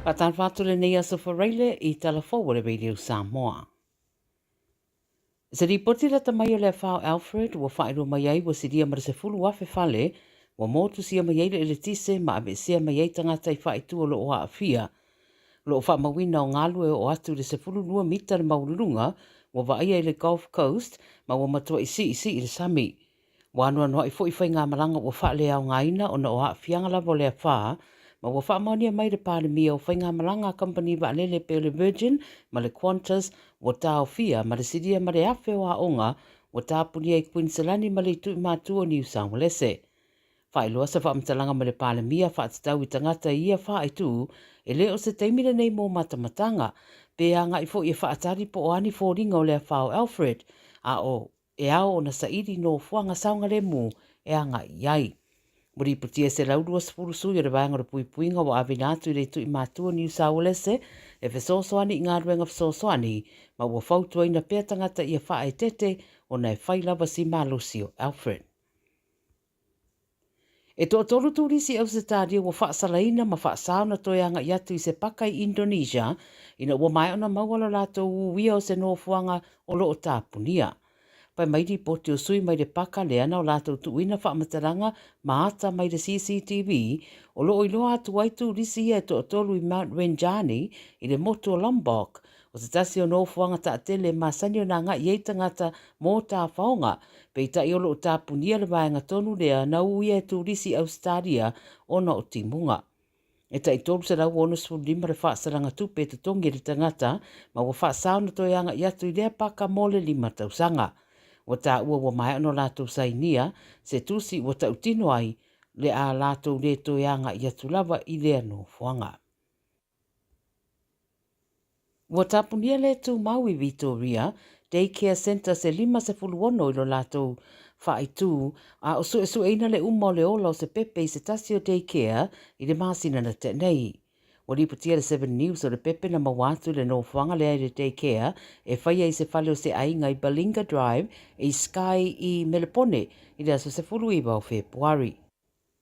Faatalofa atu lenei aso Faraile i tala fou a le Radio Samoa. Se lipoti lata mai o le afa o Alfred ua faailoa mai ai ua silia ma le 10,000 fale ua motusia mai ai le eletise ma aveesea mai ai tagata i faaitu o lo o aafia. O lo o faamauina o galu e oo atu i le 12 mita le maualuluga ua vaaia i le Gulf Coast ma ua matuai siisii le sami. Ua anoanoai foi faigamalaga ua faaleaogaina ona o aafiaga lava o le afa, ma ua faamaonia mai le Palemia o faigamalaga a kamupani vaalele pei o le Virgin ma le Qantas ua taofia ma le silia ma le 1,000 o aoga ua tapunia i Kuiniselani ma le Ituimatua o Niu Saualese. Faailoa se faamatalaga mai le Palemia faatatau i tagata i ia faaitu, e le o se taimi lenei mo matamataga, pe agai foi e faatali po o a ni foliga o le afa o Alfred, a o e ao ona saili nofoaga saogalemu e agai i ai. Ua lipotia e 120 sui o le Vaega o le Puipuiga ua aveina atu i le Tuimatua Niu Saualese e fesoasoani i galuega fesoasoani ma ua fautuaina pea tagata ia faaeteete ona e fai lava si malosi o Alfred. E toatolu turisi Ausetalia ua faasalaina ma faasā ona toe agai atu i se paka i Indonesia ina ua maea ona maua lo latou uia o se nofoaga o lo o tapunia. Pai mai lipoti o sui mai le paka lea na o latou tuuina faamatalaga ma ata mai le CCTV o lo o iloa atu ai turisi ia e toatolu i Mount Rinjani i le motu o Lombok O se tasi o nofoaga taatele e masani ona agai i ai tagata mō tāwhaonga, peitai o lo o tapunia le vaega tonu lea na uia e turisi i Ausetalia ona o timuga. E tai 365 le faasalaga tupe e totogi e le tagata ma ua faasā ona toe agai atu i lea paka mō le lima tausaga. Ua taua ua maea ona latou sainia se tusi ua tautino ai le a latou le toe agai atu lava i lea nofoaga. Ua tapunia le tumau i Vitoria Day Care Centre se 56 i lo latou faaitu, a o suesueina le uma o le ola o se pepe i se tasi o day care i le masina na tea nei. Ua lipotia le Seven News o le pepe na maua atu i le nofoaga lea i le day care e faia i se fale o se aiga i Balinga Drive i Skye i Melepone i le aso 19 o Fepuari.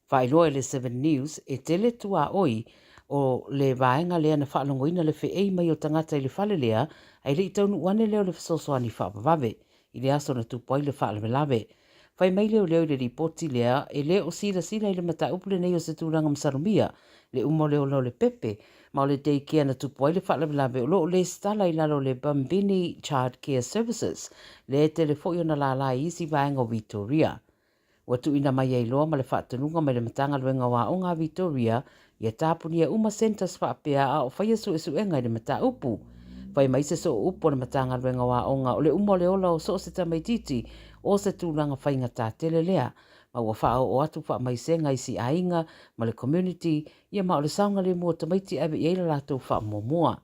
Faailoa i le Seven News, e tele tuaoi o le vaega lea na faalogoina le feei mai o tagata i le fale lea ae le i taunuu ane lea o le fesoasoani faavavave i le aso na tupu ai le faalavelave. Fai mai leoleo i le lipoti lea e le o silasila i le mataupu lenei o se tulaga masalomia le uma o le ola o le pepe ma o le day care na tupu ai le faalavelave o lo o lesitala i lalo o le Bumbini Child Care Services lea e tele foi ona lala i isi vaega o Vitoria. Ua tuuina mai ai loa ma le faatonuga mai le Matagaluega o Aoga a Vitoria ia tapunia uma centres faapea a o faia suesuega i le mataupu. Fai mai se soo upu a le Matagaluega o Aoga o le uma o le ola o so o se tamaitiiti o se tulaga faigata tele lea ma ua faaoo atu faamaisega i si aiga ma le community ia ma o le saogalemu o tamaiti e ave i ai la latou faamuamua.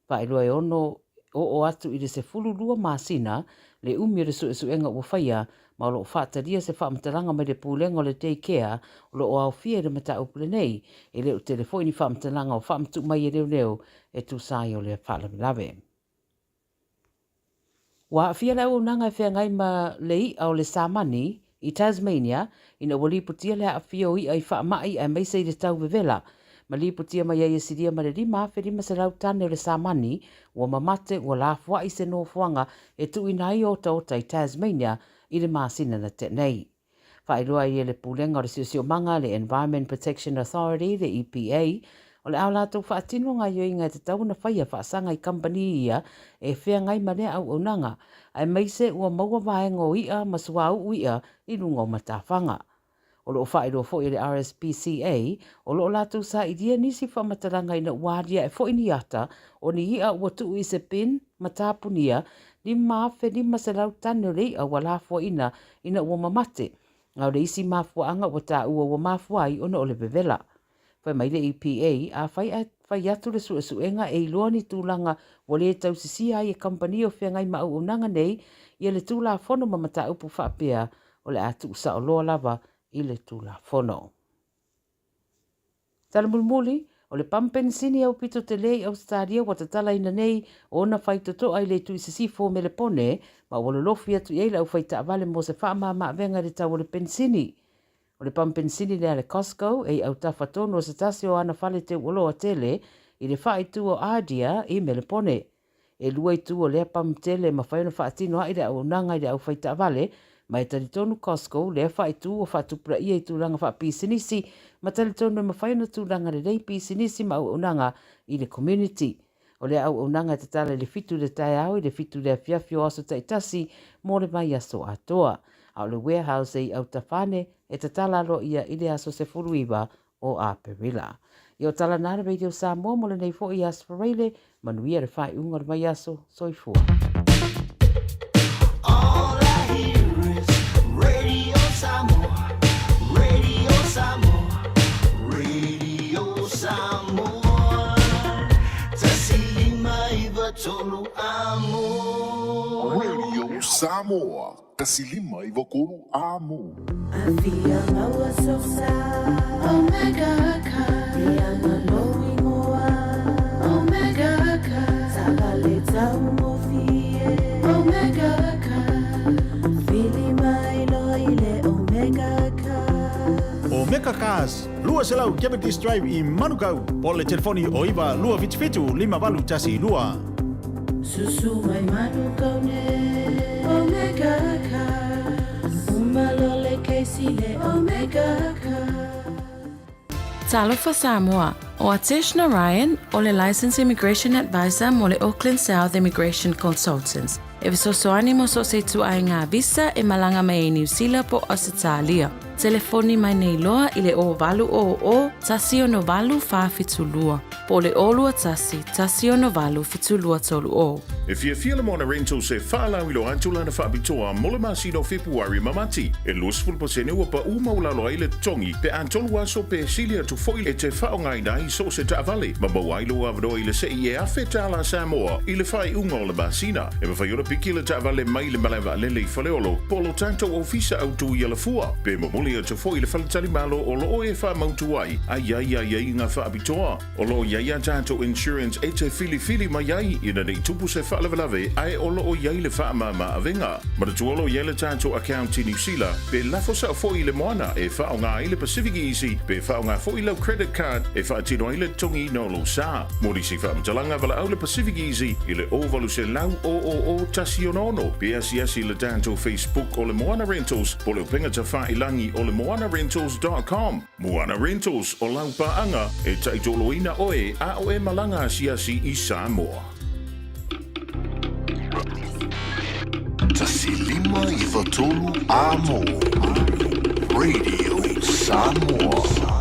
Faailoa e ono oo atu i le 12 masina le umi o le suesuega ua faia ma o lo o faatalia se faamatalaga mai le Pulega o le Day Care o lo o aofia i le mataupu lenei. E le o tele foi ni faamatalaga o faamatuu mai e leoleo e tusa ai o lea faalavelave. Ua aafia le auaunaga e feagai ma le i'a o le samani i Tasmania ina ua lipotia le aafia o i'a i faamai aemaise i le tau vevela, ma lipotia mai ai e silia ma le 5,500 tane o le samani ua mamate ua lafoai se nofoaga e tuuina ai otaota i Tasmania i le masina na tea nei. Faailoa ai e le Pulega o le Siosiomaga, le Environment Protection Authority, le EPA, o le a latou faatino gaoioiga e tatau ona faia faasaga i kamupani ia e feagai ma lea auaunaga, aemaise ua maua vaega o i'a ma suauu i'a i luga o matafaga. O lo o faailoa foi e le RSPCA, o lo o latou sailia nisi faamatalaga ina ua aliae foi ni ata o ni i'a ua tuu i se bin ma tapunia 5,500 tane o le i'a ua lafoaina ina ua mamate, a o le isi mafuaaga ua taua ua mafua ai ona o le vevela. Fai mai le EPA, afai ae fai atu le suesuega e iloa ni tulaga ua le tausisia ai e kamupani o feagai ma auaunaga nei ia le Tulafono ma mataupu faapea, o le a tuusao loa lava i le Tulafono. Tala mulimuli, o le pamu penisini aupito tele i Ausetalia ua tatalaina nei ona faitotoa i le itu i sisifo o Melepone ma ua lolofi atu i ai le aufaitaavale mo se faamamaavega i le tau o le penisini. O le pamu penisini lea a le Costco e i autafa tonu o se tasi o ana fale teuoloa tele i le faaitu o Ardea i Melepone. E lua itu o lea pamu tele e mafai ona faatino ai le auaunaga i le au faitaavale, ma e talitonu Costco lea faaitu ua faatupulaia i tulaga faapisinisi ma talitonu e mafai ona tulaga lelei pisinisi ma auaunaga i le community. O lea auaunaga e tatala i le 7 i le taeao i le 7 i le afiafi o aso taitasi mo le vaiaso atoa. A o le warehouse e i Autafane e tatala aloaia i le aso 19 o Aperila. Ia o tala na le Radio Samoa mo lenei foi Aso Faraile, manuia le faaiuga o le vaiaso, soifua. All I hear is Radio Samoa, Radio Samoa, Radio Samoa. 159 amo. Radio Samoa, 153 amo. Afia maua sosa Omega Car Ianga lou ingoa Omega Car Taavale taugofie Omega Car Vili mai loa i le Omega Car. Omega Cars, 200 Keventers Drive i Manukau, po o le telefoni o 9 277 5812. Susu mai Manukau nei Omega Cars Uma loa le kesi le Omega Cars. Talofa Samoa, ʻO Atesh Narayan, ʻo le Licensed Immigration Advisor mo le Auckland South Immigration Consultants. E fesoasoani mo so o se ituaiga visa e malaga mai ai Niu Sila po o Ausetalia. Telefoni mai nei loa i le 0800 168 472 po o le 021 168 7230. E fiafia le Moana Rentals e faalauiloa atu lana faapitoa mo le masina o Fepuari ma Mati. E 20% ua paʻu maualalo ai le totogi pe a tolu aso pe sili atu foi e te faaaogaina ai so o se taavale ma maua ai lou avanoa i le sei e $1,000 Samoa i le faaiuga o le masina. E mafai ona piki le taavale mai le malae vaalele i Faleolo po o lo tatou ofisa autu i Alafua pe momoli atu foi i le faletalimalo o lo o e faamautu ai a i ai aiaiga faapitoa. O lo o i ai a tatou insurance e te filifili mai ai ina nei tupu se faalavelave ae o lo o i ai le faamama avega. Manatua o lo o i ai le tatou account i Niu Sila pe lafo sao foi i le moana e faaaoga ai le Pacific Easy pe faaaoga foi lau credit card e faatino ai le totogiina o lou sa. Mo nisi faamatalaga valaau le Pacific Easy i le 0800 000 166 pe asiasi i le tatou Facebook o le Moana Rentals po o le upega tafailangi o le moanarentals.com. Moana Rentals, o lau paaga e taitoloina oe a o e malaga asiasi i Samoa. 153 amo. Radio Samoa.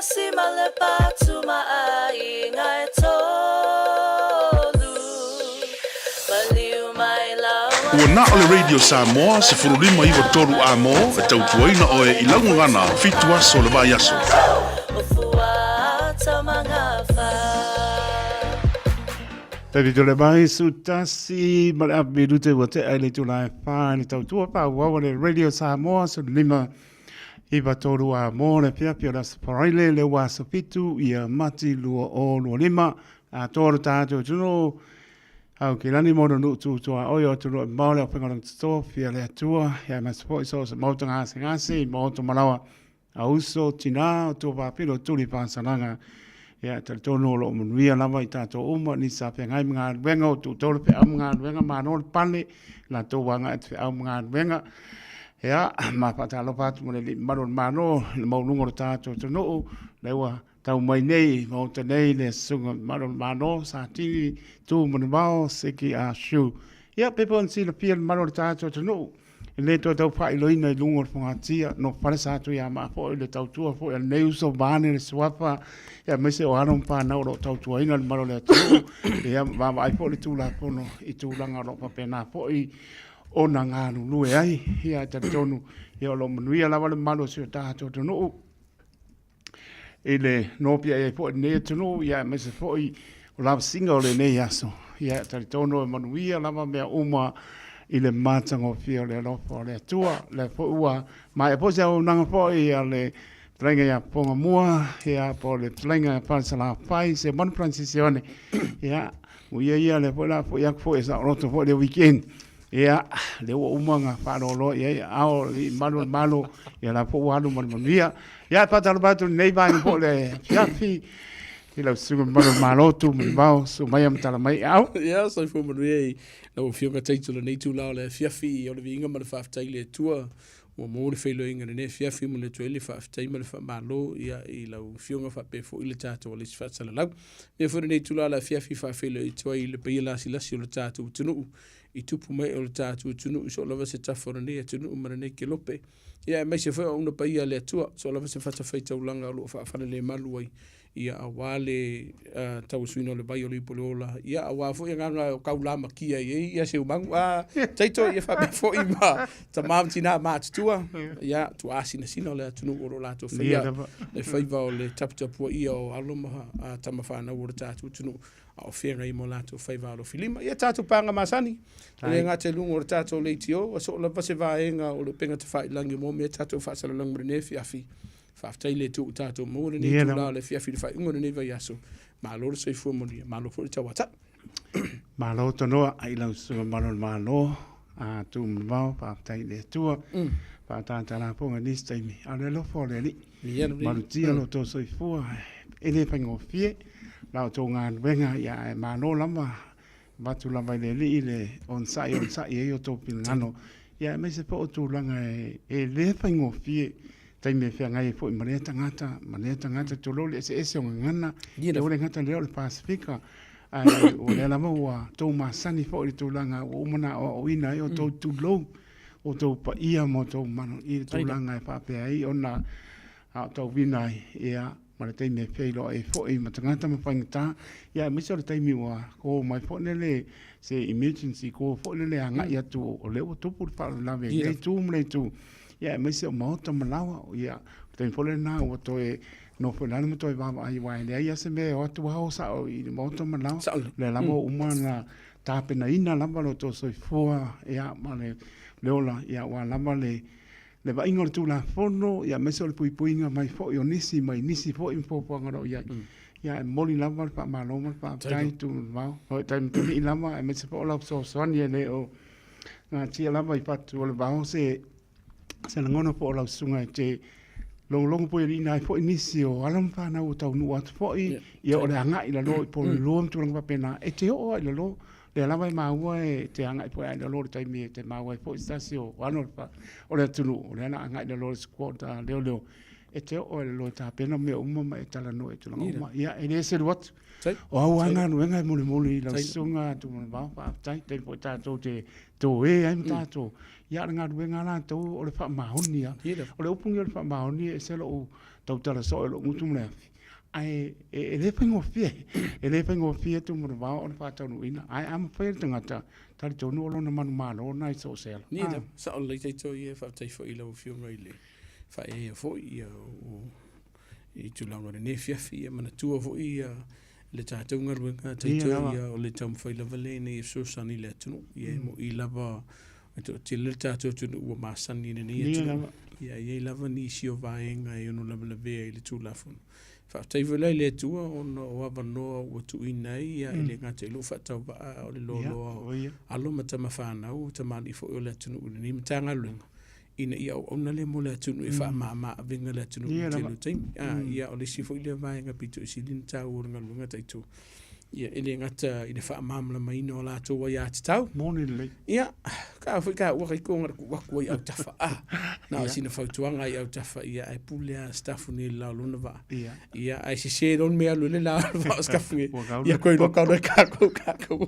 tasi ma le patu ma aiga e tolu. Maliu mai laua. Ua na o le Radio Samoa 15 93 A mo e tautuaina oe i lau gagana fitu aso o le vaiaso. O Fuata ma Gafa. Taimi tole mai su tasi ma le api minute ua tea i le itula e wha i le tautua whaauau a le Radio Samoa 15 93 a mo le afiafi o le Aso Faraile le ua aso 7 ia Mati 2025 atoa lo tātou atunuu au ki lani mo nuu tūtoa oi o atunuu e mao le awhenga lang toto fia le atua ia maso foi so se mauta ngase ngase i maoto malawa a uso tinā o tua pāpilo tuli pāsalaga ia talitonu o loo manuia lava i tātou uma ni sa feagai ma galuega o tūtou le feau ma galuega malo le pale latou aga e te feau ma galuega ia ma faatalofa atu ma le alii mamalu o le Malo i le maualuga o le tatou atunuu lea ua tau mai nei i Maota nei le susuga mamalu o le Malo Satini Tu Manuvao Siki Ah Shu ia pei foi ona silafia le mamalu o le tatou atunuu E le toe tau faailoina i luga o le fogatia, no fale sa Tuiamaa foi le tautua foi a lenei uso vaeane le suafa, aemaise o alo ma fanau o lo o tautuaina le mamalu o le atunuu, ia vaavaai foi le Tulafono i tulaga o lo o faapena foi ona galulue ai. Ia e talitonu ia o lo o manuia lava le mamalu o si o tatou atunuu i le nopiai ai foi i lenei atunuu, ia aemaise foi o lavasiga o lenei aso. Ia e talitonu e manuia lava mea uma i le matagofie o le alofa o le Atua. O lea foi ua maea foi se auaunaga foi a le fetalaiga ia Pogamua, ia po o le fetalaiga ia Falesalafai, Semanu Francis Sione. Ia, muia ia lea foi la foi atu foi e saoloto foi le weekend. Ia, lea ua uma ona faaaloaloa i ai aao o alii mamalu o le Malo, ia la foi ua alu ma le manuia. Ia, e faatalofa atu i lenei vaega foi o le afiafi i lau Susuga Mamalu o le Malo, tu mai vao, susu mai ma tala mai au. Ia, soifua manuia i lau Afioga Taito i lenei itula o le afiafi o le viiga ma le faafetai i le Atua ua maua le feiloaiga i lenei afiafi ma le Atua ai le faafetai ma le faamalo ia i lau Afioga faapea foi le tatou Alisi Faasalalau. Avea foi lenei itula o le afiafi e faafeiloai atu ai i le paia lasilasi o le tatou atunuu i tupu ma ee o le tatou atunuu i so o lava se tafa o lenei atunuu ma lenei kelope, ia aemaise foi o auauna paia a le Atua, so o lava se fatafaitaulaga o lo o faafalelemalu ai, ia aua le uh, tauasuina o le vai o le ipu o le ola, ia aua foi agaga o kaulamakia i ai ia Seumagu, a Taito, ia faapea foi ma tamā ma tinā matutua, ia tuaasinasina o le atunuu o lo o latou faia le faiva o le taputapuaia o alo ma tama fanau o le tatou atunuu. a o feagai ma o latou faiva alofilima. Ia tatou pāga masani, e le gata i luga o le tatou leitio, ua soo lava se vaega o le upega tafailagi mo mea tatou faasalalauga mo lenei afiafi. Faafetai le Atua ua tatou maua lenei itula o le afiafi i le faaiuga o lenei vaiaso. Malo le soifua manuia, malo foi le tauatai. Malo tanoa i lau susuga mamalu o le Malo, a tu mamao, faafetai i le Atua, faatata lafoga i nisi taimi, a o le alofa o le Alii, malutia lo outou soifua, e le faigofie la outou galuega, ia ae malo lava, avatu lava i le Alii le onosai onosai ai outou finagalo, ia aemaise foi o tulaga e le faigofie, taimi e feagai ai foi ma lea tagata ma lea tagata, tulou le eseese o gagana, e le gata i lea o le Pasefika, ae o lea lava ua outou masani foi i le tulaga ua uma ona aoaoina ai outou, tulou outou paia ma outou mamalu i le tulaga e faapea ai ona aotauina ai, ia, ma le taimi e feiloai ai foi ma tagata ma faigata, ia aemaise o le taimi ua ko mai foi lele se emergency call foi lele agai atu o lea ua tupu le faalavelave i lea itu ma lea itu, ia aemaise o maota ma laoa, ia, o le taimi foi lena ua toe nofo i lalo ma toe vaavaai aua e leai lava se mea e o atu lava o sao i le maota ma laoa, o lea lava ua uma ona tapenaina lava lo outou soifua, ia, ma le ola, ia, aua lava le le vaaiga o le Tulafono, ia, aemaise o le puipuiga mai foi o nisi mai nisi foi ma fuafuaga o lo o i ai. Ia, e momoli lava le faamalo ma le faafetai i Tumavao. O taimi tolii lava, aemaise foi o lau fesoasoani e le o natia lava i fatu o le vao se se lagona po o lau susuga e te logologo puialiina ai foi nisi o alo ma fanau ua taunuu atu foi, ia o le agai i lalo i Polenilua ma tulaga faapena, e te oo lava i lalo. Lea lava e maua e te agai foi i lalo i le taimi e te maua ai foi se tasi o alo o le atunuu, o lea o le a agai i lalo i le squad a leoleo, e te oo i lalo e tapena mea uma ma e talanoa i tulaga uma. Ia, e le selu atu. O au lava galuega e molimoli i lau susuga Tumanavao, faafetai. Taimi foi tatou te toe ai ma tatou, ia o le galuega lava latou o le faamaoni lava. O le upu lenei o le faamaoni e ese lou... tautala soo i lou gutu ma le afi, ae e le faigofie, e le faigofie Tumanavao ona faataunuuina, ae a mafai e le tagata, talitonu o lona manumalo lena i so o se ala. Ia lava, sao lelei Taito ia, faafetai foi i lau Afioga i le faaeaea foi ia o i tulaga o lenei afiafi, ia manatua foi ia le tatou galuega Taito ia o le taumafai lava lea ina ia fesoasoani i le atunuu. Ia e moni lava e toatele le tatou atunuu ua masani i lenei atunuu. Ia e i ai lava nisi o vaega e ono lavelavea i le Tulafono. Faafetai foi la i le Atua ona o avanoa ua tuuina ai, ia e le gata i lou faatauvaa a o le loaloa o alo ma tama fanau, o tamalii foi o le atunuu i lenei Matagaluega, ina ia auauna lea mo le atunuu e faamama avega le atunuu i le tele o taimi. Ia o le isi foi lea vaega pito i sili ona taua o le galuega taito, ia e le gata i le faamalamalamaina o latou aiatatau. Moni lelei. Ia, ka foi ka ua kai ko ngara ku aku ai autafa. Ah, na o sina fautuaga i autafa ia ai pule a staff ni la lona va. Ia. Ia ai se se lon me alu le la va o staff ni. Ia koe lo ka le ka ko ka ko.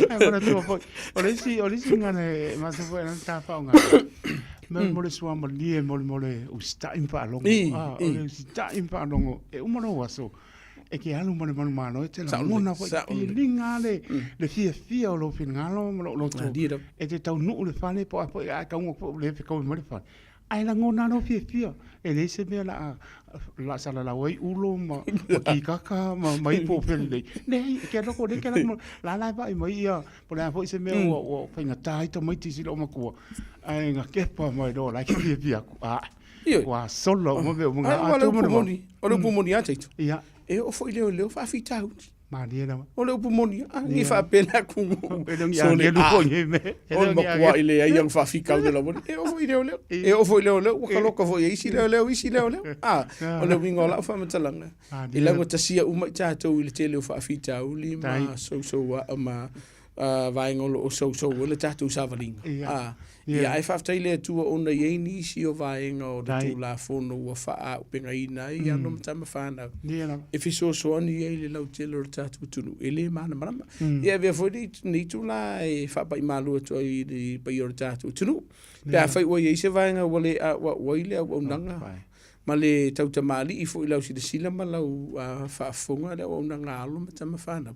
Ai mona tua foi. O le isi o le isi ngana e masa foi na ta fa nga. Me mo le sua mo nie mo le mo le usita'i ma faalogo. Ah, o le usita'i ma faalogo e uma lou aso. E ke alu ma le manumalo e te lagona foi filiga le le fiafia o lou finagalo ma lou loto e te taunuu le fale po o a foi ae tauga foi le fetaui mai le fale ae lagona lou fiafia e leai se mea la la salalau ai ulo ma ma kikaka ma ma ipu o felelei leai e ke loko le ke lako la la e vaai mai ia po o le a foi se mea ua ua faigata ai tamaiti i si loomatua ae na kepa mai loa la e ke fiafia aku a Ua sola uma mea uma ngā ātua mo le moni. O le upu moni a Taito. Ia. E oo foi leoleo faafitauli. Malie lava. O le upu moni a, ni faapena ku. E le o ni agelu foi nei mea. O le matua i leai ang faafitauli lava. E oo foi leoleo. E oo foi leoleo, ua kaloka foi e isi leoleo, isi leoleo. A, o le uiga o lau faamatalaga. E laugatasia uma i tatou i le tele o faafitauli ma sousouaa ma vaega o lo o sousou ai le tatou savaliga. Ia, ia ae faafetai i le Atua ona e i ai nisi o vaega o le Tulafono ua faaaupegaina ai alo ma tama fanau e fesoasoani ai i le lautele o le tatou atunuu e le malamalama. Ia e avea foi lenei itula e faapaimalu atu ai i le paia o le tatou atunuu pe afai ua i ai se vaega ua le auau ai le auaunaga ma le tautamalii foi i lau silasila ma lau faafofoga le auaunaga a alo ma tama fanau.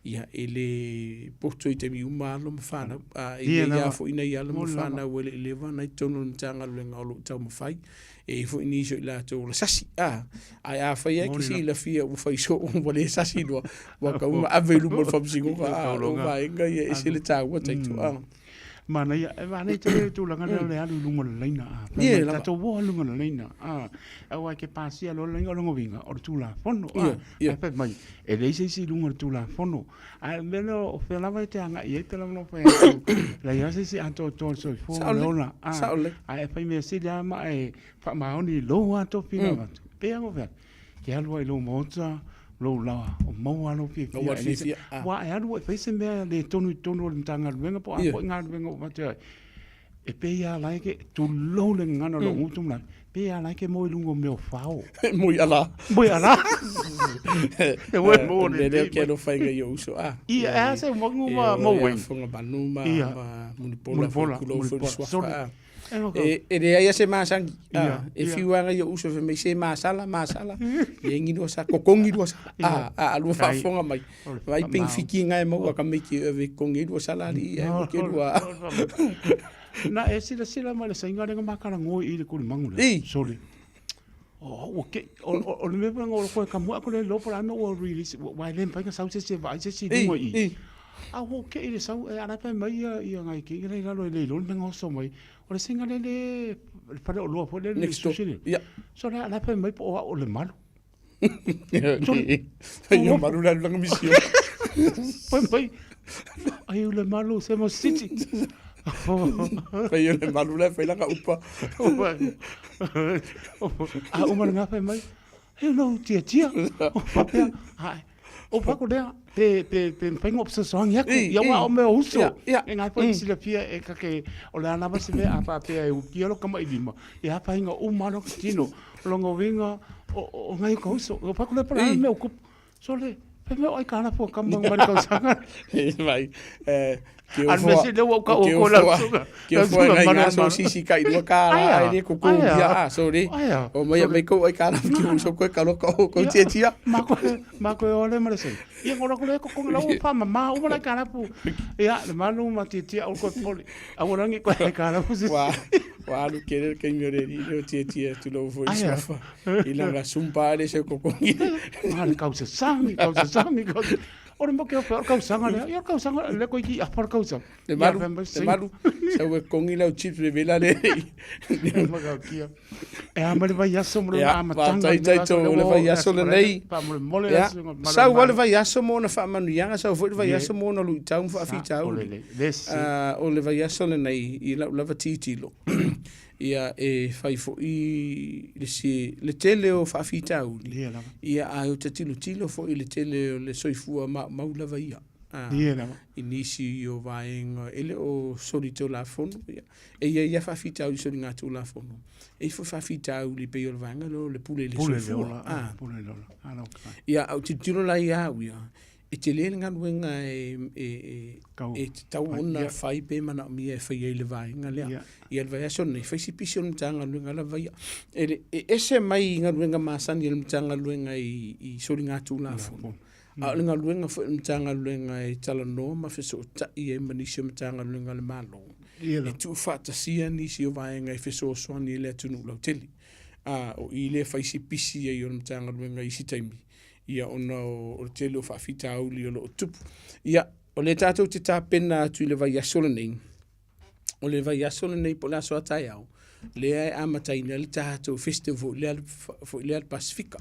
Ia, e le poto i taimi uma alo ma fanau. A e i ai lava foi nai alo ma fanau e le i leva ona i totonu o le Matagaluega o lo o taumafai. E i ai foi nisi o i latou o le sasi. A, ae afai lava e te silafia ua fai soo ua le sasi loa, ua tatau ona ave i luma o le faamasinoga. A, o vaega ia e ese le taua Taito. A. Manaia, e manaia tele le tulaga lea o le alu i luga o le laina. A, Ie, lava. Tatou o i luga o le laina. A, aua e te pasia loa le laina o lona uiga, o le Tulafono. A, Ie, ie. ae fai mai, e leai se isi i luga o le Tulafono. Ae o le mea lea o fea lava e te agai i ai pe lava fai atu, leai lava se isi atoatoa o le soifua Sao ma le lelei, ola. A, sao lelei. ae fai mea sili lava ma e faamaoni i lou lava tofiga avatu. Pei lava o fea, Ke alu ai i lou maota, lou laoa, o maua lou fiafia. Maua le fiafia, ah. Aua e alu ai fai se mea le tonu i totonu o le Matagaluega po o a Ia. foi galuega ua avatu ai. E pei lava la e ke, tulou le gagana o lou gutu ma lale, pei lava la e ke moe i luga o mea o fao. Moe ala. Moe ala. E moe mo le lea ke alofa i ngai o uso a. Ia, e a se umagu ma ma ueng. Fonga manu ma Ia. ma Mulipola Mulipola, foi kulou foi le Mulipola. suafa. Sorry. a. E E, e leai a se masani. Ia, A, e ia. fiu lava ngai o uso fai mai se masala, masala. Le ngi lua sa, kokongi lua sa. A, a, a lua Tai. faafofoga mai. O le Vai ping faamao. fiki ngai maua ka miki e ave kongi lua sala ali ai mo ke lua. Na e silasila mai le sainga lenga makala ngoi i le kulimangu le. I. Sorry. Oh, ua ke o o o le mea foi o koe ka mua ko le lopo la no ua release ua le mafai na sau se se vaai se si I, lunga i. i. A ua ke i le sau e ala pai mai ia ia ngai ke i lalo e le iloa le mea oso mai. O le sainga le le le fale o loa foi le le Next door. sushi le. Ia. So le ala pai mai po o au o le malu. Fai o malu la langa misio. Pai mai ai o le malu se mo city. Fai o le malu la fai langa upa. A uma le gafa mai, he lou tiatia. O faapea, ai, o pako lea, pe, pe, pe mafai ona fesoasoani atu. I, Ia i. ua o mea o uso. Ia, ia. E ngai foi silafia e kake, o le a lava se mea a faapea e ukia lo kamaʻilima, e afaina uma lava lo tino, o lona uiga, o, o, o ngai o ka uso. O pako lea po o le a le mea o kupu. Sole, Fai mai o aikalafu a kama mai le tausaga. Mai, eh, ke An me si le ua ka o ko la suga. Ke o ngai ngā so sisi kai lua ka la ai le kuku ia a so re. O mai mai ko ai ka la ki so ko ka lo ko ko tia tia. Ma ko ma ko ole ma le se. Ia ngora ko le ko ko la o pa ma ma o la ka la pu. Ia le manu ma tia tia o ko poli. A ua rangi ko ai ka la pu. Wa wa alu kere ke mi ore ri o tia tia tu lo fo i sofa. I langa sumpa le se kokongi. Ma le kau se sangi, kau se sangi, kau se. O le moke o pe o kausaga lea. Ia o kausaga le koe ki apa le kausaga. Le malu, le malu. Sa ue kongi lau chips le vela le. Makaukia. E a mai le vaiaso mo le amataga. Tai tai to le vaiaso lenei. Faamolemole la Sau le vaiaso mo ona faamanuiaga, sau foi le vaiaso mo ona luitau ma faafitauli. O le vaiaso lenei i lau lava tilotilo. Ia e fai foi le si le tele o faafitauli. Ia lava. Ia a e ta tilotilo foi i le tele o le soifua maumau lava ia. Ia lava. I nisi o vaega e le o solitulafono ia. E i ai lava faafitauli i soligatulafono. E i ai foi faafitauli e pei o le vaega lea o le pule i le soifua. Pule i le ola. Pule i le ola. Ia, a ou tilotilo la ia au ia, e tele le galuega e tatau ona fai pe manaomia e fai ai le vaega lea. Ia le vaiaso lenei, fai si pisi o le Matagaluega lava ia. E ese mai i galuega masani a le Matagaluega i soligatulafono, a o le galuega foi a le Matagaluega e talanoa ma fesootai ai ma nisi o Matagaluega a le Malo, e tuufaatasia nisi o vaega e fesoasoani i le atunuu lautele. A o i lea e fai si pisi ai o le Matagaluega i isi taimi, ia ona o le tele o faafitauli o lo o tupu. Ia, o lea tatou te tapena atu i le vaiaso lenei, o le vaiaso lenei po o le aso a taeao, lea e amataina ai le tatou festival foi lea, foi lea le Pasefika.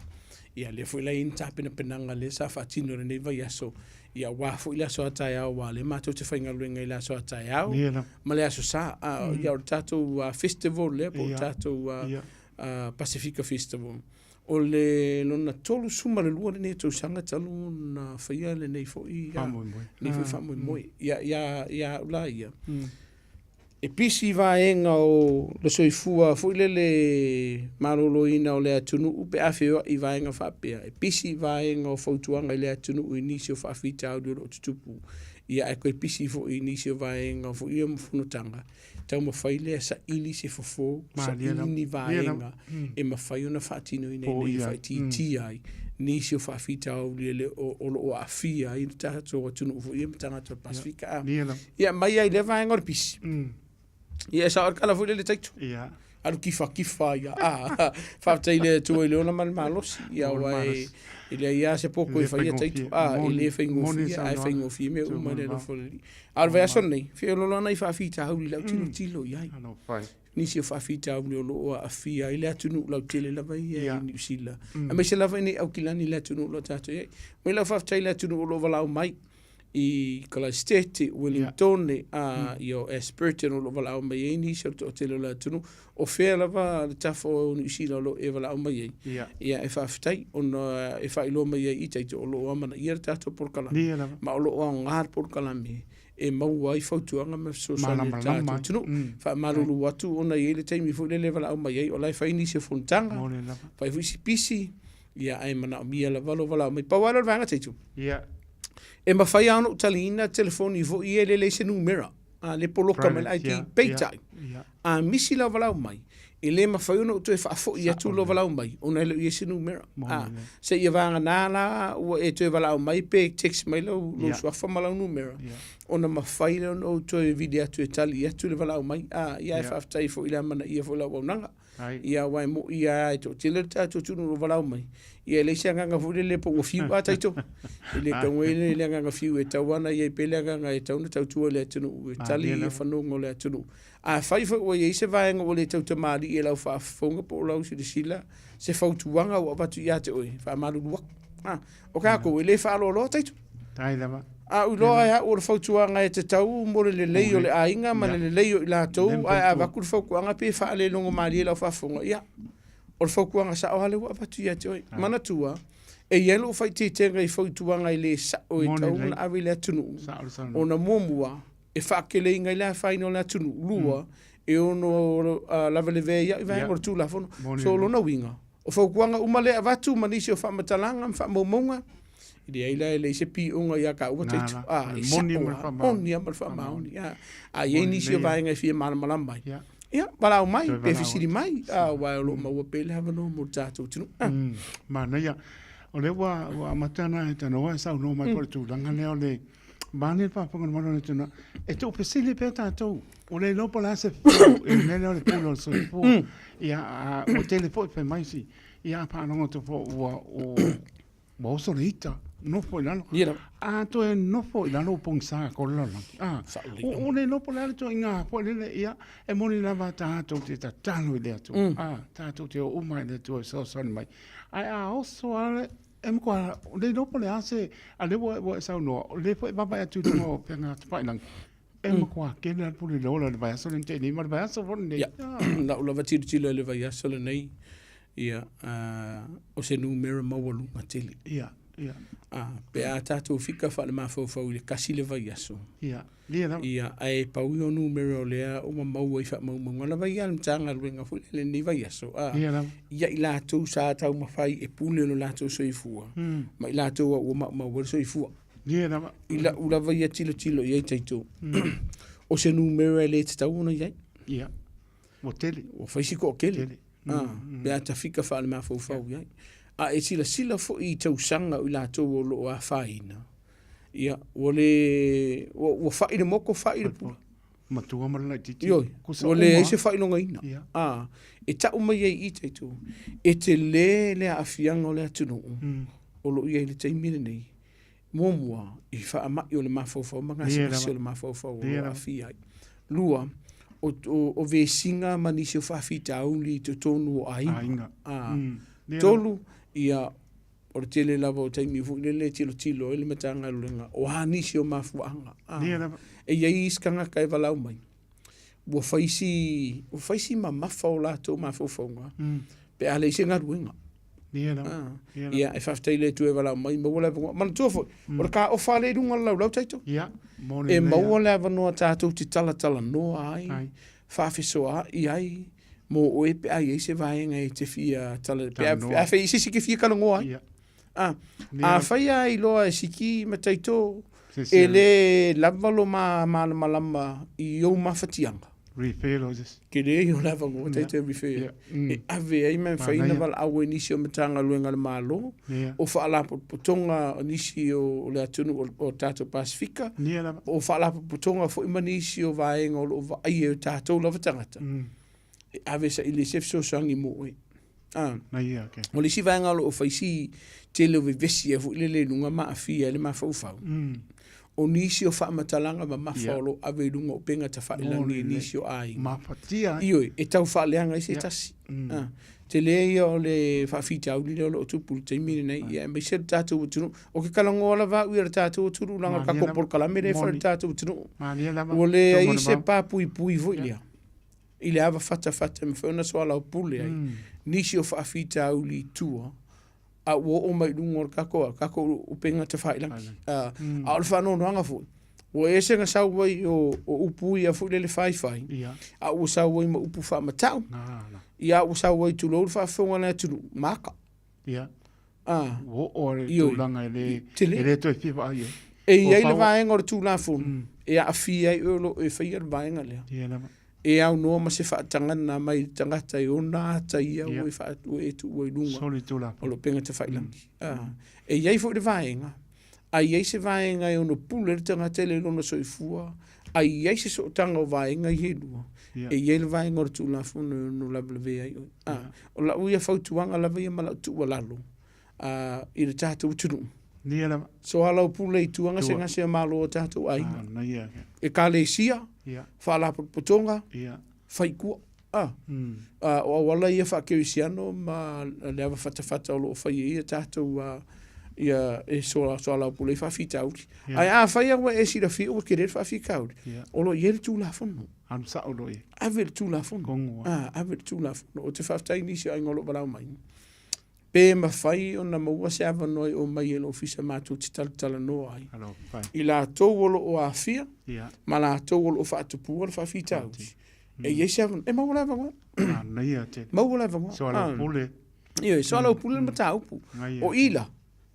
Ia, lea foi la e i ai ni tapenapenaga lea sa faatino i lenei vaiaso, ia aua foi le aso a taeao, aua o lea matou te faigaluega i le aso a taeao ma le aso Sa. Ia, o le tatou festival lea po o le tatou Pasefika Festival. O le lona 32 lenei o tausaga talu ona faia lenei foi lenei foi faamoemoe. Ia, ia, ia au la ia, e pisi vaega o le soifua foi lele maloloina o le atunuu pe a feoai i vaega faapea, e pisi vaega o fautuaga i le atunuu i nisi o faafitauli o lo o tutupu, ia ae toe pisi foi i nisi o vaega foi ia ma fonotaga taumafai lea e saili se fofo, saili ni vaega e mafai ona faatinoina ina ia faaitiitia ai nisi o faafitauli e le o, o lo o aafia ai le tatou atunuu foi ia ma tagata o le Pasefika. A, ia, mai ai lea vaega o le pisi. Ia, e sao le tala foi lele Taito. Alu kifakifa ia. A, faafetai i le Atua i le ola ma le malosi. Ia, aua e, e leai lava se poko e faia Taito. A, e le faigofie, ae faigofie mea uma i le alofa o le Alii. A o le vaiaso lenei, feoloolo ana i faafitauli i lau tilotilo i ai. Nisi o faafitauli o lo o aafia ai le atunuu lautele lava ia i Niu Sila. Aemaise lava i nei Aukilani le atunuu o lo o tatou i ai. Mai lau faafetai i le atunuu o lo o valaau mai i Kalaesetete, Wellingtone, a ia o Ashburton o lo o valaau mai ai nisi o le toatele o le atunuu. O fea lava le tafa o Niu Sila o lo o e valaau mai ai, ia e faafetai ona e faailoa mai ai i Taito o lo o amanaia le tatou polokalame, ma o lo o aoga le polokalame e maua ai fautuaga ma fesoasoani i le tatou atunuu. Faamalulu atu ona e i ai le taimi foi lele e valaau mai ai o la e fai nisi o fonotaga, fai foi si pisi, ia ae manaomia lava lou valaau mai. Pau lava lea o le vaega Taito, e mafai lava ona ou taliina telefoni foi ia e le leai se numera. a le poloka mai le ID, peitai, a misi lau valaau mai, e le mafai ona ou toe faafoi atu lou valaau mai, ona e le o i ai se numera. A, seia vagana la ua e toe valaau mai pe text mai lau, lou suafa ma lau numera, ona mafai lea ona ou toe vili atu e tali atu le valaau mai. A, ia e faafetai foi i le amanaia foi o lau auaunaga. Ia aua e mo'i lava e toatele le tatou atunuu o lo o valaau mai, ia e leai se agaga foi lele po ua fiu a taito. E le tatau ai le agaga fiu e tatau lava ona i ai pea le agaga e tatau ona tautua i le atunuu, e tali i fanoga o le atunuu. Afai foi ua i ai se vaega ua le tautamalii e lau faafofoga po o lau silasila se fautuaga ua avatu ia te oe, faamalulu atu. A, o tatou e le faaaloaloa taito. Tai lava. A ou iloa e au o le fautuaga e tatau mo le lelei o le aiga ma le lelei o i latou, ae a avatu le fautuaga pe faalelogo malie lau faafofoga, ia, o le fautuaga sao lava lea ua avatu ia te oe. Manatua, e i ai lou faaeteetega i fautuaga e le sao e tatau ona ave i le atunuu, ona muamua, e faateleina ai le afaina o le atunuu, lua, e ono lavelevea ai au i vaega o le Tulafono. So, o lona uiga, o fautuaga uma lea e avatu ma nisi o faamatalaga ma faamaumauga, E leai la e leai se pioga ia taua Nā taitu. la. A, O le e moni sao ma le lava. faamaoni. Moni lava ma le faamaoni. A, a i ai Moni nisi o lelei. vaega e fia malamalama ai. Ia. Ia, valaau mai, Toe pe valaau fesili atu. mai, a, aua o lo o maua pea le avanoa mo le tatou atunuu. A. Manaia. O lea ua, ua amata ona e tanoa e saunoa mai po o le tulaga lea o le vaeane le faafofoga a le Malo o le atunuu. E tuufesili pea tatou, ua le iloa po o le a se fofo i le mea lea o le pule o le soifua. Ia, a ua tele foi fai mai si, ia a faalogo atu foi ua, ua, ua oso le ita, nofo i lalo. Ia lava. A toe nofo i lalo ua pogisa atoa le lalolagi. A, Saolelei. ua le iloa po o le a le ituaiga foi lele, ia, e moni lava tatou te tatalo i le Atua. A, tatou te o uma i le Atua e fesoasoani mai. Ae a oso lava le, e matua le iloa po o le a se, a o lea ua, ua e saunoa, o lea foi e vaavaai atu i luga o upega tafailagi, e matua tele lava le pule lola i le vaiaso lea na tea nei ma le vaiaso foi lenei. Ia, lau lava tilotilo i le vaiaso lenei, ia, o se numera maualuga tele. Ia, ia. Pe a tatou fika faale-mafaufau i le kasi le vaiaso. Ia, ia lava. Ia, ae pau ia o numera o lea ua maua i faamaumauga lava ia a le Matagaluega foi lea i lenei vaiaso. Ia lava. Ia i latou sa taumafai e pule lo latou soifua, ma i latou ua maumau ai le soifua. Ia lava. I lau lava ia tilotilo i ai tatou, o se numera e le tatau ona i ai. Ia, ua tele. Ua fai si toatele. Pe a tafika faale-mafaufau i ai. A e silasila foi i tausaga o i latou o lo o afaina, ia, ua le, ua, ua fai le moto, fai le pula. Matua ma le laitiiti. Ioe, Kusa ua leai uma. se faailogaina. Ia. E tau mai ai i tatou, e tele le aafiaga o le atunuu o lo o i ai i le taimi lenei. Muamua, i faamai o le mafaufau ma gasegase o le mafaufau o lo o aafia ai. Lua, o, o, o vesiga ma nisi o faafitauli i totonu o aiga. Aiga. Tolu, ia, o le tele lava o taimi foi lele e tilotilo ai le Matagaluega, o a nisi o mafuaaga. E i ai isi tagata e valaau mai, ua fai si, ua fai si mamafa o latou mafaufauga, pe a leai se galuega. Ia, e faafetai i le Atua e valaau mai, maua le avanoa. Manatua foi, o le kaofa lea i luga o le laulau taito. E maua le avanoa tatou te talatalanoa ai, faafesoaai ai, mo oe pe a i ai se vaega e te fia tala, pe a, a fai i se isi e te fia talanoa ai. A, afai lava e iloa e Siki ma Taito, e le lava lo ma malamalama i ou mafatiaga. Refer loa se isi. Tele ia o le avanoa Taito e refer. E ave ai ma e mafai ona valaau ai nisi o Matagaluega a le Malo, o Faalapotopotoga o nisi o le atunuu o tatou Pasefika, o Faalapotopotoga foi ma nisi o vaega o lo o vaaia e o tatou lava tagata, e ave e saili ai se fesoasoani mo oe. O le isi vaega o lo o fai si tele o vevesi ai foi lele i luga ma aafia ai le mafaufau, o nisi o faamatalaga mamafa o lo o ave i luga o upega tafailagi i nisi o aiga. Mafatia ai. Ioe, e tau faaleaga ai se tasi. Tele ia o le faafitauli lea o lo o tupu i le taimi lenei, ia aemaise le tatou atunuu. Ou te talanoa lava au i le tatou atunuu leaga o le tatou polokalame lea e fai i le tatou atunuu. Ua leai se papuipui foi lea i le ava fatafata e mafai ona soalaupule ai nisi o faafitauli i tua a ua oo mai i luga o le tatou, tatou upega tafailagi. A o le faanoanoaga foi, ua ese na sau ai o, o upu ia foi lele faifai, a ua sau ai ma upu faamatau, ia ua sau ai tulou le faafofoga a le atunuu, maka. Ia. A. Ua oo i le tulaga e le, e le toe fia vaai ai. E i ai le vaega o le Tulafono e aafia ai oe o lo o e faia le vaega lea. Ia lava. E aunoa ma se faatagaga mai le tagata e ona ata ia ua e faa, ua e tuua i luga o le upega tafailagi. E i ai foi le vaega, a i ai se vaega e ono pule le tagata i le lona soifua, a i ai se sootaga o vaega ia e lua, e i ai le vaega o le Tulafono e ono lavelavea ai oe. O lau ia fautuaga lava ia ma lau tuualalo i le tatou atunuu. Ia lava. Soalaupule i tua gasegase o Malo o tatou aiga. Ekalesia, faalapotopotoga, faikua. O auala ia faakerisiano ma le ava fatafata o lo o fai ai ia tatou ia e soalaupule ai faafitauli. Ae afai lava ua e silafia ua tele le faafitauli, o lo o i ai le Tulafono. Alu sao loa i ai. Ave le Tulafono. Ave le Tulafono. Ou te faafetai i nisi o aiga o lo o valaau mai. Pe mafai ona maua se avanoa e omai e le ofisa matou te talatalanoa ai i latou o lo o aafia ma latou o lo o faatupua le faafitauli. E i ai se avanoa, e maua le avanoa. Manaia tele. Maua le avanoa. Soalaupule. Ioe, soalaupule le mataupu. O i la.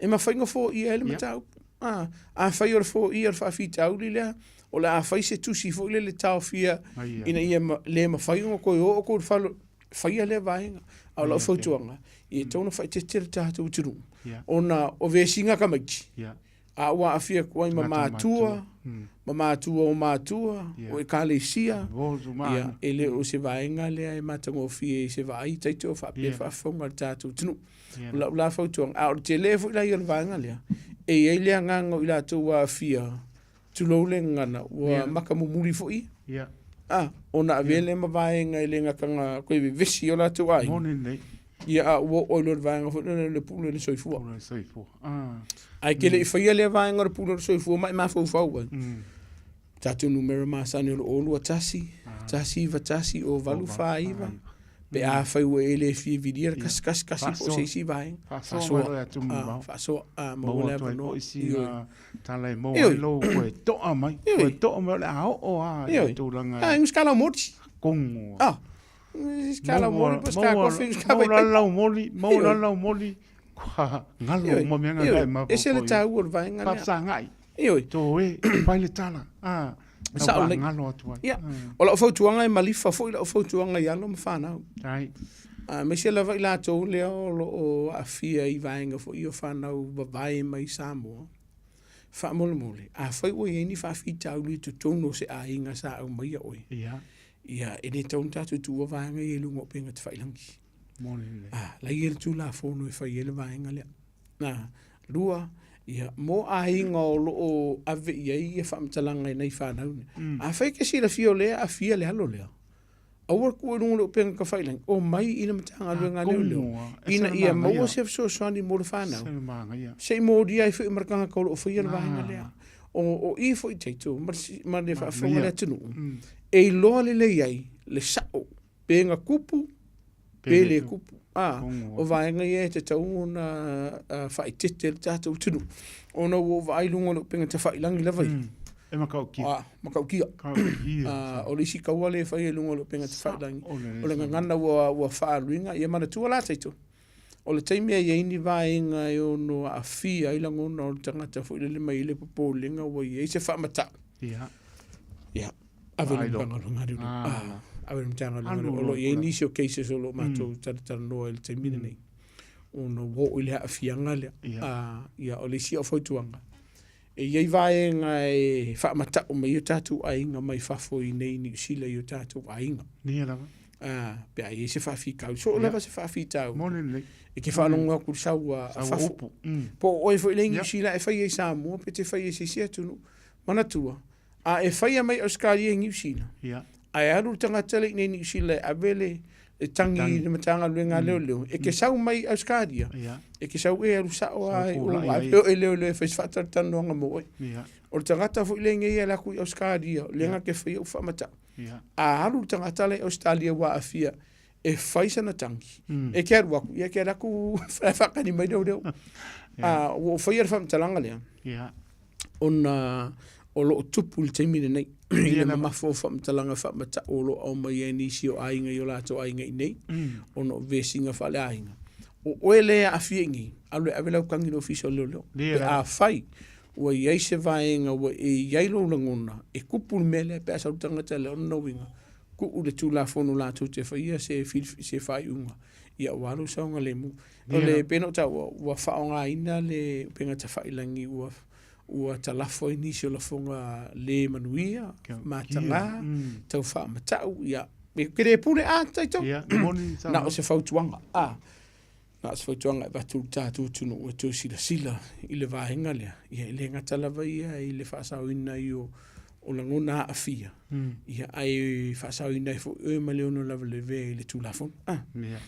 E mafai ona foia ai le mataupu. A, afai o le foia o le faafitauli lea, o le a fai se tusi foi lele taofia ina ia le mafai ona toe oo tou i le fale, faia lea vaega. A o lau fautuaga, ia e tatau ona faaeteete le tatou atunuu, ona o vesiga tamaiti, a ua aafia atu ai ma matua, ma matua o matua, o ekalesia, ia, e le o se vaega lea e matagofie i se vaai taito o faapea faafofoga a le tatou atunuu. O lau la fautuaga, a o le tele foi la ia o le vaega lea, e i ai le agaga o i latou ua aafia, tulou le gagana, ua maka mumuli foi ia. A, ona avea lea ma vaega e le gata na toe vevesi i o latou aiga. Moni lelei. Ia, a ua oo ai loa i le vaega foi lea o le pule o le soifua. Pule o le soifua. Ah. Ae ke le i faia lea vaega o le pule o le soifua ma e mafaufau ai. Tatou numera masani o le 021 191 0849 pe afai ua e le fia vilia le 1 1 1 po o se isi vaega. Faasoa mai loa ia Tumimau. Faasoa, maua Maua le atu ai avanoa. foi sina Ioe. tala e maua Ioe. ai lou koe to'a mai. Ioe. Koe to'a mai o le a oo lava i Ioe. le tulaga Ah, e e usikala moti. kogo. Ah, usikala moli po usikala kofi, usikala Maua vaipaipa. la lau moli, maua la Ioe. lau moli, kua galo Ioe. uma mea Ioe. na e mafaufau Ese le i ai. taua o le vaega lea. Faafesagai. Ioe. Toe, fai le tala. Ah, lau Sao lelei. faagalo atu ai. Ia, o lau fautuaga e malifa foi lau fautuaga i alo ma fanau. Ai. Aemaise lava i latou lea o lo o aafia i vaega foi o fanau vavae mai Samoa. Faamolemole, afai ua i ai ni faafitauli i totonu o se aiga sa aumaia oe, Ia. ia, e le tatau ona tatou tuua vaega ia i luga o upega tafailagi. Moni lelei. A, la e i ai le Tulafono e fai ai le vaega lea. Na, lua, ia, mo aiga o lo o ave i ai ia faamatalaga i nai fanau nei. Afai e te silafia o lea e aafia le alo lea, aua le tuu i luga o le upega tafailagi, omai i le Matagaluega a Leoleo, ina ia maua se fesoasoani mo le fanau, se i molia ai foi ma le tagata o lo o faia le vaega lea. O i foi tatou ma le faafofoga a le atunuu, e iloa lelei ai le sao pe na tupu pe le tupu. A, o vaega ia e tatau ona faaeteete le tatou atunuu, ona ua ou vaai i luga o le upega tafailagi lava ia. E matautia. A, matautia. A, o le isi taua lea e faia i luga o le upega tafailagi, o le gagana ua faaaluina. Ia manatua la tatou, o le taimi e i ai ni vaega e ono aafia ai lagona o le tagata foi lele mai ai le popolega ua i ai se faamatau. Ia. Ia, ave i le Matagaluega a Leoleo. Ah, ave i le Matagaluega a Leoleo. O lo o i ai nisi o cases o lo o matou talatalanoa i le taimi lenei, ona ua oo i le aafiaga lea. Ah, ia, o le isi au fautuaga, e i ai vaega e faamatau mai ai o tatou aiga mai fafo i inei i Niu Sila i o tatou aiga. Ia lava. Ah, pe a i ai se faafitauli, so o lava se faafitauli. Moni lelei. E te faalogo atu i le sau a fafo. Po o oe foi lea i Niu Sila e fai ai i Samoa pe te fai ai i se isi atunuu. Manatua, a e faia mai Ausetalia i Niu Sila, ae alu le tagata lea i inei i Niu Sila e ave le tagi i le Matagaluega a Leoleo, e te sau mai Ausetalia, e te sau e alu sao lava i o, ave oe e leoleo e fai se faatalatalanoaga mo oe. O le tagata foi lea nei e alu atu i Ausetalia, lea na te faia ou faamatau, a alu le tagata lea i Ausetalia ua aafia e fai sana tagi, e te alu atu, ia e te alu atu faatali mai leoleo. Ua ou faia le faamatalaga lea, ona o lo o tupu i le taimi lenei i le mamafa o faamatalaga faamatau o lo o aumai ai nisi o aiga i o latou aiga i inei, ona o vesiga faaleaiga. O oe lea e aafia i inei, alu e ave lau tagi i le Ofisa o Leoleo. Pe afai ua i ai se vaega ua e i ai lou lagona e tupu le mea lea pe a sau le tagata lea, o lona uiga, tuu le Tulafono latou te faia se se faaiuga, ia aua lou saogalemu. O le pei ona ou taua, ua faaaogaina le upega tafailagi ua ua talafo ai nisi o lafoga le manuia, mataga, tau faamatau, ia, e te le pule a tatou. Na o se fautuaga, a, na o se fautuaga e avatu i le tatou atunuu e toe silasila i le vaega lea, ia e le gata lava ia i le faasaoina ai o, o lagona aafia, ia, ae faasaoina ai foi oe ma le ono lavelavea i le Tulafono. A. Ia.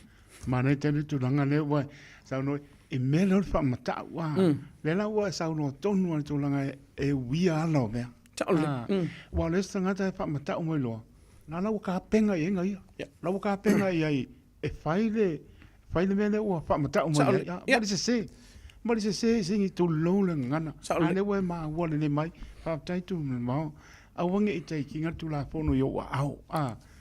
Manaia tele le tulaga lea ua saunoa i mea lea o le faamatau a. Lea la ua e saunoa tonu lava i le tulaga e uia ala o mea. Sao lelei. Aua o le isi tagata e faamatau mai loa, la la ua tapena i ai na ia. La ua tapena i ai e fai le fai le mea lea ua faamatau mai ai. Ma le sese. Ma le sese sigi tulou le gagana. A lea ua e maua lelei mai. Faafetai Tuimamao. Aua ne i taiki le Tulafono i ou aao.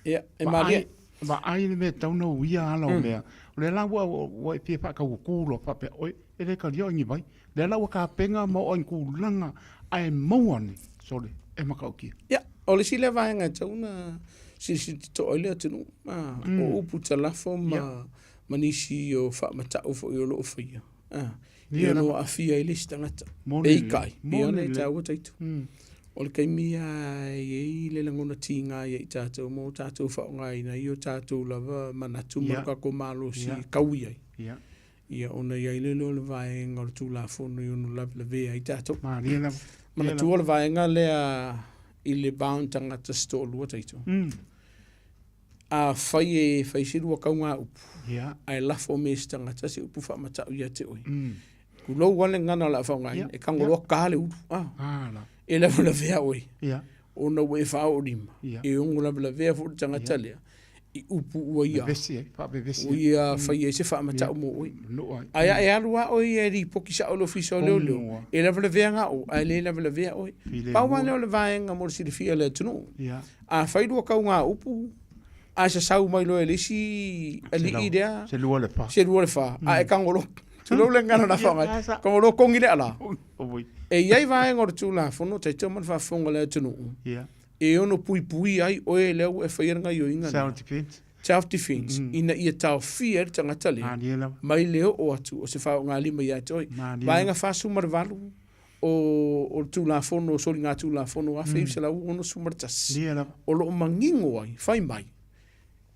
Ia, e malie. Vaai le mea e tatau ona uia ala o mea. O lea la ua e fia faatautu loa faapea, oi, E le talia o ni vai. Lea la ua tapena ma oo i ni tulaga ae maua nei, sole, e matautia. Ia, o le isi lea vaega e tatau ona silasila totoa i ai le atunuu, a, o upu talafo ma, ma nisi o faamatau foi o lo o faia, a, e ono aafia ai le isi tagata. Peitai, pei ona e taua Taito, o le taimi lava e i ai le lagona tiga ia i tatou ma o tatou faaaogaina ai o tatou lava manatu ma lo tatou malosi e taui ai. Ia ona i ai lea o le vaega o le Tulafono e ono lavelavea ai tatou. Malie lava. Manatua le vaega lea i le va o ni tagata se toalua Taito. Afai e fai se lua tauga upu, ae lafo mai e se tagata se upu faamatau ia te oe, tulou lava le gagana o le a faaaogaina, e tago loa ta le ulu. E lavelavea oe, ona ua e faaoolima, e ono lavelavea foi le tagata lea i upu ua ia ua ia faia ai se faamatau mo oe. Ae a e alu lava oe ia e lipoti sao i le Ofisa o Leoleo, e lavelavea na o, ae le lavelavea oe. Pau lava lea o le vaega mo le silafia e le atunuu. Afai lua tauga upu, ae sasau mai loa e le isi alii lea, Se lua le fa. Se lua le fa, ae e tago loa, tulou le gagana na faaaoga, tago loa togi le ala. E i ai vaega o le Tulafono, taitau ma le faafofoga a le atunuu, e ono puipuia ai oe lea ua e faia le gaoioiga lea. Self defense. Self defense, ina ia taofia ai le tagata lea mai le oo atu o se faaaogalima ia te oe. Vaega 48 o le Tulafono o Soligatulafono 1961, o lo o manino ai, fai mai,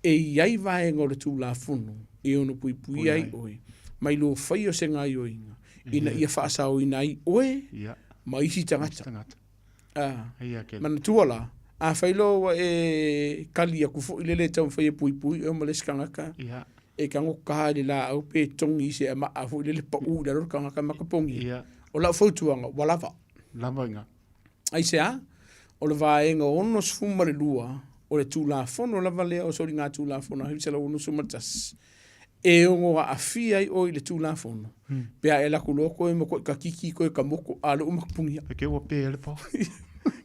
e i ai vaega o le Tulafono e ono puipuia ai oe mai lou faia o se gaoioiga ina ia faasaoina ai oe ma isi tagata. Manatua la, afai loa ua e kali atu foi le le taumafai e puipui oe ma le isi tagata, e tago ta i le laau pe togi i se maa foi lele pau i lalo le tagata ma kapogia. O lau fautuaga, ua lava. Lava i ina. Aisea? O le vaega 62 o le Tulafono lava lea o Soligatulafono 1961, e ono aafia ai oe i le Tulafono, pe a e alu atu loa koe ma koe kakiki koe ka moko a lea ua makapugia. Ke ua pe le pao.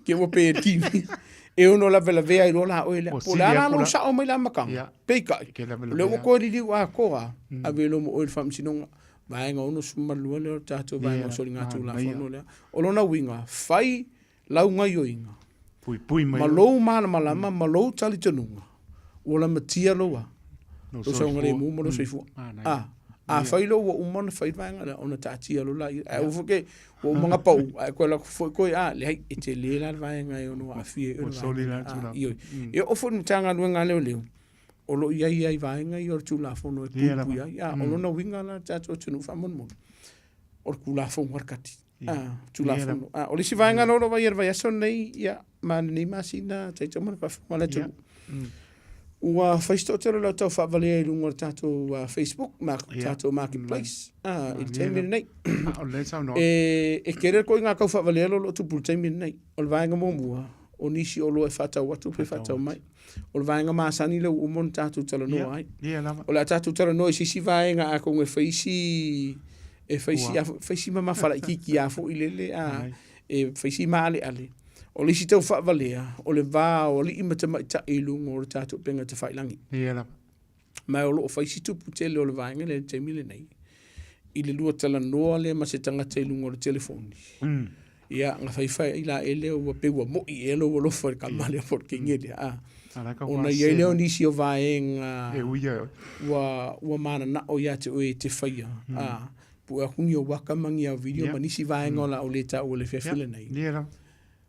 Ke ua pe le TV. E ono lavelavea ai loa la oe lea. Po o le a la lou sao mai le amataga, peitai, o lea ua toe liliu atoa, ave loa ma oe i le Faamasinoga. Vaega 62 lea o le tatou vaega o soligatulafono lea. O lona uiga, fai lau gaioiga, Puipui mai ma lou malamalama ma lou talitonuga, ua lamatia lou a? Lou saogalemu ma lou soifua. A, afai loa ua uma ona fai le vaega lea, ona taatia loa laia. Ae aua foi ke, ua uma ona pau, ae toe alu atu foi koe, a, leai, e tele la le vaega e ono aafia ai oe le vaega lea. A, ioe. E oo foi i le Matagaluega a Leoleo, o lo o i ai ai vaega ia o le Tulafono e puipui ai. A, o lona uiga la le tatou atunuu faamolemole, o le Tulafono a le kati. A, Tulafono. A, o le isi vaega lea o lo o vaai i le vaiaso lenei, ia, ma lenei masina, taitau ma le faafofoga a le atunuu. Ua fai se toatele o le au taufaavalea i luga o le tatou Facebook ma tatou marketplace i le taimi lenei. E tele le ituaiga taufaavalea lea o lo o tupu i le taimi lenei. O le vaega muamua, o nisi o oloa e faatau atu pe faatau mai. O le vaega masani lea ua uma ona tatou talanoa ai. O le a tatou talanoa i se isi vaega atonu e fai si e fai si fai si mamafa laitiiti lava foi lele a e fai si maaleale. O le isi tau faavalea, o le va o alii ma tamaitai i luga o le tatou upega tafailagi. Ma o lo o fai si tupu tele o le vaega lea i le taimi lenei, i le lua talanoa lea ma se tagata i luga o le telefoni. Ia, na faifai ai la e lea ua pei ua moi ea lou alofa i le tama lea po o le teine lea, a. Ona i ai lea o nisi o vaega ua mananao ia te oe e te faia, a, pue atu ni ou aka ma ni au video ma nisi vaega o le a ou le taua i le afiafi lenei.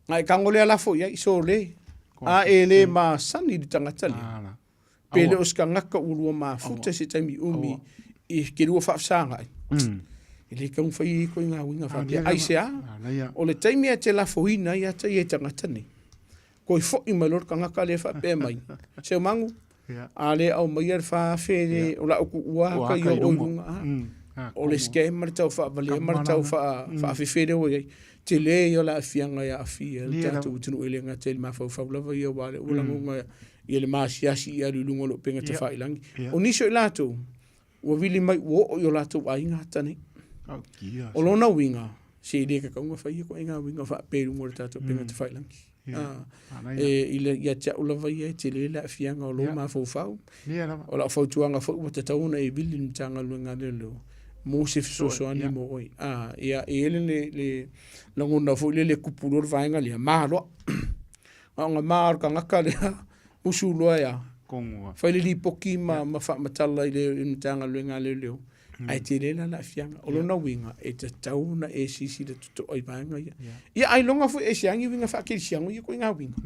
Na e tago lea lafo i ai, sole, a e le masani i le tagata lea. Pe le o se tagata ua lua mafuta i se taimi umi i ke lua faafesagai. E le taumafai ai koe i ngā uiga faapea. Aisea? O le taimi e te lafoina ai ata ia i tagata nei, toe foi mai loa le tagata lea faapea mai, Seumangu, a le aumaia le 4,000 le, o lau tuua ata ia o oe i luga. O le scam ma le tau faavalea ma le tau faafefe lea ua i ai. Tele ia o le aafiaga e aafia ai le tatou atunuu e le gata i le mafaufau lava ia aua o lea ua lagona ia le maasiasi i alu i luga o le upega tafailagi. O nisi o i latou, ua vili mai ua oo i o latou aiga ata nei. O lona uiga, se e le tatau ona faia ituaiga uiga faapea i luga o le tatou upega tafailagi. E, i le, ia te au lava ia e tele le aafiaga o lou mafaufau. O lau fautuaga foi ua tatau ona e vili i le Matagaluega a Leoleo. Mo se fesoasoani mo oe. A, ia, e i ai le, le, le lagona foi lele e kupu loa le vaega lea, ma loa. A o ga ma o le tagata lea, musu loa e a? Fai le lipoti ma, ma faamatala i le Matagaluega a Leoleo, ae tele la le aafiaga. O lona uiga, e tatau ona e silasila totoa i vaega ia. Ia, ailoga foi e seagi uiga faakerisiano ia ituaiga uiga.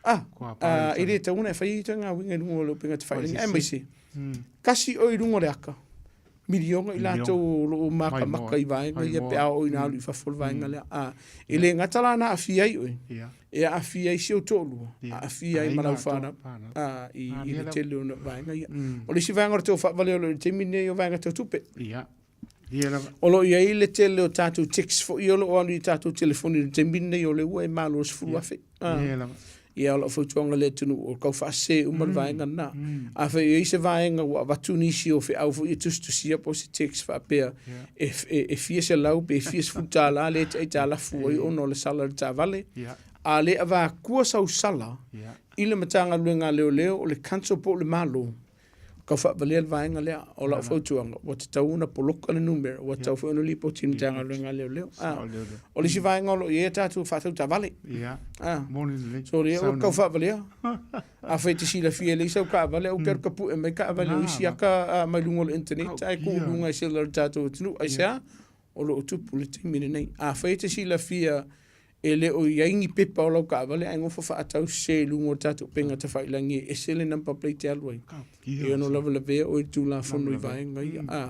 A, e le tatau ona e faia ia ituaiga uiga i luga o le upega tafailagi, aemaise, tasi oe i luga o le aka, miliona i latou o lo o matamata i vaega ia pe a oo ina alu i fafo le vaega lea. A, e le gata la na aafia ai oe, e aafia ai si ou toalua, aafia ai ma lau fanau, a, i, i le tele o vaega ia. O le isi vaega o le tau faavalea o lo o i le taimi lenei o vaega tau tupe. O lo o i ai le tele o tatou text foi o lo o alu i tatou telefoni i le taimi lenei o lea ua e malo i le 10,000. Ia, o lau fautuaga i le atunuu, o tau faasese uma le vaega lena. Afai o i ai se vaega ua avatu nisi o feau foi e tusitusia po o se text faapea e, e, e fia selau pe fia $10 lea e te aitalafu ai ona o le sala i le taavale, a le avatua sau sala i le Matagaluega a Leoleo, o le council po o le Malo, Tau faavalea le vaega lea. O lau fautuaga, ua tatau ona poloka le numera, ua tatau foi ona lipoti i le Matagaluega a Leoleo. Ah, o le isi vaega o lo o i ai a tatou faatau taavale. Ah, so lea ua tau faavalea. Afai e te silafia e leai sau taavale, aua te alu tapue mai taavale o isi ata mai luga o le internet ae tuu i luga e sela o le tatou atunuu. Aisea? O lo o tupu le taimi lenei. Afai e te silafia E le o i ai ni pepa o lau taavale ae nofo faatau sese i luga o le tatou upega tafailagi e ese le number plate e alu ai. E ono lavelavea oe i le Tulafono i vaega ia. A,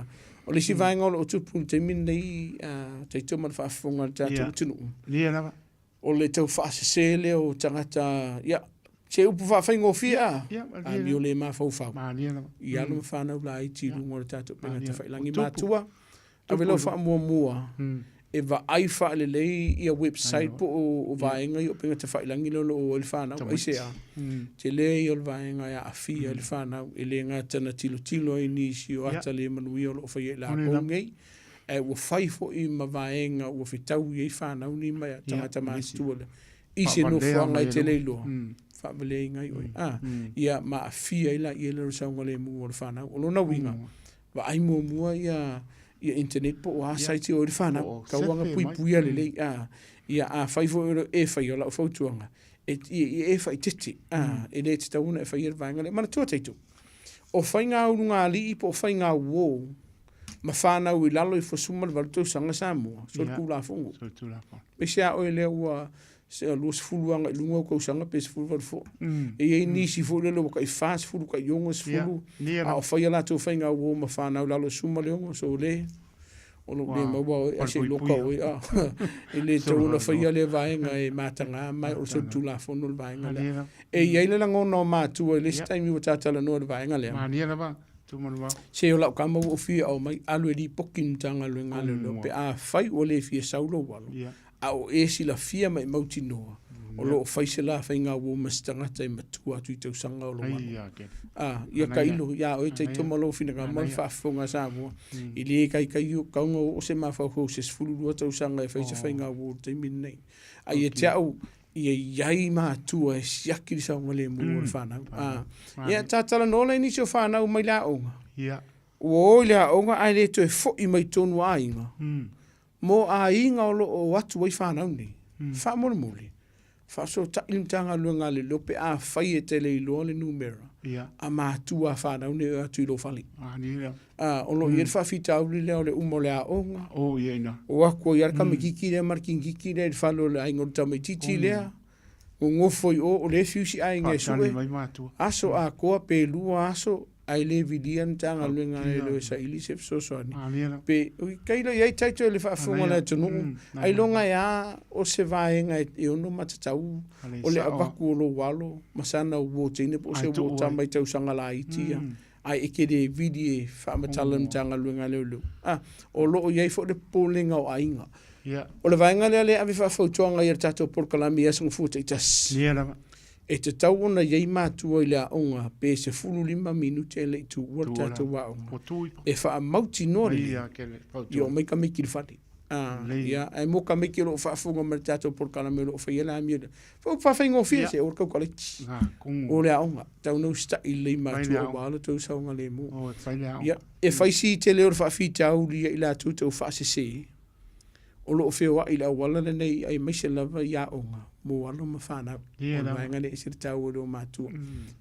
o le isi vaega o lo o tupu i le taimi lenei, a, taito ma le faafofoga a le tatou atunuu, o le tau faasese lea o tagata, ia, se upu faafaigofie a, amio le mafaufau i alo ma fanau laiti i luga o le tatou upega tafailagi. Matua, Ave lau faamuamua e vaai faalelei ia website po o vaega ia o upega tafailagi lea o lo o o ai le fanau. Aisea? Tele ia o le vaega e aafia ai le fanau, e le gata na tilotilo ai nisi o ata le manuia o lo o faia e latou nei, ae ua fai foi ma vaega ua fetaui ai fanau nei ma tagata matutua lea i se nofoaga e te le iloa, faavaleaina ai oe. Ia ma aafia ai laia lea o le saogalemu o le fanau. O lona uiga, Vaai muamua ia ia internet po o a sites e o ai le fanau. Tau aga puipuia lelei. A, ia afai foi o lo e faia, o lau fautuaga, e, ia e faaeteete. A, e le tatau ona e faia le vaega lea. Manatua tatou, o faiga ulugalii po o faiga uo ma fanau i lalo ifo 18 tausaga Samoa, solitulafono. Aemaise a oe lea ua se 20 agai i luga o tausaga pe 18 foi. E i ai nisi foi lele ua tai 40, tai 60, a o fai a latou faiga uo ma fanau i lalo o le 16, so le, o lo o le maua oe, ae se i loka oe, a. E le tatau ona faia lea vaega e mataga ma o le solitulafono le vaega lea. E i ai le lagona o matua i le isi taimi ua ta talanoa i le vaega lea. Se o lau tama ua ou fia aumai, alu e lipoti i le Matagaluega a Leoleo pe afai ua le fia sau lou alo, a o e silafia ma e mautinoa o lo o fai se la faiga uo ma se tagata e matua atu i tausaga o lou alo. A, ia tailo iā oe taito ma lou finagalo ma le faafofoga a Samoa, e le taitai o tau ona oo se mafaufau i se 12 tausaga e fai se faiga uo i le taimi lenei. A ia te au, ia i ai matua e siaki le saogalemu o le fanau. A, ia ta talanoa lea i nisi o fanau mai le aoga, ua o i le aoga ae le toe foi mai tonu a aiga. Mo aiga o lo o o atu ai fanau nei, faamolemole, faafesootai le Matagaluega a Leoleo pe afai e te le iloa le numera a matua a fanau nei e o atu i lou fale. A, o lo o i ai le faafitauli lea o le uma o le aoga, o atu ai lava le tamaitiiti lea ma le tiniiti lea i le fale o le aiga o le tamaitiiti lea, nonofo i o, o lea e fiu si aiga e sue, aso atoa pe 2 aso ae le vilia le Matagaluega a Leoleo e saili se fesoasoani. Pe, tailo i ai title i le faafofoga a le atunuu, ailoga e a o se vaega e ono matatau o le avatu o lou alo ma sana uo teine po o se uo tama i tausaga laiti ia, ae e te le vili e faamatala le Matagaluega a Leoleo. A, o lo o i ai foi le popolega o aiga. O le vaega lea lea e ave faafautuaga i le tatou polokalame i aso Gafua taitasi. E tatau ona i ai matua i le aoga pe 15 minute e le i tuua le tatou aoga e faamautinoa lelei ia omai tamaiti i le fale. Ia, ae mo tamaiti o lo o faafofoga mai i le tatou polokalame o lo o faia le amio lea. Fai upu faafaigofie se o le kaukaleti. O le aoga, tau na usitai lelei matua aua lo tou saogalemu. Ia, e fai si tele o le faafitauli ia i latou tau faasese o lo o feoai i le auala lenei aemaise lava i aoga mo alo ma fanau. O le vaega lea e ese le taua i le o matua.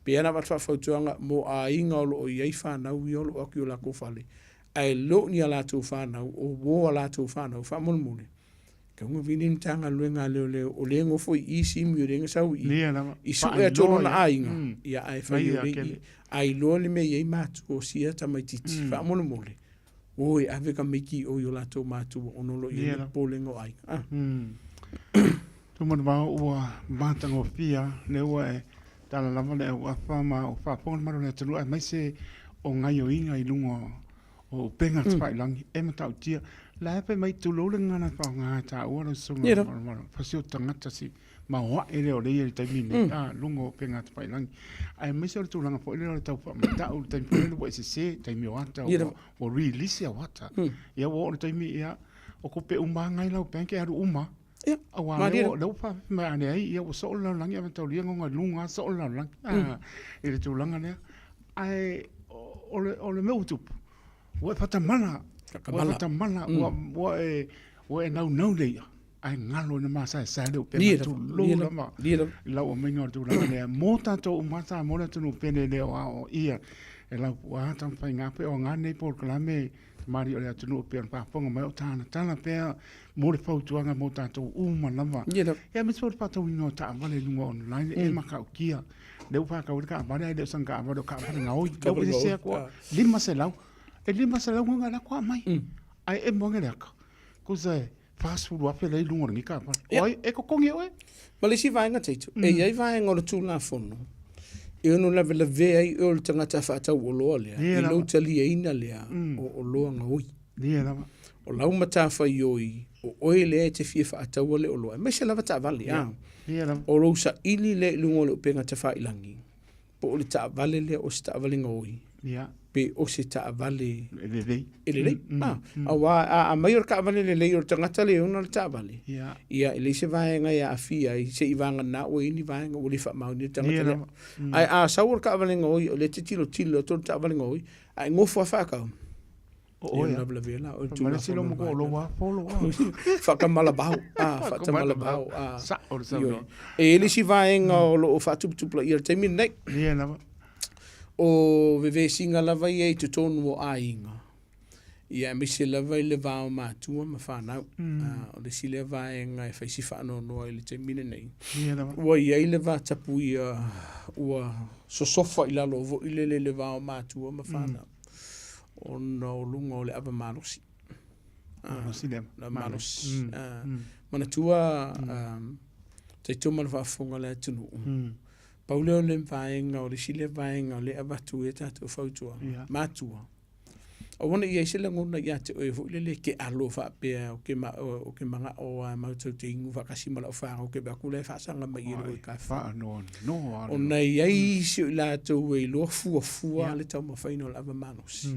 Pei lava ona avatu faafautuaga mo aiga o lo o i ai fanau ia o lo o atu i o latou fale, ae le o ni a latou fanau, o uo a latou fanau, faamolemole, tau na vili le Matagaluega a Leoleo, o lea e nofo i i Simu, o lea na sau i i, i sue atu o lona aiga, ia ae fai o lea i i, a iloa le mea e i ai matua o sia tamaitiiti, faamolemole, o e ave tamaiti i o i o latou matua ona o lo o i ai le popolega o aiga. Tumanuvao ua matagofie lea ua e tala lava le auafa ma o faafofoga le malu o le atunuu aemaise o gaioiga i luga o upega tafailagi e matautia. La e fai mai tulou le gagana e faaaoga e taua lau susuga fasi o tagata si maoae lea o lea i le taimi nei a luga o upega tafailagi aemaise o le tulaga foi lea o le tau faamatau le taimi foi lea ua e sese taimi o ata ua release au ata ia ua oo i le taimi ia o tupe uma lava nai lau bank e alu uma Ia, Aua malie lea ua, lea ua faafefe mai a leai, ia ua soo le lalolagi ae mataulia goga i luga soo le lalolagi mm. i le tulaga lea. Ae o le, o le mea ua tupu, ua e faatamala, ua e faatamala, mm. ua, ua e, ua e naunau le ia, ae galo ina masaesae le upega tulou lava i lau aumaiga o le tulaga lea. Mo tatou uma Samoa le atunuu pele le o ao ia e laupuaa taumafaiga pe o aga nei polokalame Tamalii o le atunuu e pei ona faafofoga mai o talatala pea mo le fautuaga mo tatou uma lava. Ia aemaise foi o le faatauina o taavale i luga online e matautia. Lea ua faatau ai le taavale ae le o sana taavale o taavale gaoi. Lea ua sese atu lava, 500. E 500 gaga e alu atu aumai. Ae emo ane le ata, tusa e 40,000 lea i luga o lenei taavale. O ai e totogi e oe? Ma le isi vaega Tito, e i ai vaega o le Tulafono e ono lavelavea ai oe o le tagata faatau oloa lea i lou taliaina lea o oloa gaoi. O lau matafaioi, o oe lea e te fia faataua le oloa, aemaise lava taavale, a. O lou saili lea i luga o le upega tafailagi, po o le taavale lea o se taavale gaoi, pe o se taavale e lelei. E lelei. Aua a aumai o le taavale lelei o le tagata lea e ona le taavale, ia e leai se vaega e aafia ai seiavagana ua i ai ni vaega ua le faamaonia le tagata lea. Ae a sau o le taavale gaoi o lea e te tilotilo atu o le taavale gaoi, ae nofo lava faatau, O oe a. Lavelavea la oe i le Fai mai le isi Tulafono lou matua o lou a polo a. Faatamalabao, a, faatamalabao, a. Sao le saunoaga. Ioe. E i ai le isi vaega o lo o faatuputupulaia i le taimi lenei. Ia lava. O vevesiga lava ia i totonu o aiga, ia aemaise lava i le va o matua ma fanau. O le isi lea vaega e fai si faanoanoa i le taimi lenei. Ia lava. Ua i ai le vatapuia ua sosofa i lalo foi lele i le va o matua ma fanau. Ona o luga o le ava malosi. Malosi le ava. Malosi. Manatua, talitonu ma le faafofoga a le atunuu, Pau lea o le vaega, o le isi lea vaega o lea e avatu ai a tatou fautuaga, yeah. matua. Aua ne i ai se lagona ia te oe foi lele e te alo faapea ou te, ma, ou te manao lava matou te inu faatasi ma lau fanau, ou te vaai atu la e faasaga mai i le kafe. Faanoanoa. Ona e i ai isi o i latou e iloa fuafua yeah. le taumafaiga o le ava malosi.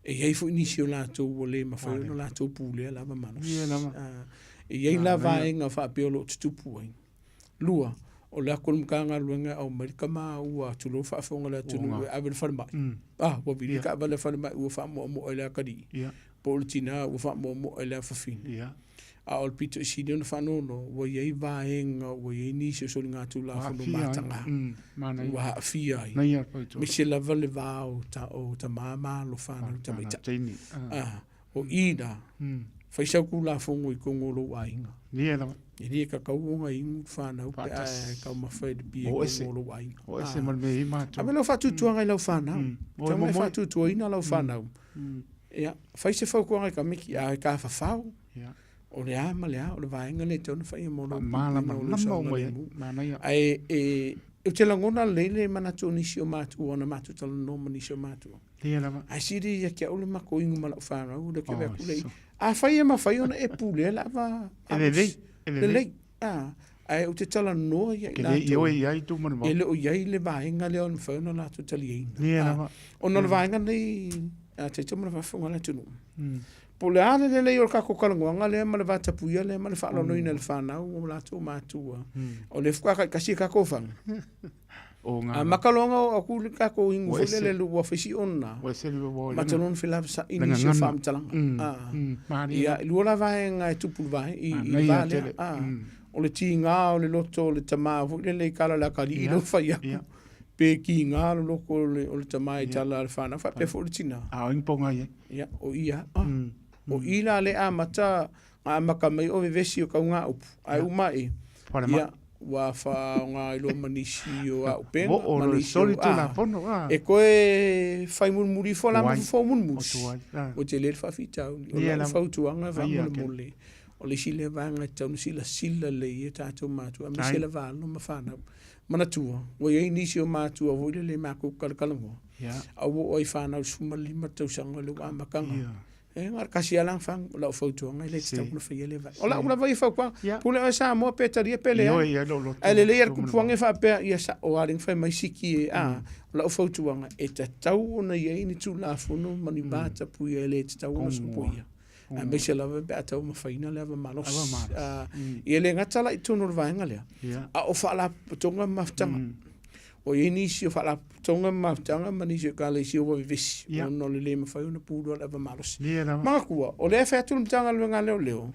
E i ai foi nisi o latou ua le mafai ona latou pulea le ava malosi. Yeah, e i ai la vaega faapea o lo o tutupu ai. 2, o le atu o le Matagaluega e aumai le tama ua tulou faafofoga le atunuu e ave i le falemai. Ah, ua vili le taavale a le falemai ua faamoamoa i le atalii, po o le tina ua faamoamoa i le afafine. A o le pito i sili ona faanoanoa, ua i ai vaega ua i ai nisi o soligatulafono mataga ua aafia ai, aemaise lava le va o tama ma alo fanau tamaitai. Ah, O i la, fai sau Tulafono i totonu o lou aiga. Ia lava. E le tatau ona inu le fanau pe a e taumafa i le pia i totonu o lou aiga. O ese ma le mea e i ai matou. Ave lau faatuatuaga i lau fanau. Tatau ona e faatuatuaina lau fanau. Ia, fai se fautuaga i tamaiti, a e tafafao, o le a ma le a, o le vaega lea e tatau ona fai mo lou puipuiga o lou saogalemu. Ae e, ou te lagona lelei le manatu o nisi o matua ona matou talanoa ma nisi o matua. Ia lava. Ae sili ia te au le matou inu ma lau fanau, le te atu le i. Afai e mafai ona e pulea le ava. E lelei. E lelei. Ah, ae ou te talanoa ia i latou. E le i ai tu mana E le o i ai le vaega lea o le mafai ona latou taliaina. Ia lava. Ona o le vaega nei, a te tau mana faafofoga le atunuu. Po o le a le lelei o le tatou talanoaga lea ma le vatapuia lea ma le faaaloaloina i le fanau o latou matua, o lea faatoa taitasi e tatou faga. Amata loa ona oo atu le tatou inu foi lele ua fai si ona, amata loa ona felavasai nisi o faamatalaga. Ia, e lua la vaega e tupu i le va lea. O le tiga o le loto o le tama foi lele i tala a le atalii lea ua fai atu, pe tiga le loto o le tama i tala a le fanau, faapea foi le tina. A o ai ni pogai ai? Ia, o i lava. O i la lea amata, na amata mai o vevesi o tauga-upu, ae uma ae, ia, ua faaaoga ai loa ma nisi o auupega, ma nisi o, a, e toe fai mulimuli ifo la ma fofo mulimuli. Ua tele le faafitauli. O lau fautuaga faamolemole, o le isi lea vaega e tatau ona silasila lelei i ai tatou matua, aemaise lava alo ma fanau. Manatua, ua i ai nisi o matua foi lele matou talatalanoa, a ua oo ai fanau i le 15 tausaga lea ua amataga. E na o le tasi lava la fagu, o lau fautuaga e le tatau ona faia lea vaega. O lau lava ia fautuaga, pule oe Samoa pe talia pe leai. Ae lelei lava le kupu ane faapea, ia sao lava le fai mai siki e, a, o lau fautuaga, e tatau ona i ai ni Tulafono ma ni vatapuia e le tatau ona sopoia. Aemaise lava pe a taumafaina le ava malosi. Ia le gata la i totonu o le vaega lea, a o faalapotopotoga ma mafutaga. Ua i ai nisi o faalapotopotoga ma mafutaga ma nisi o ekalesia ua vevesi ona o le le mafai ona pulua le ava malosi. Manatua, o lea e fai atu le Matagaluega a Leoleo,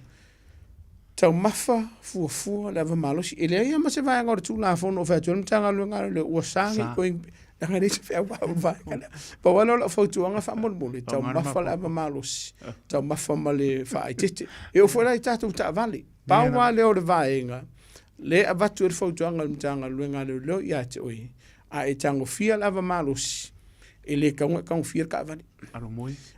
taumafa fuafua le ava malosi. E leai lava ma se vaega o le Tulafono o fai atu ai le Matagaluega a Leoleo ua sa nei koe leaga e leai se feau a le vaega lea. Pau lava lea o lau fautuaga faamolemole, taumafa le ava malosi, taumafa ma le faaeteete. E oo foi la i tatou taavale, pau lava lea o le vaega lea e avatu ai le fautuaga a le Matagaluega a Leoleo ia te oe, a e tagofia le ava malosi, e le tatau ona e tagofia le taavale.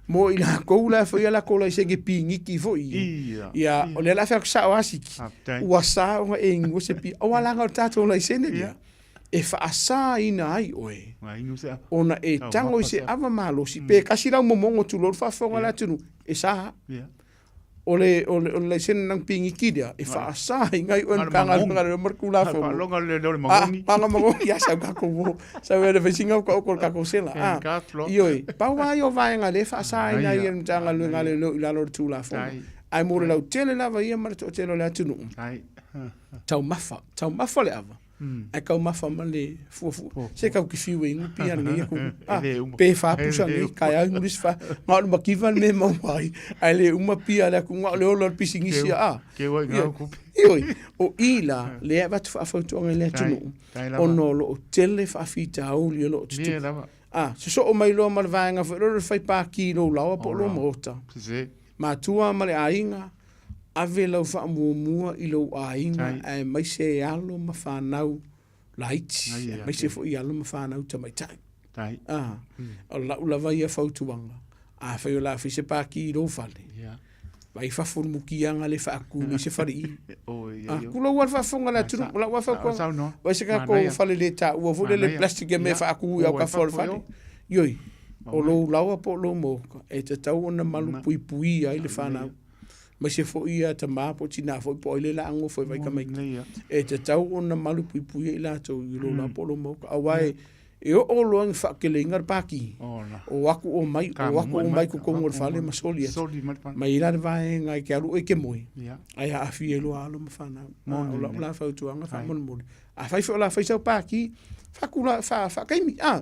Mo i latou la e faia latou laisene piniki foi ia, ia o lea o le a fai atu sao lava siki, ua sa ona e inua se pia. Aua leaga o le tatou laisene lea, e faasaina ai oe ona e tago i se ava malosi, pe tasi lau momono tulou le faafofoga a le atunuu, e sa. O le o le o le laisene nang pingiki lea e faasaina ai oe e le Matagaluega a Leoleo ma le Tulafono. Faaloga le leo o le magogi. Ah, magogi, ia sau tatou o. Sau e le faisinga o ka oko le tatou sela. Ah, ioe, pau lava ia o vaega lea e faasaina ai e le Matagaluega a Leoleo i lalo o le Tulafono. Ae mo le lautele lava ia ma le toatele o le atunuu, taumafa, taumafa le ava. Ae taumafa ma le fuafua. Se tau te fiu e inu pia lenei aku. Ah, pe fa pusa nei, taeao inu le isi fa. Na o le mativa le mea e maua ai. Ae le uma pia a le atunuu, na o le ola o le pisinisi a. Ioe, o i la, lea e avatu faafautuaga i le atunuu, ona o lo o tele faafitauli o lo o tutupu. Ah, sosoo mai loa ma le vaega foi lea o le fai paki i lou laoa po o lou maota. Matua ma le aiga, Ave lau faamuamua i lou aiga aemaise alo ma fanau laiti, aemaise foi alo ma fanau tamaitai. A, o lau lava ia fautuaga, afai o le a fai se paki i lou fale, vaai i fafo i le mutiaga lea e faatu nei se faleie. A, tulou lava le faafofoga a le atunuu, o lau lava fautuaga, vaai se tatou fale le taua foi lele plastic e mea e faatu i autafa o le fale. Ioe, o lou laoa po o lou maota, e tatau ona malupuipuia ai le fanau. Aemaise foi ia tama po o tina foi po o ai le la nofo e vaai tamaiti. E tatau ona malupuipuia i latou i lou la po o lou maota. Aua e oo loa ina faateleina le paki, o atu o mai, o atu o mai i totonu o le fale ma soli atu. Mai ai la le vaega e te alu oe e te moe, ae aafia ai loa alo ma fanau. O lau la fautuaga faamolemole, afai foi o le a fai sau paki, faataimi, a,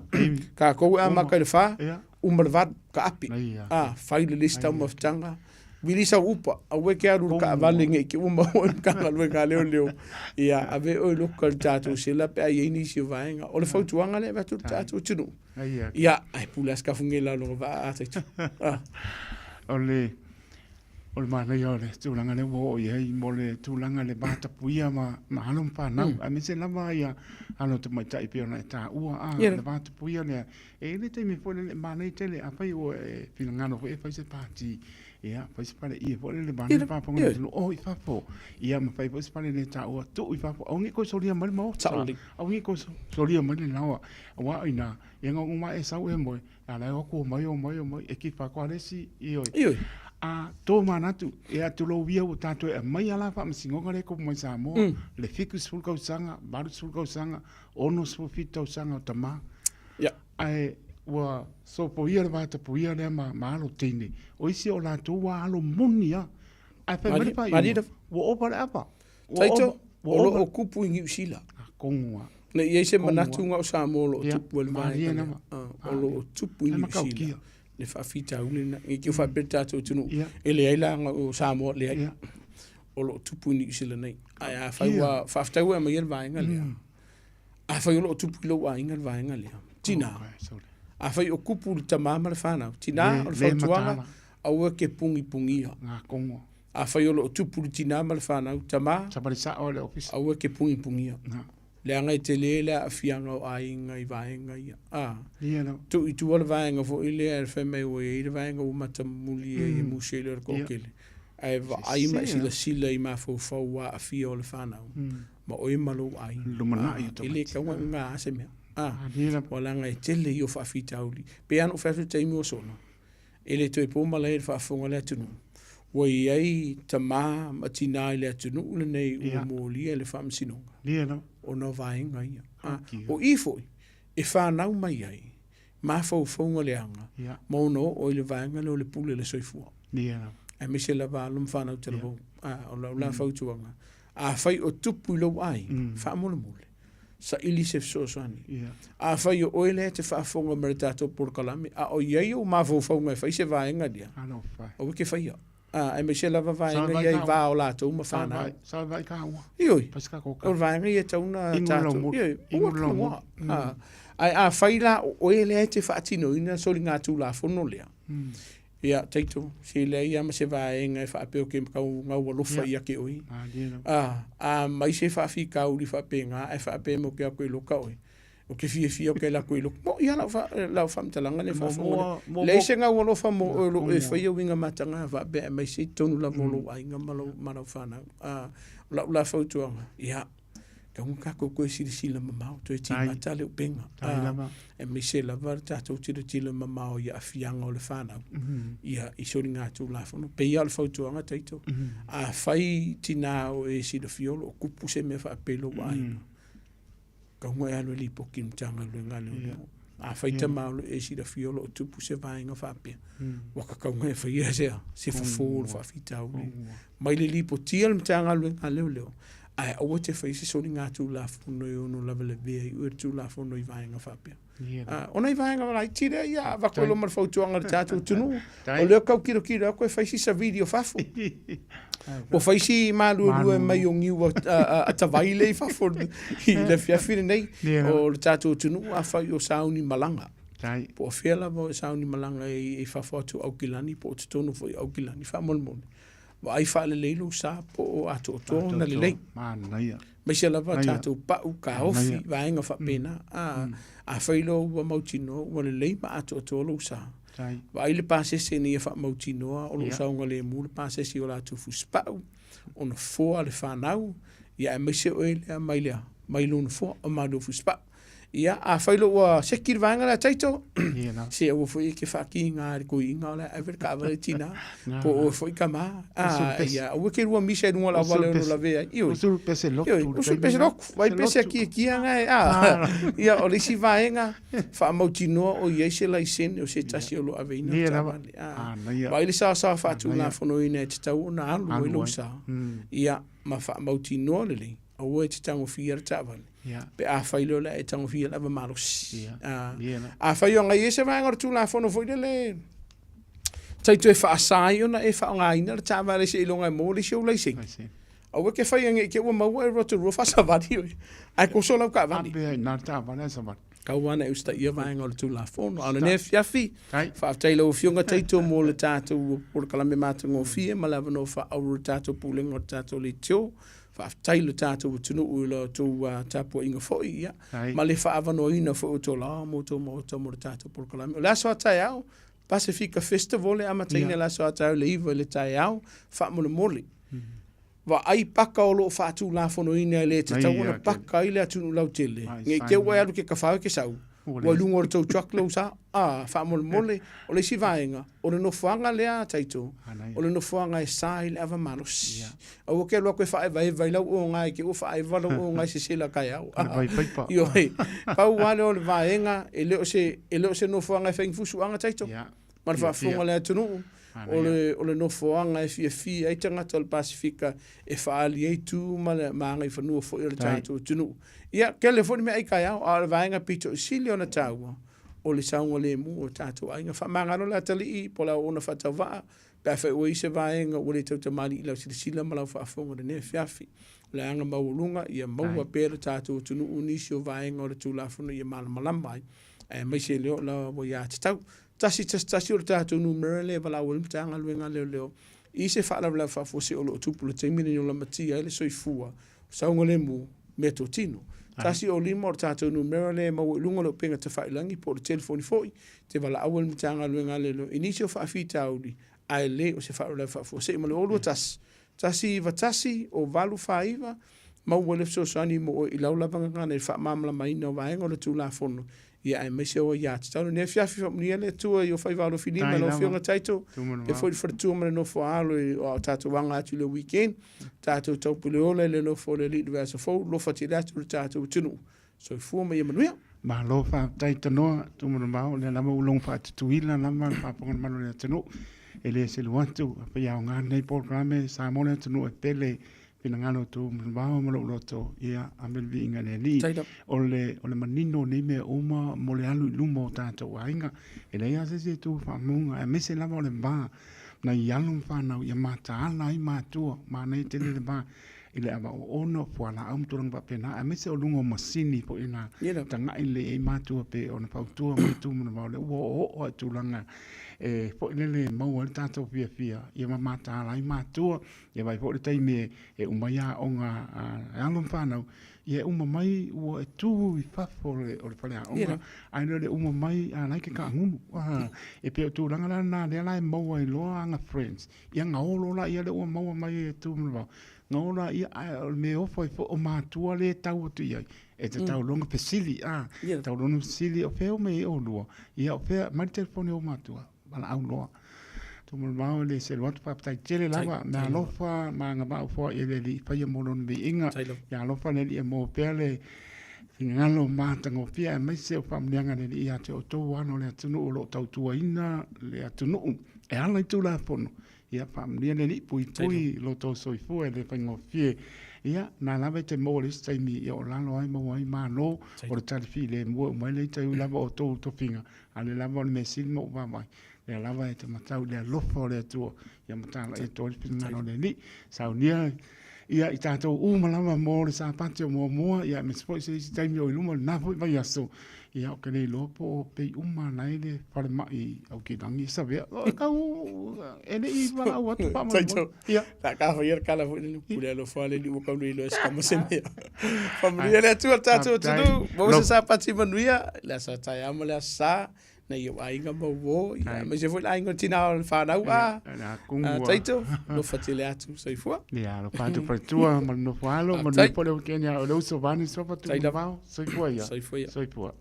tatou e amata i le fa, uma le valu, taape, a, fai lelei se taumafataga, vili sau upa, aua e te alu i le taavale ne i te i ua maua ai le Matagaluega a Leoleo, ia ave oe i loka i le tatou sela pe a i ai nisi o vaega. O le fautuaga lea e avatu i le tatou atunuu, ia, ae pule lava Sitafuge i lona vaa a Taitu. O le O le manaia o le tulaga lea ua oo i ai mo le tulaga i le vatapuia ma, ma alo ma fanau, aemaise lava ia alo tamaitai e pei ona e taua, a, le vatapuia lea. E i ai le taimi foi lele, e manaia tele, afai ua e finagalo foi e fai se pati, ia, fai se faleie foi lele vaeane le faafofoga a le atunuu, o i fafo, ia ma fai foi se fale le taua, tuu i fafo, aua ne i toe solia mai le maota, aua ne i toe solia mai le laoa, aua o i ina, ia na ona uma lava e sau e moe, A la e o atu omai, omai, omai, e kipa atu lava le isi, ioe. Ioe. A tomanatu, ia tulou ia ua tatou e aumaia la faamasinoga lea e tupu mai Samoa, le 70 tausaga, 80 tausaga, 67 tausaga o tama. Ia. Ae Ua sopoia le vatapuia lea ma, ma alo teine. O isi o latou ua alo moni lava. Ae fai mai le faaiuga, ua ova le ava. Taito, o lo o tupu i Niu Sila. Kogoa. Ne i ai se manatu na o Samoa o lo o tupu ai le vaega lea. O lo o tupu i Niu Sila le faafitauli lena. Ne i te i ua faapea le tatou atunuu e leai la na o Samoa, leai. O lo o tupu i Niu Sila nei. Ae afai ua faafetai ua e aumaia le vaega lea. Afai o lo o tupu i lou aiga le vaega lea, tina, afai o kupu le tama ma le fanau, tina, o le fautuaga, aua ke pugipugia. Afai o lo o tupu le tina ma le fanau, tama, aua ke pugipugia. Leaga e tele le aafiaga o aiga i vaega ia. A, tuu i tua le vaega foi lea e fai mai ua i ai le vaega ua matamuli ai e musi ai loa le toatele. Ae vaai ma e silasila i mafaufau aafia o le fanau. Ma oe ma lou aiga. Lumanai o E le tatau ona uga se mea. A, ua leaga e tele ia o faafitauli. Pei lava ona ou fai atu i le taimi ua sola, e le toe po malae i le faafofoga a le atunuu, ua i ai tama ma tina i le atunuu lenei ua molia i le faamasinoga ona o vaega ia. A, o i foi e fanau mai ai mafaufauga leaga ma ono oo i le vaega lea o le pule i le soifua. Aemaise lava alo ma fanau talavou. A, o lau la fautuaga, afai o tupu i lou aiga, faamolemole, saili se fesoasoani. Afai o oe lea e te faafofoga mai i le tatou polokalame, a o i ai ou mafaufauga e fai se vaega lea, aua e te faia. Aemaise lava vaega ia i va o latou ma fanau. Ioe, o le vaega ia e tatau ona tatou, ioe, aua le talanoa. Ae afai la o oe lea e te faatinoina le soligatulafono lea, ia, taito, se leai lava ma se vaega e faapea ou te tau gaualofa ia te oe. A aumai se faafitauli faapena ae faapea mai ou te o atu e loka oe, Ou te fiafia ou te alu atu i loko. Moʻi lava lau faamatalaga lea e faafofoga nei. Leai se gaualofa mo oe o lo o e faia uiga mataga faapea aemaise i totonu lava o lou aiga ma lau, ma lau fanau. O lau la fautuaga, ia, tatau ona tatou toe silasila mamao, toe timata le upega. Aemaise lava le tatou tilotilo mamao i aafiaga o le fanau, ia, i soligatulafono. Pei lava o le fautuaga Taito, afai tina o e silafia o lo o tupu se mea faapea i lou aiga, Tatau ona e alu e lipoti i le Matagaluega a Leoleo. Afai tama o lo o e silafia o lo o tupu se vaega faapea, ua tatau ona e faia se, se fofo o le faafitauli. Mai le lipotia le Matagaluega a Leoleo, ae aua te faia se soligatulafono e ono lavelavea ai oe e le Tulafono i vaega faapea. O nai vaega laiti lea ia avatu ai loa ma le fautuaga i le tatou atunuu. O lea tau tilotilo atu e fai si savili o fafo. Ua fai si maluelue mai o niu a tavai lea i fafo i le afiafi lenei. O le tatou atunuu afai o sauni malaga. Po o fea lava o sauni malaga i fafo atu o Aukilani po o totonu foi o Aukilani, faamolemole. Vaai faalelei lou sa po o atoatoa ona lelei. Manaia. Aemaise lava tatou pau, kaofi, vaega faapena. A, afai loa ua mautinoa ua lelei ma atoatoa lou sa, vaai le pasese ina ia faamautinoa o lo o saogalemu le pasese i o latou fusipau, o nofoa le fanau, ia aemaise oe lea mai le, mai lou nofoa, mai lou fusipau. Ia, afai loa ua seki le vaega lea Taito, se aua foi e te faatiga i le toeaina o le a ave le taavale i tina, po o oe foi tama. A, ia, aua e te lua misa i luga o le auala e ono lavea ai. Ioe. Usu pese lotu. Ioe, usu pese lotu. Vai pese a kiakia nga e, a. Ia, o le isi vaega, faamautinoa o i ai se laisene o se tasi o lo o aveina le taavale. A, vaai le saosaoa faatulafonoina e tatau ona alu ai lou sa. Ia, ma faamautinoa lelei. Aua e te tagofia le taavale. Yeah. Pe afai loa o le a e tagofia le ava malosi. Yeah. Yeah. Afai o agai ai se vaega o le Tulafono foi lele, tai toe faasa ai ona e faaaogaina le taavale seiloga e maua le isi ou laisene. Aua e te faia nei te ua maua e Rotorua faasavali oe, ae koso lau taavale. Ape ai nā le taavale ae savali. Tau lava ona e usitaia vaega o le Tulafono. A o lenei afiafi, faafetai i lau Afioga Taito mo le tatou polokalame matagofie ma le avanoa faaauro i le tatou Pulega o le tatou Leitio. Faafetai i lo tatou atunuu i la outou tapuaiga foi, ia, ma le faaavanoaina foi o Tolao ma outou maota mo le tatou polokalame. O le aso a taeao, Pasefika Festival e amataina i le aso a taeao i le 9 i le taeao, faamolemole. Vaai paka o lo o faatulafonoina e le tatau ona paka ai le atunuu lautele, ne i te i ua e alu i ke kafao e ke sau. Ua i luga o le tow truck lou sa. A, faamolemole, o le isi vaega, o le nofoaga lea a Taito, o le nofoaga e sa ai le ava malosi. Aua ke alu atu e faaevaeva i lau oga i te i ua faaeva lau oga i sesela taeao. Ioe, pau lava lea o le vaega, e le o se, e le o se nofoaga e fai ni fusuaga Taito. Ma le faafofoga a le atunuu, o le, o le nofoaga e fiafia ai tagata o le Pasefika e faaali ai tu ma le ma agaifanua foi o le tatou atunuu. Ia, tele foi le meaai taeao, a o le vaega pito i sili ona taua, o le saogalemu o tatou aiga. Faamagalo le atalii po o le auauna faatauvaa pe afai ua i ai se vaega ua le tautamalii i lau silasila ma lau faafofoga i lenei afiafi. O le aga maualuga ia maua pea le tatou atunuu nisi o vaega o le Tulafono ia malamalama ai, aemaise lea o le aiatatau. 111 o le tatou numera lea e valaau ai le Matagaluega a Leoleo i se faalavelave faafuasei o lo o tupu i le taimi lenei o lamatia ai le soifua, saogalemu, meatotino. 105 o le tatou numera lea e maua i luga o le upega tafailagi po o le telefoni foi, te valaau ai le Matagaluega a Leoleo i nisi o faafitauli ae le o se faalavelave faafuasei. Ma le 021 191 o 849, maua le fesoasoani mo oe i lau lava gagana i le faamalamalamaina o vaega o le Tulafono, ia aemaise o aiatatau. Lenei afiafi faamanuia le Atua i o faiva alofilima i lau Afioga Taito, e foi le faletua ma le nofo a alo i o tatou aga atu i le weekend, tatou taupule ola i le alofa o le Alii i le vaiaso fou, alofa tele atu i le tatou atunuu. Soifua ma ia manuia. Malo faafetai Tanoa, Tumanavao, o lea lava ua logo faatutuila lava le faafofoga o le atunuu. E le selu atu, pei aoga lenei polokalame, Samoa le atunuu e pele finagalo o Tumanavao ma lou loto, ia ave le viiga i le Alii. O le, o le manino o nei mea uma mo le alu i luma o tatou aiga. E leai lava se isi e tu faamuga, aemaise lava o le va nai alo ma fanau ia mataala ai matua, manaia tele le va i le ava oona o fualaau ma tulaga faapena, aemaise o luga o masini foi na tagai lelei ai matua pei ona fautua mai Tumanavao, lea ua oooo lava i tulaga e foi lele e maua ai le tatou fiafia, ia ma mataala ai matua. Ia vaai foi le taimi e uma ai aoga a alo ma fanau, ia e uma mai ua e tu i fafo o le faleaoga, ae le o le uma mai a la e te taagulu. E pei o tulaga la na lea la e maua ai loa aga friends, Ia gaolo la ia lea ua maua mai e Tumanavao, gaolo la ia ae o le mea e ofo ai foi o matua lea e tau atu i ai, e te tau loa ona fesili, a, tau loa ona fesili, o fea e omai ai oulua? Ia o fea, aumai le telefoni a ou matua, valaau loa. Tumanavao e le selu atu, faafetai tele lava, mea alofa ma agavaa ua foai e le Alii e faia mo lona viiga. Ia alofa le Alii e maua pea le finagalo matagofie aemaise o faamanuiaga a le Alii ia te outou alo o le atunuu o lo o tautuaina le atunuu. E ala i Tulafono, ia faamanuia le Alii, puipui lo outou soifua e le faigofie. Ia, na lava e te maua i le isi taimi, ia o lalo ai maua ai malo o le tali filemu e uma ai le ita, e ui lava o outou tofiga, a o lea lava o le mea sili ma ou vaavaai, lea lava e te matau i le alofa o le Atua, ia matala atoa ai le finagalo o le Alii. Saunia ia i tatou uma lava mo le Sapati o muamua, ia aemaise foi se isi taimi o i luma o lena foi vaiaso, ia ou te le iloa po o pei uma la e le falemai Aukilagi e savea. O, tau, e le i valaau atu faamolemole. Ia. Sa ka fai le kala foi le pule alofa le Alii ua tau le iloa e se kama se mea. Faamanuia le Atua i le tatou atunuu. Maua se Sapati manuia, le aso taeao ma le aso Sa. Nai ou aiga ma uo, ia, aemaise foi le aiga o le tina o le fanau, a, a Taito, alofa tele atu, soifua. Ia, alofa atu faletua ma le nofo alo, manuia foi le weekend ia o le uso Vani Sofa Tumanavao, soifua ia. Soifua ia. Soifua.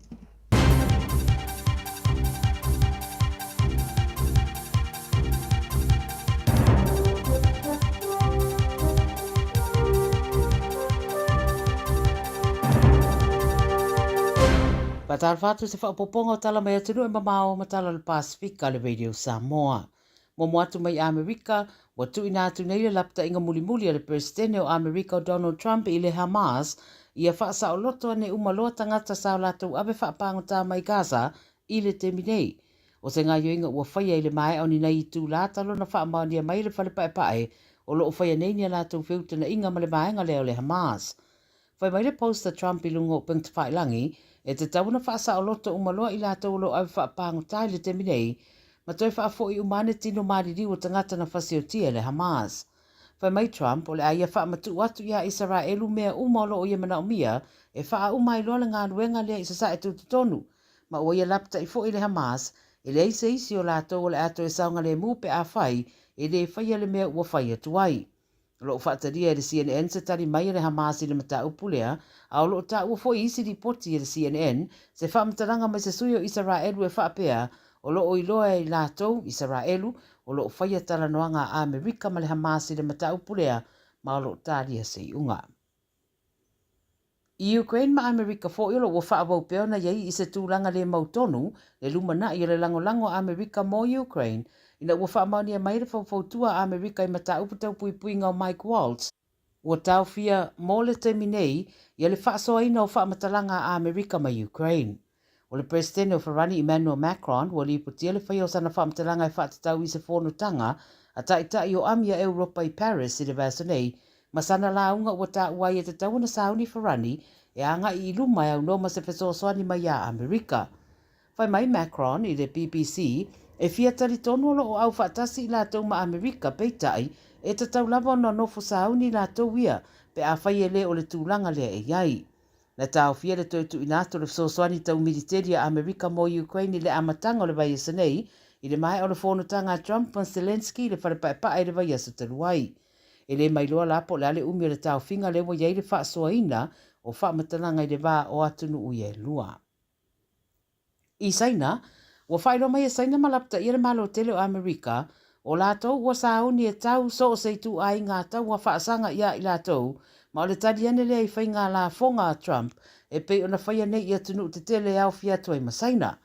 Faatalofa atu i se faaopoopoga o tala mai atunuu e mamao ma tala o le Pasefika a le Radio Samoa. Muamua atu mai Amerika, ua tuuina atu nei le lapataiga mulimuli a le Peresetene o Amerika o Donald Trump i le Hamas ia faasaoloto ane uma loa tagata sa o latou ave faapagota mai Gaza i le taimi nei. O se gaoioiga ua faia i le maea o ni nai itulā talu ona faamaonia mai e le Fale Paepae o lo o faia nei ni a latou feutanaʻiga ma le vaega lea o le Hamas. Fai mai le post a Trump i luga o upega tafailagi, e tatau ona faasaoloto uma loa i latou o lo o ave faapagota i le taimi nei, ma toe faafoi uma ane tino maliliu o tagata na fasiotia e le Hamas. Fai mai Trump, o le a ia faamatuu atu iā Isaraelu mea uma o lo o ia manaomia e faauma ai loa le galuega lea i Sasae Tutotonu, ma ua ia lapataʻi foi le Hamas, e leai se isi o latou o le a toe saogalemu pe afai e le faia le mea ua fai atu ai. O lo o faatalia e le CNN se tali mai a le Hamas i le mataupu lea, a o lo o taua foi i isi lipoti e le CNN se faamatalaga mai se sui o Isaraelu e faapea, o lo o iloa e i latou, Isaraelu, o lo o faia talanoaga a Amerika ma le Hamas i le mataupu lea ma o lo o talia se iuga. I Ukraine ma Amerika foi o lo ua faaauau pea ona i ai i se tulaga le mautonu le lumanai o le lagolago a Amerika mo Ukraine ina ua faamaonia mai e le faufautua a Amerika i mataupu tau puipuiga o Mike Waltz ua taofia mo le taimi nei ia le faasoaina o faamatalaga a Amerika ma Ukraine. O le Peresetene o Farani Emmanuel Macron ua lipotia le faia o sana faamatalaga e faatatau i se fonotaga a Taitai o Ami a Europa i Paris i le vaiaso nei ma sana lauga ua taua ai e tatau ona sauni Farani e agai i luma e aunoa ma se fesoasoani mai iā Amerika. Fai mai Macron i le BBC e fia talitonu o lo o au faatasi i latou ma Amerika peitai e tatau lava ona nofo sauni latou ia pe afai e le o le tulaga lea e i ai. Na taofia le toe tuuina atu o le fesoasoani tau militeli a Amerika mo Ukraine i le amataga o le vaiaso nei, i le maea o le fonotaga a Trump ma Zelenskyy i le fale paepae i le vaiaso talu ai. E le mailoa la po o le a le umi o le taofiga lea ua i ai le faasoaina o faamatalaga i le va o atunuu ia e lua. I Saina, ua faailoa mai e Saina ma lapataia le Malo tele o Amerika, o latou ua sauni e tau so o se ituaiga taua faasaga iā i latou, ma o le tali ane lea i faiga lafoga a Trump e pei ona faia nei i atunuu tetele e aofia atu ai ma Saina.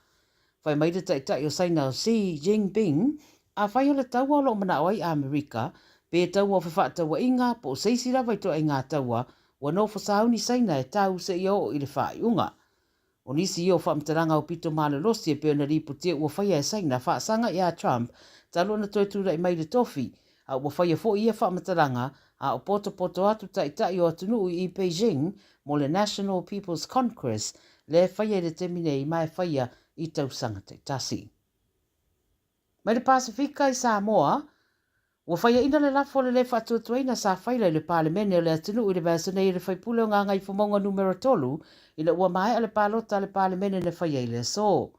Fai mai le taitai o Saina o Xi Jinping, afai o le taua o lo o manao ai Amerika, pe taua o fefaatauaiga po o se isi lava ituaiga taua, ua nofo sauni Saina e tau seia oo i le faaiuga. O nisi ia o faamatalaga aupito malolosi e pei ona lipotia ua faia e Saina faasaga iā Trump talu ona toe tulai mai i le tofi, a ua faia foi ia faamatalaga a o potopoto atu taitai o atunuu i Beijing mo le National People's Congress lea e faia i le taimi nei ma e faia i tausaga taitasi. Mai le Pasefika i Samoa, ua faiaina le lafo o le le faatuatuaina sa faila i le Palemene o le atunuu i le vaiaso nei e le faipule o Gagaifomauga Numera 3 ina ua maea le palota a le Palemene na faia i le aso.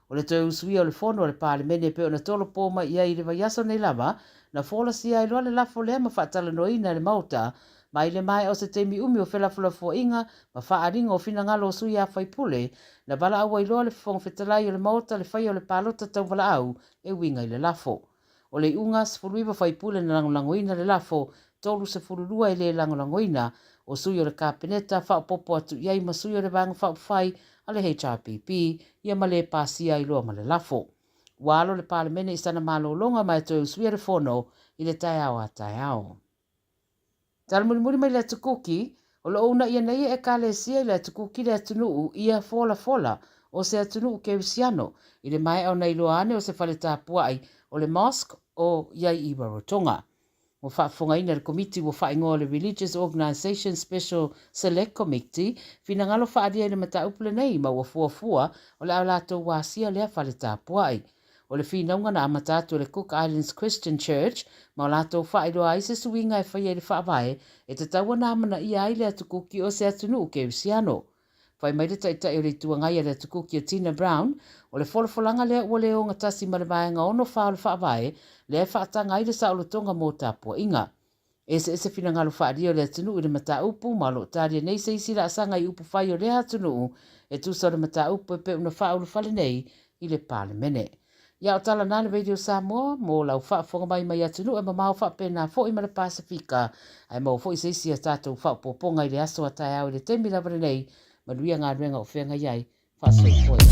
O le toe usuia o le fono a le Palemene e pei ona tolopo mai i ai i le vaiaso nei lava, na folasia ai loa le lafo lea ma faatalanoaina e le Maota ma i le maea o se taimi umi o felafolafoaiga ma faaaliga o finagalo o sui a faipule, na valaau ai loa le Fofoga Fetalai o le Maota le faia o le palota tauvalaau e uiga i le lafo. O le iuga, 19 faipule na lagolagoina le lafo, 32 e le lagolagoina, o sui o le Kapeneta faaopoopo atu i ai ma sui o le Vaega Faaupufai a le HRPP, ia ma le pasia ai loa ma le lafo. Ua alo le Palemene i sana malologa ma e toe usuia le fono i le taeao a taeao. Tala mulimuli mai le Atu Kuki, o lo o uunaia nei e Ekalesia i le Atu Kuki le atunuu ia folafola o se atunuu Kerisiano i le maea ona iloa ane o se fale tapuai o le Mosque o i ai i Rarotonga. Ua faafofogaina e le Komiti ua faaigoa o le Religious Organization Special Select Committee finagalo faaalia i le mataupu lenei ma ua fuafua o le a latou asia lea fale tapuai. O le finauga na amata atu e le Cook Islands Christian Church ma o latou faailoa ai se suiga e faia i le faavae e tatau ona amanaia ai le Atu Kuki o se atunuu Kerisiano. Fai mai le Taitai o le Itu Agai a le Atu Kuki a Tina Brown, o le folafolaga lea ua le ogatasi ma le vaega 64 o le faavae lea e faataga ai le saolotoga mo tapuaiga. Eseese finagalo faaalia o le atunuu i le mataupu ma o lo o talia nei se isi laasaga i upufai o lea atunuu e tusa o le mataupu e pei ona faaulufale nei i le Palemene. Ia o tala na le Radio Samoa mo lau faafofoga mai mai atunuu e mamao faapena foi ma le Pasefika ae maua foi se isi a tatou faaopoopoga i le aso a taeao i le taimi lava lenei. Manuia galuega o feagai ai. Faasoifua ia.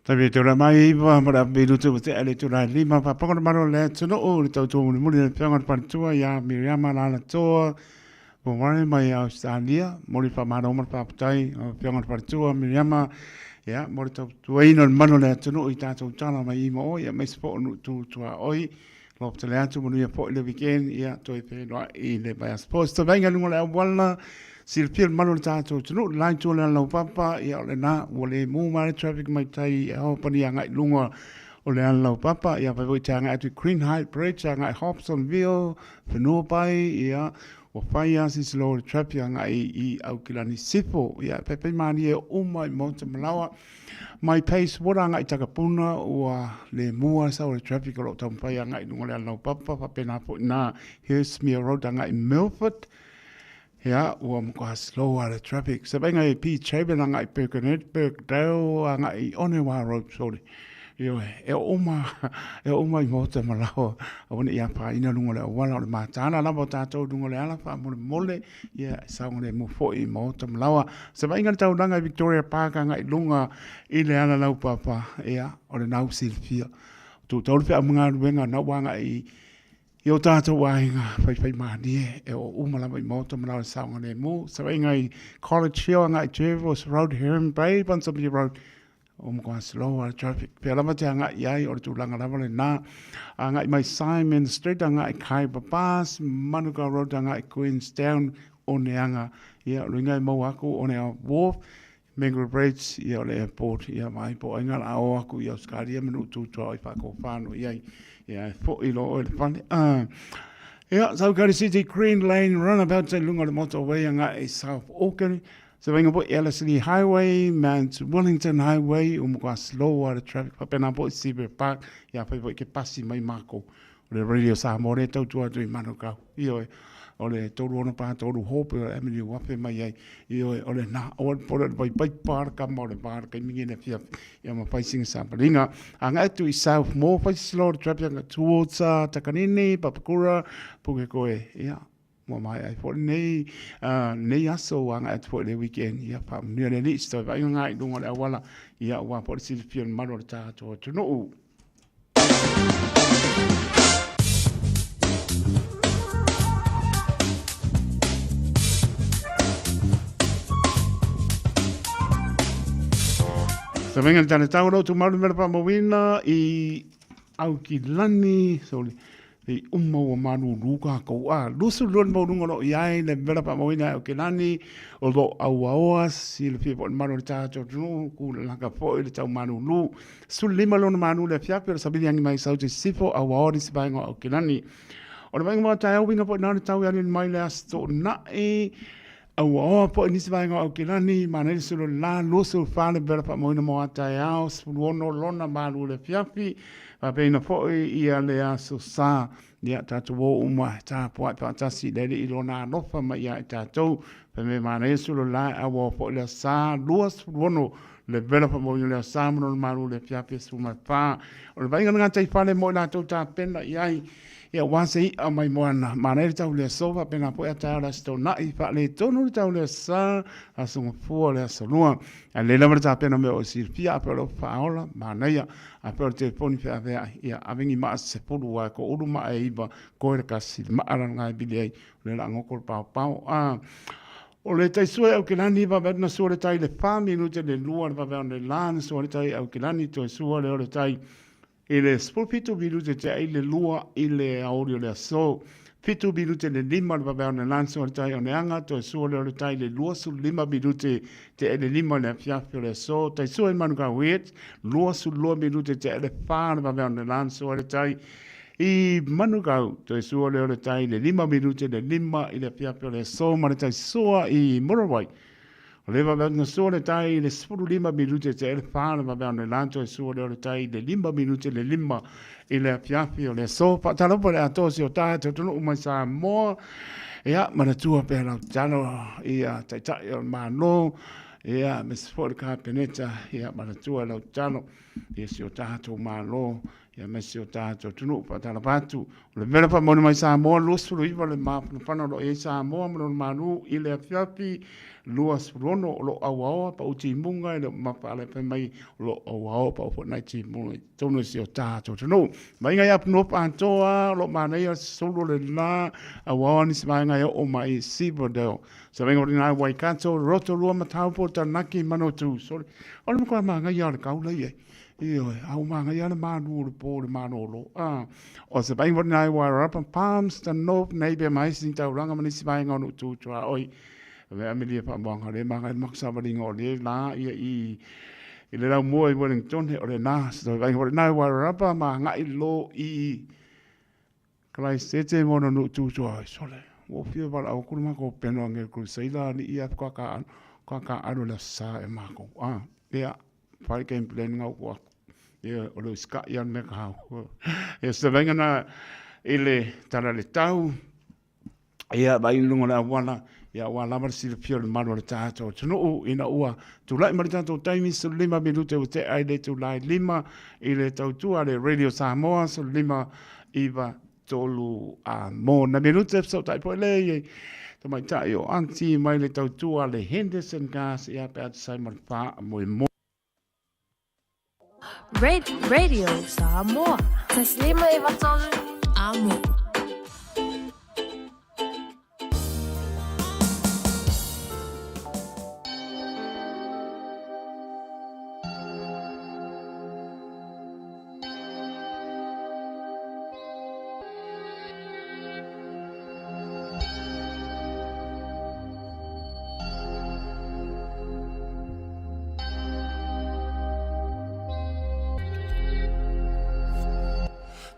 Taimi e tūra mai iwa, ma le apilutu o te ale tūra lima, pāpanga le maro le atunuu, le tautua mulimuli le whianga le panatua i a Miriama Lala Toa, po ware mai Australia, mo le whamaro ma le pāpatai, o whianga le panatua Miriama, ia, mo le tautuaina le mano le atunuu i tātou tala mai ima o, ia, mai se po o nu tū tua oi, Loptele atu, manuia foi le weekend, ia, toe whenua i le vaiaso fou. Se tawainga lunga le auala, silafia le malu o le tātou atunuu, le la itu o le ala laupapa, ia, o lena, ua le mū mai le traffic mai tai e hoa pani agai i luga o le ala laupapa, ia fai foi te agai atu i Greenhithe Bridge, agai Hobsonville, Whenuapai, ia, ua fai lava se slow o le traffic agai i Aukilani Sifo, ia, e paipai malie uma i Maota Malawa, mai Pace Water agai i Takapuna, ua le mua le sau o le traffic o lo o taumafai agai i luga o le ala laupapa, faapena foi i ina Hurstmere Road agai i Milford, Ia, ua matua slow lava le traffic. Se vaaiga i Beach Haven agai i Birkenhead, Birkdale agai i Onewa Road, sorry. Ioe, e oo uma, e oo uma i Maota ma Laoa, aua ne i afaina luga o le auala, o le mataala lava o tatou i luga o le ala, faamolemole, ia, e saogalemu foi i Maota ma Laoa. Se vaaiga i le taulaga i Victoria Park agai i luga i le ala laupapa, ia, o lena ua silafia. Ua tuutau le feau ma galuega, o lena ua agai i I o tātou aiga faifaimalie e oo uma lava i Maota ma Laoa i saogalemu, savaiga i College Hill agai i Jervois Road, Heron Bay, Ponsonby Road, ua matua slow lava le traffic. Pea lava te agai i ai, o le tulaga lava lena. Agai mai Simon Street, agai i Khyber Pass, Manukau Road, agai i Queenstown, Oneaga, ia, o le uiga e maua atu Oneaga Wharf, Mangrove Bridge, ia o le airport, ia vaai po o ai ngā la o aku i Australia ma nuu tūtua i whakawhāno i ai, ia e fo i lo oe le fale. Ia, South County City, Green Lane, runabout i lunga o le motorway a ngā e South Auckland, se vainga po Ellerslie Highway, Mount Wellington Highway, o mokua slow a le traffic, papena po i Seabury Park, ia whai po i ke pasi mai mākou. O le Radio Samoa lea e tautua atu i Manukau. Ioe, o le 3643 Hope o Avenue ua afe mai ai. Ioe, o le na, o le pole o le paipaipa le kama o le vā le taimi le afiafi. Ia ma fai singa sapalinga. Agai atu i South Moore, fai slow le traffic anga towards Takanini, Papakura, Pukekohe. Ia, ua maea ai foi lenei, lenei aso ua agai atu foi i le weekend. Ia, faamanuia le Alii i se toe vaaiga ngā i luga o le auala. Ia, aua foi le silafia o le mamalu o le tatou atunuu. Sa venga le tane tau ro tu malu mera pa mawina i au ki lani sorry i uma ua malūlū kākou a 22 le maualuga o lo o i ai le mela faamauina e Aukilani o lo o auaoa silafia foi le mamalu o le tatou atunuu kūlalaka foi le tau malūlū 15 lona malu le afiafi o le savili agi mai Saute Sisifo auaoa nisi vaega o Aukilani o le vaega mo taeao uiga foi na le tau e aliali mai le Aso Toonai Auaoa foi nisi vaega o Aukilani, manaia le sulu o le la, 24 le vela faamauina mo a taeao, 16 lona malu o le afiafi, faapena foi ia le aso sa, ia tatou o uma e tapuai faatasi i le Alii i lona alofa mai ia i tatou. Fai mai manaia le sulu o le la, auaoa foi le aso sa, 26 le vela faamauina o le aso sa ma lona malu o le afiafi 14. O le vaaiga o le gataifale mo i latou tapena i ai, Ia aua se i'a mai moana, manaia le tau le aso, faapena foi a taeao le Aso Toonai, faaletonu le tau le Aso Sa, Aso Gafua le Aso Lua. Ae lelei lava le tapena o mea o e silafia, afai o le faaola, manaia, afai o le telefoni feaveai, ia ave ni maa se 10 aua e toaulu maa e iva, koe le kasi, le maa la lena e vili ai, o lea o le a goto le paopao. A o le tai sua e Aukilani, vave atu na sua le tai i le fa minute le lua le vave le la na sua le tai i Aukilani, toe sua lea o le tai I le 17 minute tea i le lua i le aoauli o le aso. Fitu minute le lima o le vaveao o le lanso o le tai o Neaga, toe sua lea o le tai i le 25 minute tea i le lima i le afiafi o le aso. Tai sua i Manukau Heights, 22 minute tea i le fa o le vaveao o le lanso o le tai i Manukau, toe sua lea o le tai i le lima minute le lima i le afiafi o le aso ma le tai sua i Murrawai. O le vaveao na sua le tai i le 15 minute te ele whā le vaveao ne lanto e sua leo le tai i le 5 minute le 5 i le afiafi o le aso. Faatalofa le atoa si o tātou atunuu mai Samoa. Ia, manatua pea lau tatalo ia Taitai o le Malo, ia, aemaise foi le Kapeneta, ia, manatua lau tatalo ia si o tātou Malo, ia aemaise o tātou atunuu. Faatalofa atu. O le mea faamaoni mai Samoa, 29 le mafanafana o lo o i ai Samoa ma lona malu i le afiafi, 26 o lo o auaoa pau timuga e le o mamafa fai mai o lo o auaoa pau foi nai timuga i totonu o si o tātou atunuu. Vaaiga ia Apunua Atoa, o lo o manaia sulu o le la, auaoa nisi vaega e oo mai i Silverdale. Sa vaaiga o lena Waikato, Rotorua, Mataupo, Taranaki, Manawatu. Sorry. O le matua māngaia o le kaula ia. Ioe, a ua māngaia le malu o le pō le malōlō. A, o se vaaiga foi lena i Wairarapa, Palmerston North, Napier ma isi taulaga ma nisi vaega o Nuu Tu Tuaoi. Le amelia faamoaga o le māngai le maku savaliga o le la ia i I le laumua i Wellington, o lena, se toe vaaiga foi lena i Wairarapa ma agai loa i Karaisete ma ona nuu tu tua ai. Sole, ua ou fia valaau atu le matou peno ange le Crusader alii ia faatoa taaalo i le Aso Sa e matou. Ah, ia, fai game plan na ou atu. Ia, o le usikai lava le mea taua. Ia, se vaaiga na i le tala i le tau. Ia, vaai i luga o le auala, ia aua lava le silafia o le mamalu o le tatou atunuu ina ua tulai mai le tatou taimi 15 minute ua tea i le itula e 5 i le tautua a le Radio Samoa 15 9 3 a mo na minute fesootai foi le i tamaitai o Aunty mai le tautua a le Henderson Gas ia pe a tusa ai ma le faamoemoe. Radio Samoa. 153 Amo.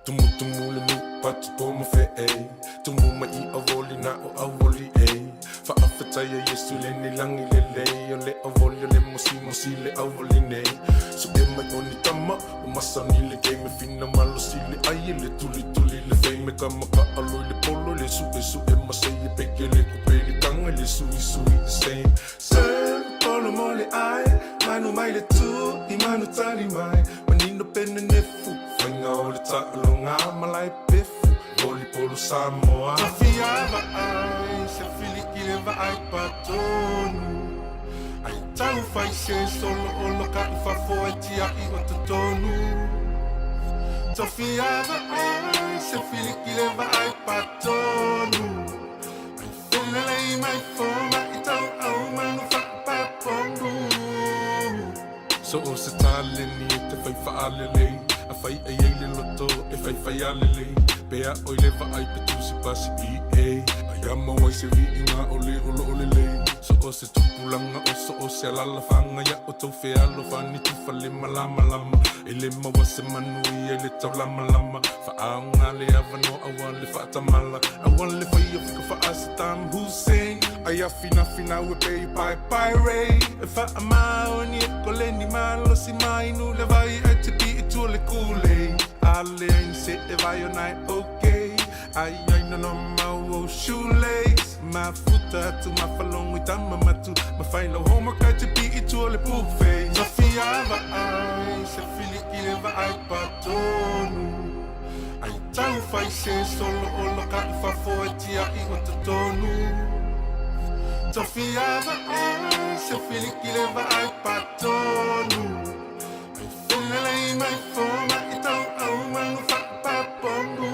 Tumutumu le nu patu po ma fe e Tumu mai i awoli na o awoli e Faafetai a Yesu le ni langi le lei O le awoli o le mosi mosi le awoli nei Su e mai o ni tama O masani le game fina malosi le ai le tuli tuli le fame ka maka alo i le polo le su e su e masai e peke le kupe le tanga le sui sui the same same polo mo le ai manu mai le tu i manu tali mai manino pene nefu fainga o le taaloga malae pefu voli polo Samoa Tafia vaai se filiki le vaai patonu Ai tau fai se solo o loka i fafo e tia'i o totonu Tofia vaai se filiki le vaai patonu Ai felelei mai foma i tau au manu faapaponu So o se taleni e te fai faalelei A fai ai ai le loto e fai fai alelei Pe a oi le vaai pe tusi pasi PA Ai a mau ai se viiga o le o loo lelei So o se tupulaga o so o se alalafaga Ia outou fealofani tufa le malamalama E le maua se manuia i le taulamalama Faaaoga le avanoa aua le faatamala Aua le faia fika faa Saddam Hussein Ai a finafinau e pei paepae Ray E faamaoni e koleni malosi mainu le vai ai te pi i tua le Kool-Aid A leai ni se e vai ona e okay Ai ai no no mau o shoelace Mafuta atu mafalongo i tama matu Ma fai lau homework ai te pi i tua le poop face Tafia vaai se filiki le vaai patonu Ai tau fai se solo o loka i fafo e tia'i o totonu Tofia vaai se filiki le vaai patonu Ai felelei mai foma i tau au manu faapaponu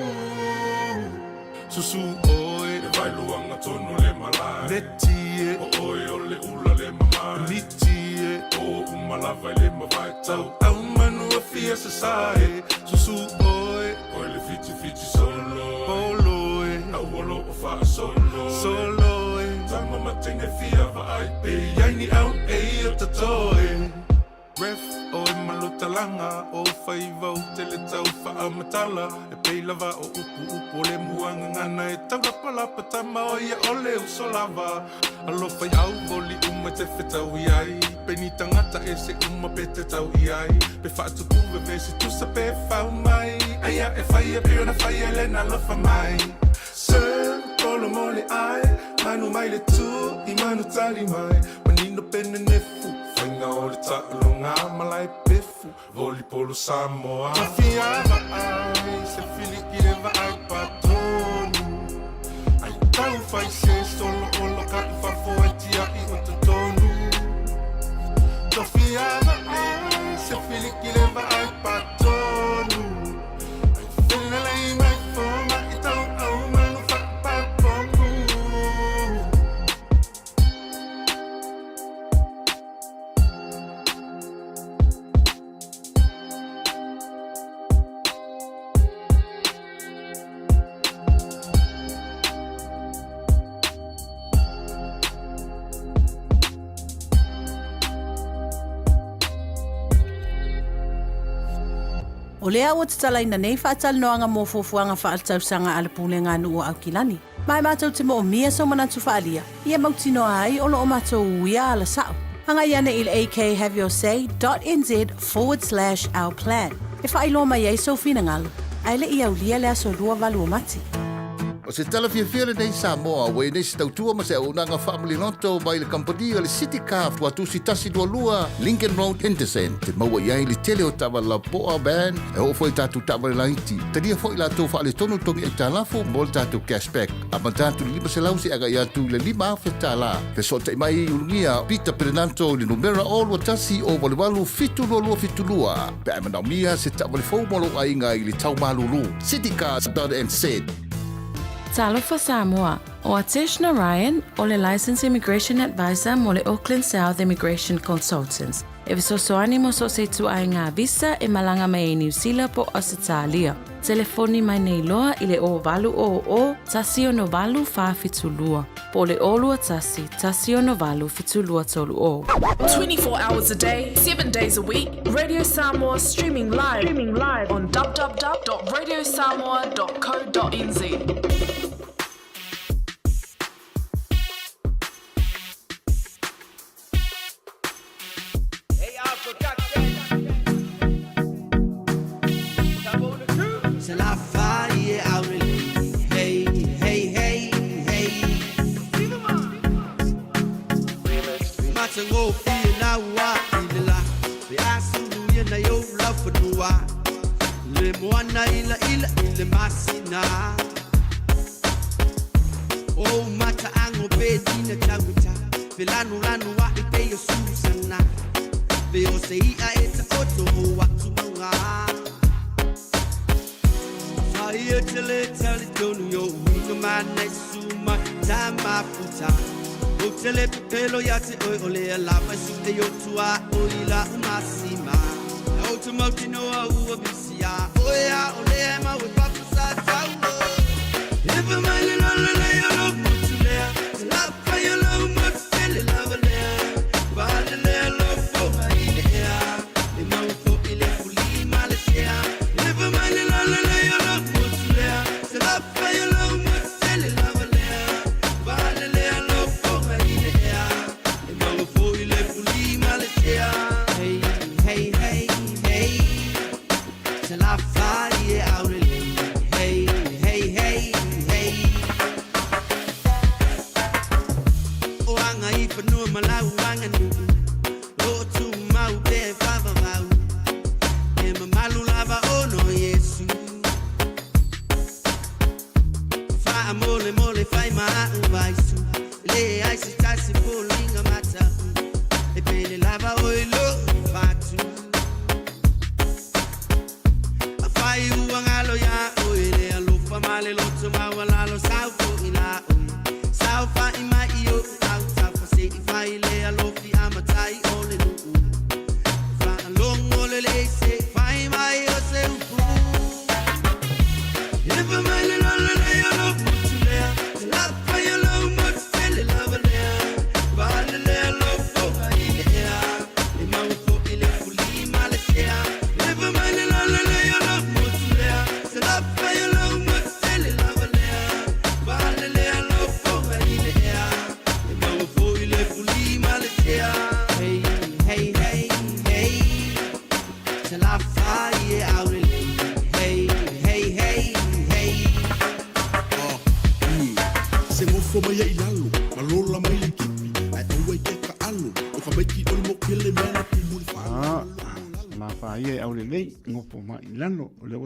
Susu oe e vailuaga tonu le malae Neti e o oe o le ula le mamae Miti e o uma lava i le mavae Tau au manu a fia sasae Susu oe Oe le fitifiti solo Polo e Au o loo faasolo Solo e Tama ma teine fia vaai Pe iai ni au e o tatoe Ref o e malotalaga o faiva o tele tau faamatala e pei lava o upu upu o le muagagana e taulapalapa tama o ia o le uso lava alofa i auvoli uma te fetau i ai pe ni tagata ese uma pe te tau i ai pe faatupu vevesi tusa pe fau mai aia e faia pe ona faia le na alofa mai Sir polo mo le ai manu mai le tu i manu tali mai manino pene nefu faiga o le taaloga malae pefu volipolo Samoa Tafia vaai se filiki le vaai patonu Ai tau fai se solo o loka i fafo e tia'i o totonu Tofia vaai se filiki le vaai patonu Ai felelei mai foma i tau au manu faapaponu O lea ua tatalaina nei faatalanoaga mo fuafuaga faaletausaga a le Pulega a Nuu o Aukilani, ma e matou te moomia sou manatu faaalia, ia mautinoa ai o lo o matou uia ala sao. Agai ane i le akhaveyourSay dot nz forward slash our plan e faailoa mai ai sou finagalo, ae le i aulia le aso 28 o Mati. O se tala fiafia lenei Samoa ua i nei se tautua ma se auaunaga faamaliloto mai le kamupani o le City Car Tuatusi 122 Lincoln Road Henderson te maua i ai le tele o taavale lapoa, van, e oo foi i tatou taavale laiti. Talia foi latou faaletonu togi aitalafu mo le tatou cash back. Amata atu i le 500 seia agai atu i le $5,000. Fesootai mai i Ulugia Peter Perenanto i le numera 021 088 7272 pe a e manaomia se taavale fou mo lou aiga i le tau malulu. Citycars.nz. Talofa Samoa, O Atesh Narayan, o le Licensed Immigration Advisor mo le Auckland South Immigration Consultants, e fesoasoani mo so o se ituaiga visa e malaga mai ai Niu Sila po o Ausetalia. Telefoni mai nei loa i le 0800 168 472 po o le 021 168 7230. 24 hours a day, 7 days a week, Radio Samoa streaming live, streaming live on www.radiosamoa.co.nz.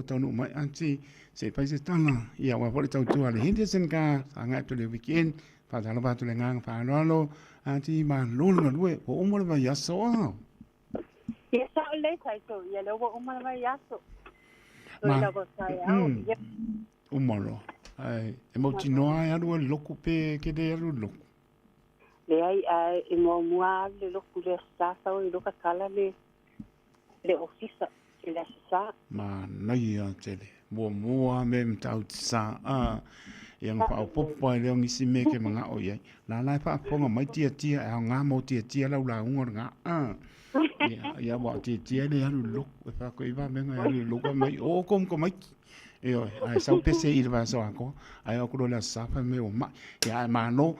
Taunuu mai aunty se i fai se tala ia aua foi le tautua a le Henderson ka agai atu i le weekend faatalofa atu i le agaga faaaloalo aunty malo le galue ua uma le vaiaso a. Ia sao lelei tatou ia lea ua uma le vaiaso. Toe lava taeao ia. Uma loa. Ae e mautinoa e alu ai le loku pe ke le alu i le loku? Leai ae e muamua alu le loku i le Aso Sa sau ai loa tatala le le ofisa i le Aso Sa. Manaia tele. Muamua me Matautu Sa a ia na faaopoopo ai lea o nisi mea ke manao i ai. La la e faafofoga mai tiatia e aoga mo tiatia lau lauga o lena a. Ia, ia ua tietia le alu i le loku, e fai atu i vamega e alu i le loku fai mai, oo kou ma tamaiti. Ioe, ae sau pese i le vaiaso atoa, ae oo atu loa i le aso Sa fai mai ua mai. Ia ae malo,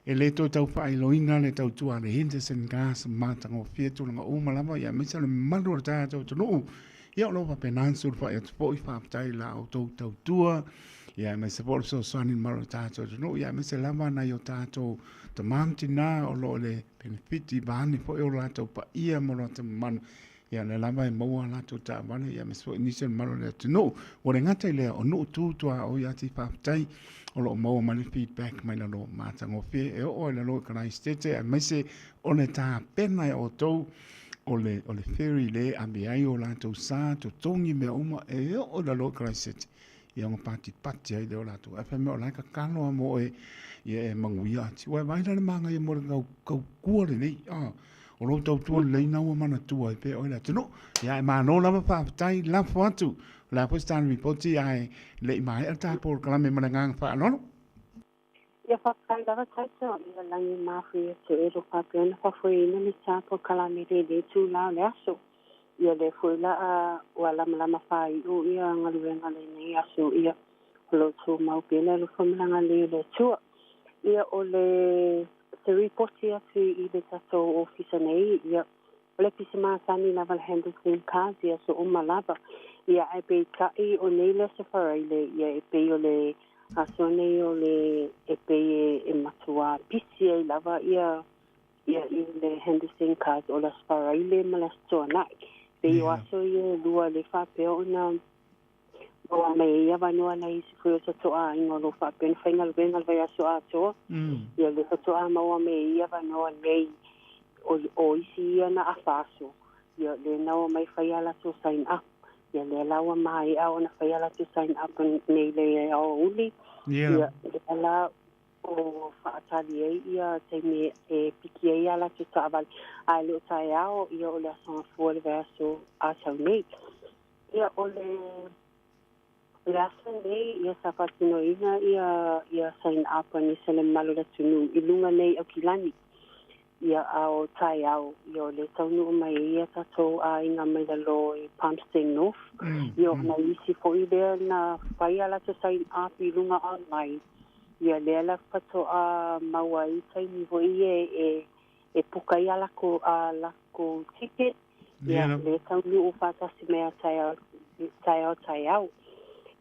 e le toe tau faailoina le tautua a le Henderson Gas matagofie tulaga uma lava, ia aemaise o le mamalu o le tatou atunuu. Ia o lo o faapena ona sulufai atu foi, faafetai i la outou tautua, ia aemaise foi o le fesoasoani i le mamalu o le tatou atunuu, ia aemaise lava nai o tatou tama ma tina o lo o i le penefiti vaeane foi o latou paia ma lo latou mamalu, ia lea lava e maua a latou taavale, ia aemaise foi nisi o le mamalu o le atunuu. Ua le gata i lea, o nuu tu tuaoi lava te faafetai o lo o maua mai le feedback mai lalo matagofie e oo ai lalo i Karaisitete, aemaise o le tapena e outou o le, o le ferry le ave ai o latou sa, totogi mea uma e oo i lalo i Karaisitete. Ia ona patipati ai lea o latou. Ae fai mai o la e tatalo lava mo oe ia e manuia atu. Ua e vaai la le manaia mo le tautua lenei. Ah, o lou tautua lelei na ua manatua ai pea oe le atunuu. Ia e malo lava faafetai lafo atu. O le a foi se tala lipoti ae le i maea le ta polokalame ma le agaga faaaloalo. Ia faafetai lava Taito ia lagi mafuie te elo faapea ona faafoeina le ta polokalame i lenei itula o le aso. Ia lea foi la a ua lamalama faaiu ia galuega lenei aso ia o lo o tumau pea le alofa ma le agalelei o le Atua. Ia o le se ripoti atu i le tatou ofisa nei ia o le pisi masani lava le Henderson Cars i aso uma lava. Ia ae peitai o nei le Aso Faraile ia e pei o le aso nei o le e pei e matuā pisi ai lava ia ia i le Henderson Cars o le Aso Faraile ma le Aso Tuanai. Pei o aso ia e lua le faapea ona maua mai ai avanoa nai isi foi o tatou aiga o lo o faapea ona faigaluega le vaiaso atoa. Ia le faatoa maua mai ai avanoa nei o, o isi ia na afa aso. Ia le na o mai fai a latou sign up. Ia lea la ua maea ona fai a latou sign up nei le aoauli. Ia lea la o faatali ai ia taimi e piki ai a latou taavale. Ae le o taeao ia o le Aso Gafua le vaiaso a sau nei. Ia o le o le aso nei ia sa faatinoina ia ia sign up a nisi o le mamalu o le atunuu i luga nei Aukilani. Ia a o taeao ia o le taunuu mai ai ia tatou aiga mai lalo i Palmerston North. Ia o nai isi foi lea na fai a latou sign up i luga online. Ia lea la faatoa maua ai taimi foi ia e e puka ai a lakou a lakou ticket. Ia, le taunuu faatasi mai a taeao, taeao, taeao.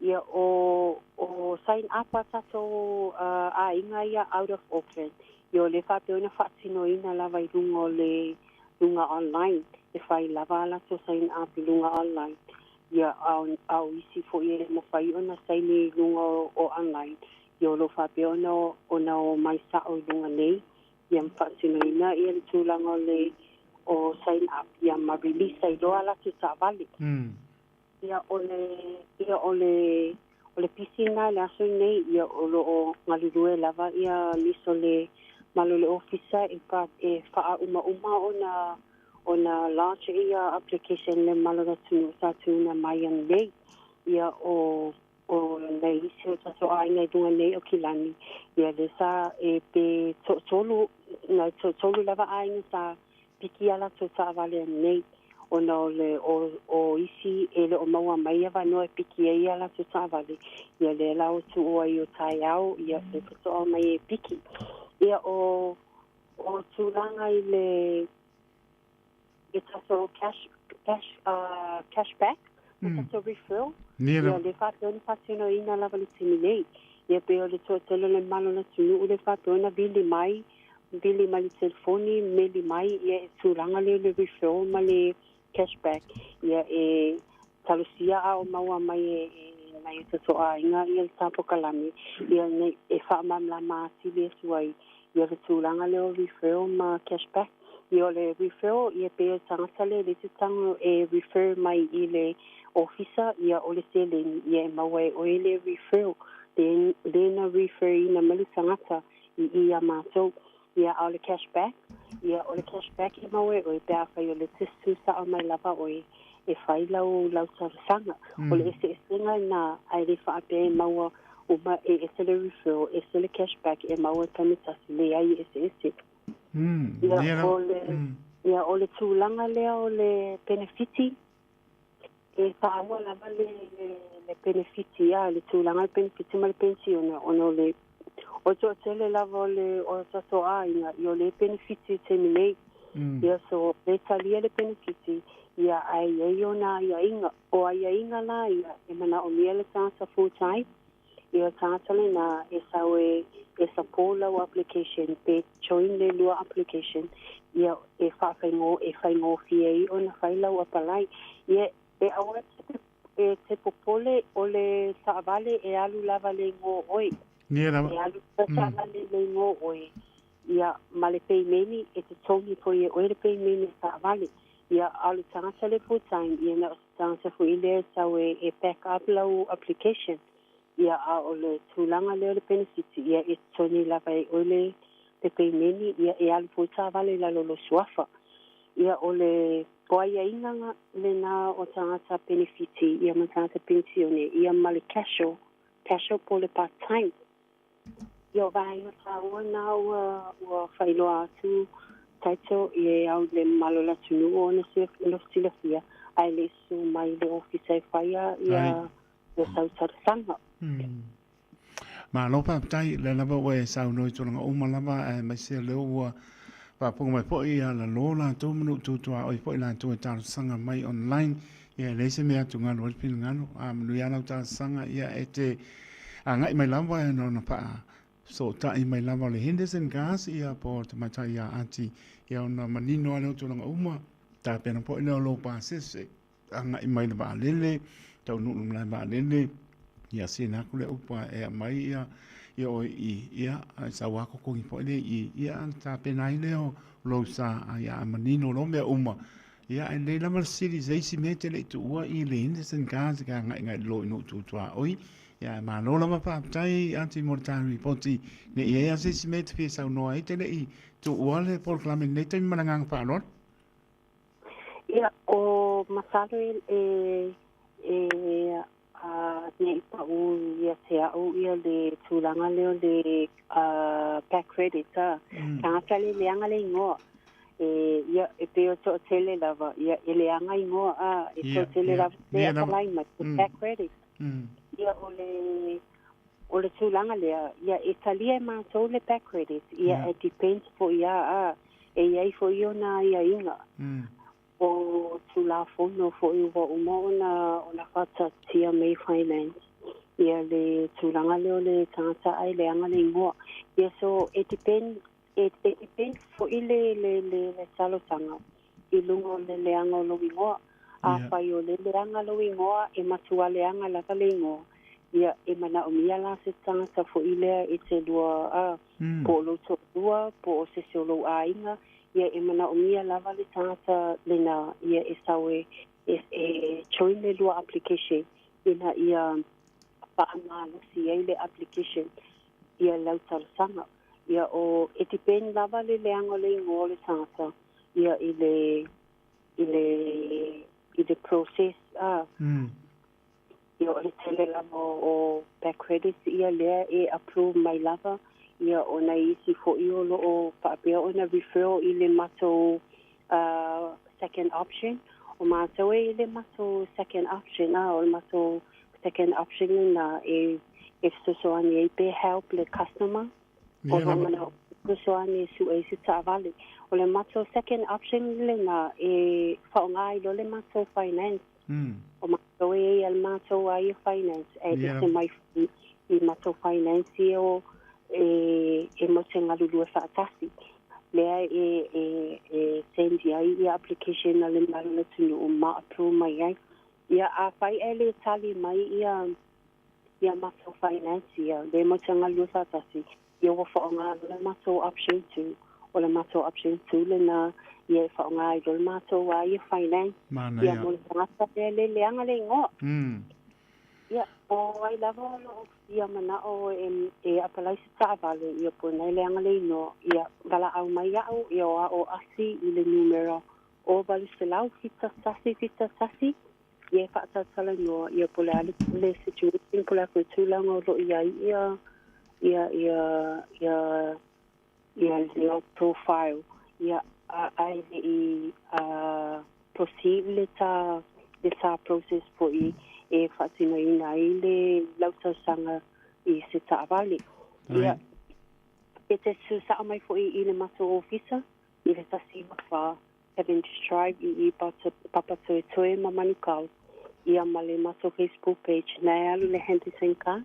Ia, o, o sign up a tatou uh, aiga ia out of Auckland. Ia, o le faapea ona faatinoina lava i luga o le luga online. E fai lava a latou sign up i luga online. Ia, a o, a o isi foi e le mafai ona saini i luga o, o online. Ia, o lo o faapea ona, ona omai sao i luga nei. Ia ma faatinoina ia le tulaga o le o sign up ia ma release ai loa latou taavale. Ia o le ia o le o le pisi lena i le aso lenei ia o lo o galulue lava ia nisi o le malo o le ofisa e pa e faaumauma ona ona lodge ia application le malo o le atunuu sa tuuina mai ananei. Ia o o nai isi o tatou aiga i luga nei o Kilani, ia lea sa e pe toatolu, nai toatolu lava aiga sa piki a latou taavale anei, ona o le o, o isi e le o maua mai avanoa e piki ai a latou taavale, ia lea la o tuu ai o taeao, ia le faatoa mai e piki. Ia o, o tulaga i le e tatou cash, cash, cash back, o tatou referral, ia le faapea ona faatinoina lava le taimi nei. Ia pei o le toatele o le mamalu o le atunuu le faapea ona vili mai, vili mai le telefoni, meli mai, ia e tulaga lea o le referral ma le cash back. Ia e talosia a o maua mai e, e nai o tatou aiga ia le ta polokalame, ia nei e faamalamalama atili atu ai ia le tulaga lea o referral ma cash back. Ia o le referral ia pei o le tagata lea le isi tago e refer mai i le ofisa ia o le seleni ia e maua e oe le referral le le na refer ina mai le tagata i i iā matou. Ia a o le cash back ia o le cash back e maua e oe pe afai o le tusu sao mai lava oe e fai lau lau talosaga. O le eseesega lena ae le faapea e maua uma e ese le referral ese le cash back e maua i taimi tasi leai e eseese. Ia o le Ia, o le tulaga lea o le penefiti, e tāua lava le, le, le penefiti, a, le tulaga le penefiti ma le penisione, ona o le o le toatele lava o le o tatou aiga, ia o le penefiti i taimi nei. Ia so le talia le penefiti, ia ae i ai ona aiaiga. O aiaiga la ia e manaomia le tagata full time, ia tagata lena e sau e e support lau application pe join le lua application, ia e faafaigo e faigofie ai ona fai lau apalai. Ia e aua e e te popole o le taavale e alu lava le igoa o oe. Ia lava. E alu le taavale le igoa o oe. Ia ma le peimeni e totogi foi e oe le peimeni o taavale. Ia a o le tagata le full time, ia na o se tagata foi lea e sau e e back up lau application. Ia a o le tulaga lea o le penefiti, ia e totogi lava e oe le le peimeni, ia e alu foi taavale i lalo o lou suafa. Ia o le o aiaiga lena o tagata penefiti ia ma tagata penisione ia ma le casual, casual po o le part time. Ia o vaega tāua na ua ua faailoa atu title ia e au i le mamalu o le atunuu ona silafia ae le i susu mai i le ofisa e faia ia ia sau talosaga. Malo faafetai, lea lava ua e saunoa i tulaga uma lava aemaise o lea ua faafofoga mai foi ia lalo latou ma nuu tutuaoi foi latou e talosaga mai online. Ia e leai se mea e atugalu ai le finagalo. A manuia lau talosaga, ia e te agai mai lava e ona faafesootai mai lava o le Henderson Gas ia po o le tamaitai ia Ati ia ona manino lava lea o tulaga uma. Tapena foi lea o lou pasese agai mai le vaalele, taunuu i le malae vaalele, ia sina atu le upu e aumai ia ia oe i ia a sau lava totogi foi lea i i, ia ona tapena ai lea o lou sa, a manino loa mea uma. Ia ae lelei lava le sili i se isi mea e te le i tuua i le Henderson Cars ke agai agai i lo i nuu tutuaoi. Ia ae malo lava faafetai Aunty mo le ta ripoti ne i ai lava se isi mea e te fia saunoa ai e te le i tuua le polokalame i lenei taimi ma le agaga faaaloalo. Ia, o masalo e e e a ne i paʻu ia te a'u ia le tulaga lea o le back credit a. Tagata le leaga le igoa. E ia e pei o toatele lava ia e leaga igoa a e toatele lava le apply mai back credit. Ia o le o le tulaga lea, ia e talia e matou le back credit, ia e depends foi a, a e i ai foi ona aiaiga. O Tulafono foi ua uma ona ona faataatitia mai Finance ia le tulaga lea o le tagata ae leaga le igoa. Ia so e depend E depend foi le le le le talosaga i luga o le leaga o lou igoa. Afai o le leaga lou igoa, e matua leaga lava le igoa, ia e manaomia la se tagata foi lea e te lua a, po o lou toalua, po o se isi o lou aiga, ia e manaomia lava le tagata lena ia e sau e e e join le lua application ina ia faamalosi ai le application ia lau talosaga. Ia o e depend lava le leaga o le igoa o le tagata ia i le i le i le process a. Ia o le tele lava o back credits ia lea e approve mai lava ia o nai isi foi o lo o faapea ona referral i le matou second option. O matou e i le matou second option a o le matou second option lena e e fesoasoani ai pe help le customer o lo o manao e fesoasoani e sue ai se taavale. O le matou second option lena e faaaoga ai loa le matou finance. O matou e i ai le matou a ia finance e ese mai foi i matou finance ia o e e matou te galulue faatasi. Lea e e e send ai ia application a le mamalu o le atunuu ma approve mai ai. Ia afai ae le tali mai ia ia matou finance ia, lea matou te galulue faatasi, ia ua faaaoga loa le matou option two. O le matou option two lena ia e faaaoga ai loa le matou a ia finance ia mo le tagata lea le leaga le igoa. Ia, o ai lava o lo o fia manao e e apalai se taavale ia po o lena e leaga le igoa, ia valaau mai iaʻu ia o a'o asi i le numera o 800 71 71 ia e faatalatalanoa ia po o le a le le situation po o le a foi le tulaga o lo o i ai ia ia ia ia ia le profile ia. Ae le i proceed le ta le ta process foi e faatinoina ai le lau tausaga i se taavale. Ia, e te tuusaʻa mai foi i le matou ofisa i le 194 Cavendish Drive i i Papatoetoe ma Manukau, ia ma le matou Facebook page na e alu le Henderson Car.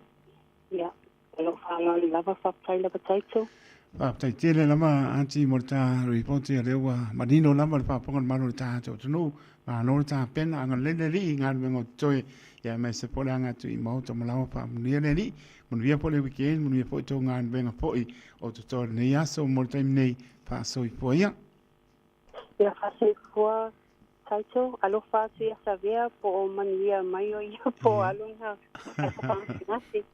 Ia, ma lou faaaloalo lava, faafetai lava Taito. Faafetai tele lava Aunty mo le ta ripoti o lea ua manino lava le faafofoga a le Malo i le tatou atunuu. Malo le tapena, agalelei le Alii i galuega o totoe, ia aemaise foi le aga atu i maota ma laoa faamanuia le Alii. Manuia foi le weekend, manuia foi tou galuega foi o totoe i lenei aso mo le taimi nei, faasoifua ia. Ia faasoifua Taito, alofa atu ia Savea po o manuia mai o ia po o alu na faagasegase.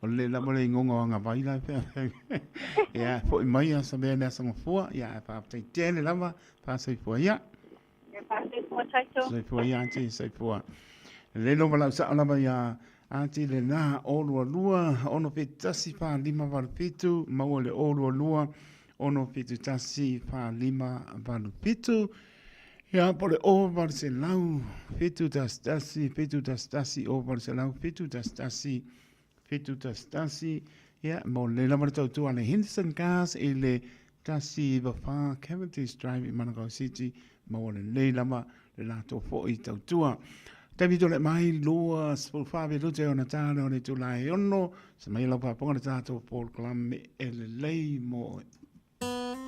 O le lava le igoga o Agavai la e pea. Ia, foi mai ia Savea i le aso Gafua, ia ae faafetai tele lava, faasoifua ia. Ia faasoifua Taito. Soifua ia Aunty, soifua. Lelei lou valaau sao lava ia Aunty lena, 022 671 4587, maua le 022 671 4587. Ia, po o le 0800 711 711 0800 711 711. Ia, mo le lava le tautua a le Henderson Cars i le 194 Cavendish Drive i Manukau City, maua lelei lava le latou foi tautua. Taimi tole mai, 24 minute e ona tā leo le itula e ono, se mai lau faafofoga le tatou polokalame e lelei mo oe.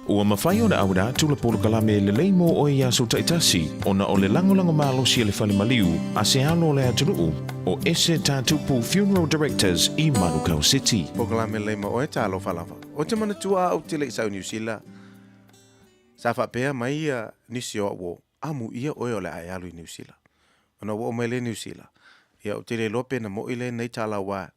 Ua mafai ona auina atu le polokalame e lelei mo oe i aso taitasi ona o le lagolago malosi a le fale maliu a se alo o le atunuu o Ese Tatupu Funeral Directors i Manukau City. Polokalame lelei mo oe, talofa lava. Ou te manatua au te le i sau i Niu Sila, sa faapea mai nisi o au uo, Amuia oe o le a e alu i Niu Sila. Ona ua oo mai lea i Niu Sila, ia ou te le iloa pe na moʻi lenei tala aua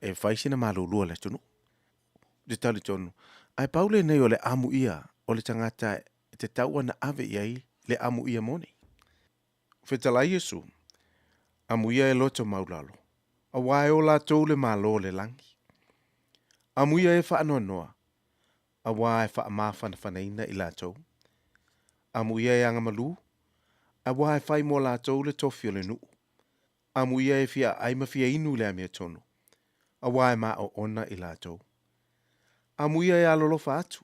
e fai sina malulu a le atunuu. Ou te talitonu, ae pau lenei o le amuia o le tagata e tatau ona ave i ai le amuia moni. Fetalai Iesu, Amuia e loto maulalo, auā e o latou le Malo o le lagi. Amuia e faanoanoa, auā e faamafanafanaina i latou. Amuia e agamalu, auā e fai mo latou le tofi o le nuu. Amuia e fia aai ma fia inu i le amiotonu, auā e maoona i latou. Amuia e alolofa atu,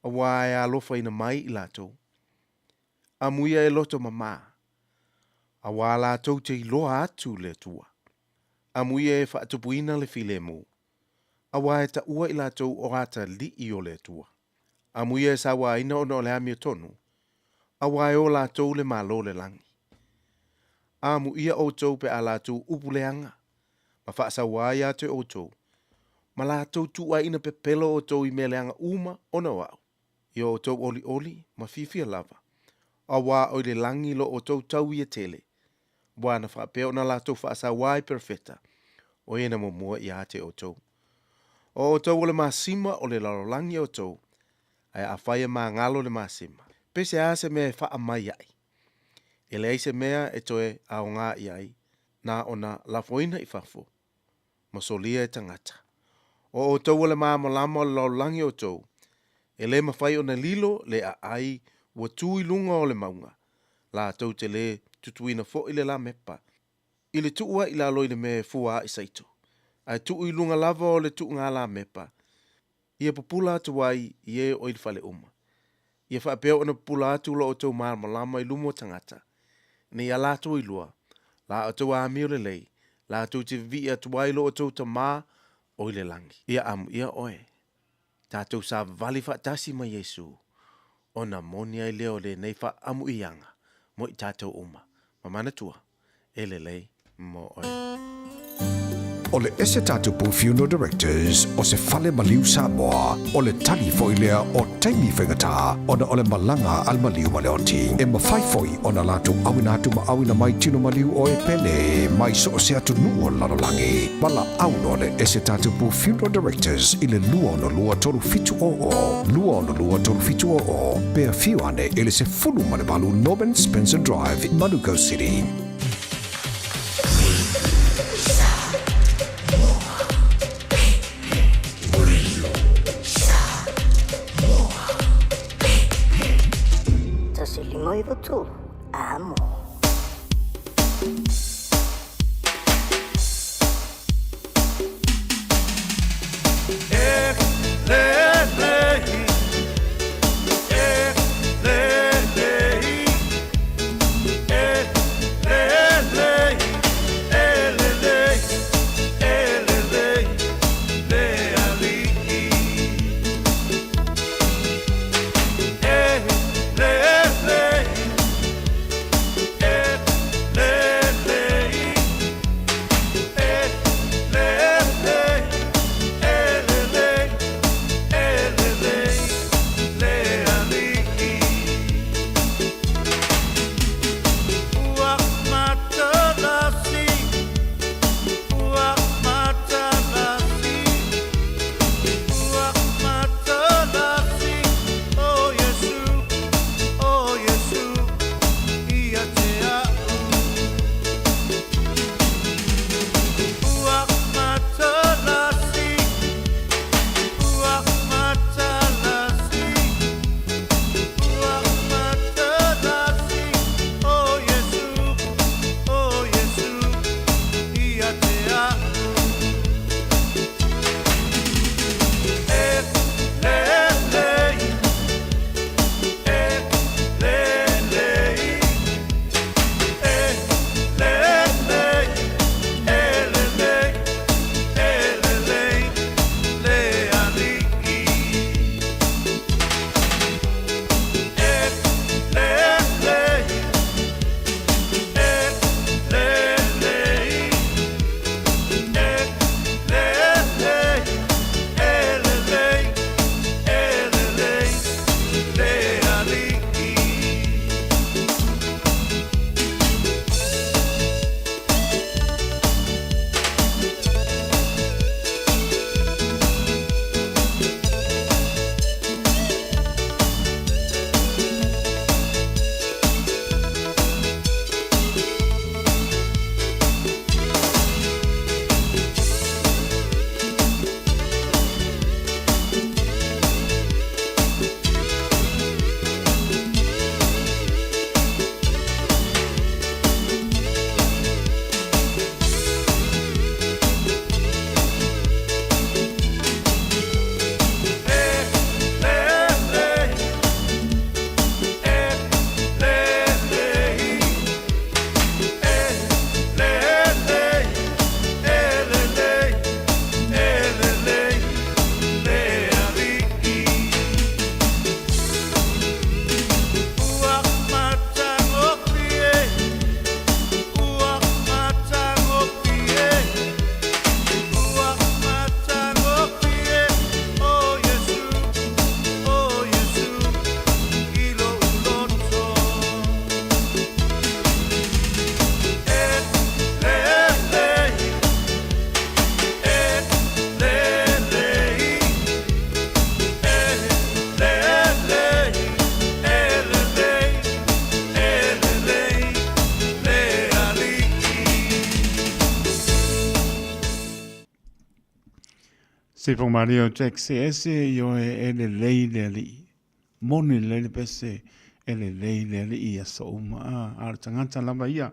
auā e alofaina mai i latou. Amuia e loto mamā, auā latou te iloa atu le Atua. Amuia e faatupuina le filemu, auā e taua i latou o atalii o le Atua. Amuia e sauaina ona o le amiotonu, auā e o latou le Malo o le lagi. Amuia outou pe a latou upu leaga, ma faasauā iā te outou, ma latou tuuaiina pepelo outou i mea leaga uma ona o au. I o outou olioli ma fiafia lava, auā o i le lagi lo outou tau ia tele, ua na faapea ona latou faasauā i perofeta, o ia na muamua iā te outou. O outou o le masima o le lalolagi outou, ae afai e magalo le masima, pe se a se mea e faamai ai? E leai se mea e toe aoga i ai, na ona lafoina i fafo, ma solia e tagata. O outou o le malamalama o le lalolagi outou, e le mafai ona lilo le aai ua tu i luga o le mauga, latou te le tutuina foi le lamepa, i le tuu ai i lalo i le mea e fua ai saito, ae tuu i luga lava o le tuuga lamepa, ia pupula atu ai i e o i le fale uma. Ia faapea ona pupula atu lo outou malamalama i luma o tagata, ina ia latou iloa, la outou amio lelei, latou te vivii atu ai lo outou Tamā o i le lagi. Ia amuia oe, tatou savavali faatasi ma Iesu, ona moni ai lea o lenei faaamuiaga mo i tatou uma, ma manatua, e lelei mo oe. O le Ese Tatupu Funeral Directors o se fale maliu Samoa, o le tali foi lea o taimi faigata ona o le malaga a le maliu ma le oti. E mafai foi ona latou auina atu ma auina mai tino maliu o e pele mai so o se atunuu o le lalolagi. Valaau loa le Ese Tatupu Funeral Directors i le 262 3700, 262 3700, pe afio ane i le 18 Norman Spencer Drive, Manukau City. 5 iva 3 amo. Se whakamaria o Jack se ese i oe e lelei le alii. Moni lelei le pese e lelei le alii i aso uma. A, a le tagata lava ia.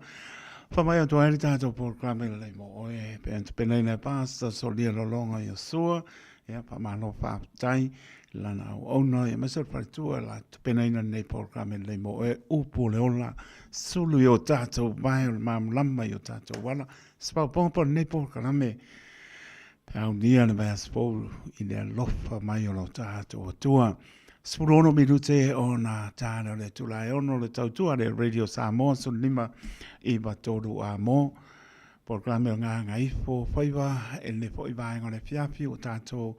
Whamai atu ai le tātou polokalame lelei mo oe. Pe ana tapenaina e Pastor Solia Lolonga Iosua. Ia, whamalo whaapetai lana auauna ia aemaise o le faletua la tapenaina lenei polokalame lelei mo oe. Upu o le ola, sulu i o tātou vae o le malamalama i o tātou ala. Se paopaoga po o lenei polokalame. Pe aunia le vaiaso fou i le alofa mai o lo tātou Atua. 16 minute o nā tāne o le itula e ono le tautua le Radio Samoa 15 iva tolu a mō. Polokalame o Gagaifo Faiva e lenei foi vaega o le afiafi ua tātou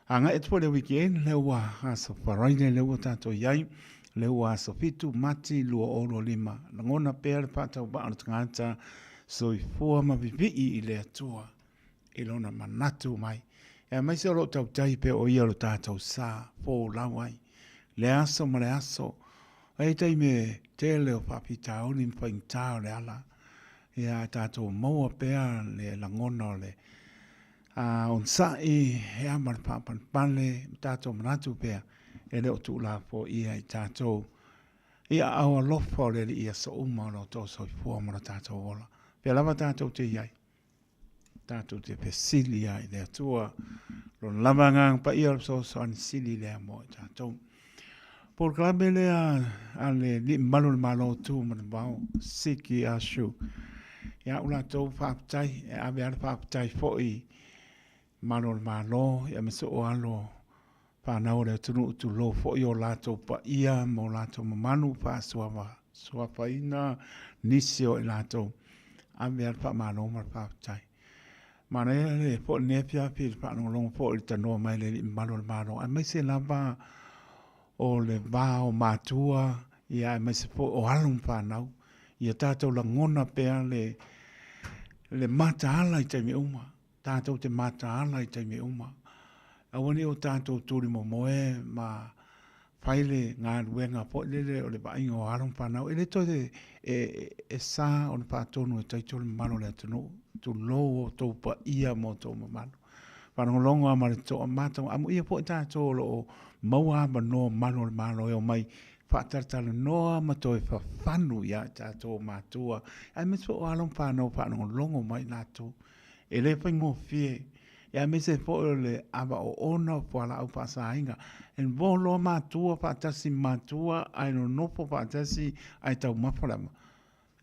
agai atu foi le weekend lea ua aso Faraire lea ua tātou i ai lea ua aso 7 Mati 2025. Lagona pea le faatauvaa o le tagata soifua ma vivii i le Atua. i lona manatu mai. E aemaise o loo tautai pea o ia lo tatou sa folau ai le aso ma le aso. E i ai taimi e tele o faafitauli ma faigata o le ala, ia ae tatou maua pea le lagona o le a onosai ea ma le faapalepale ma tatou manatu pea e le o tuulafoia i tatou. I aao alofa o le Alii i aso uma o lo outou soifua ma lo tatou ola. Pea lava tatou te i ai, tatou te fesili ai i le Atua, Lona lava Agaga Paia o le fesoasoani sili lea mo i tatou. Polokalame lea a le Alii Mamalu o le Malo Tu ma le Vao, Siki Ashu. Ia au latou faafetai, e ave lava le faafetai foi Malo o le Malo, ia ma soo alo fanau o le atunuu, tulou foi o latou paia ma o latou mamalu faasuafaina nisi o i latou. Ave lava le faamalo ma le faafetai. Manaia le foi lenei afiafi i le faalogologo foi i le tanoa mai le Alii Mamalu o le Malo, aemaise lava o le va o matua, ia aemaise foi o alo ma fanau, ia tatou lagona pea le mataala i taimi uma. Tatou te mataala i taimi uma. Aua ne i o tatou tulimomoe ma fai le galuega foi lele o le vaaiga o alo ma fanau. E le toe e sa ona faatonu e taito le mamalu o le atunuu. Tulou outou paia ma outou mamalu. Faalogologo lava ma le totoa, matau, amuia foi tatou o lo o maua avanoa malu o le Malo e omai faatalatalanoa ma toe fafanu ia i tatou o matua, aemaise foi o alo ma fanau faalogologo mai latou. E le faigofie, aemaise foi o le ava oona o fualaau faasaina. E nofoa loa matua faatasi ma matua ae nonofo faatasi ae taumafa le ava.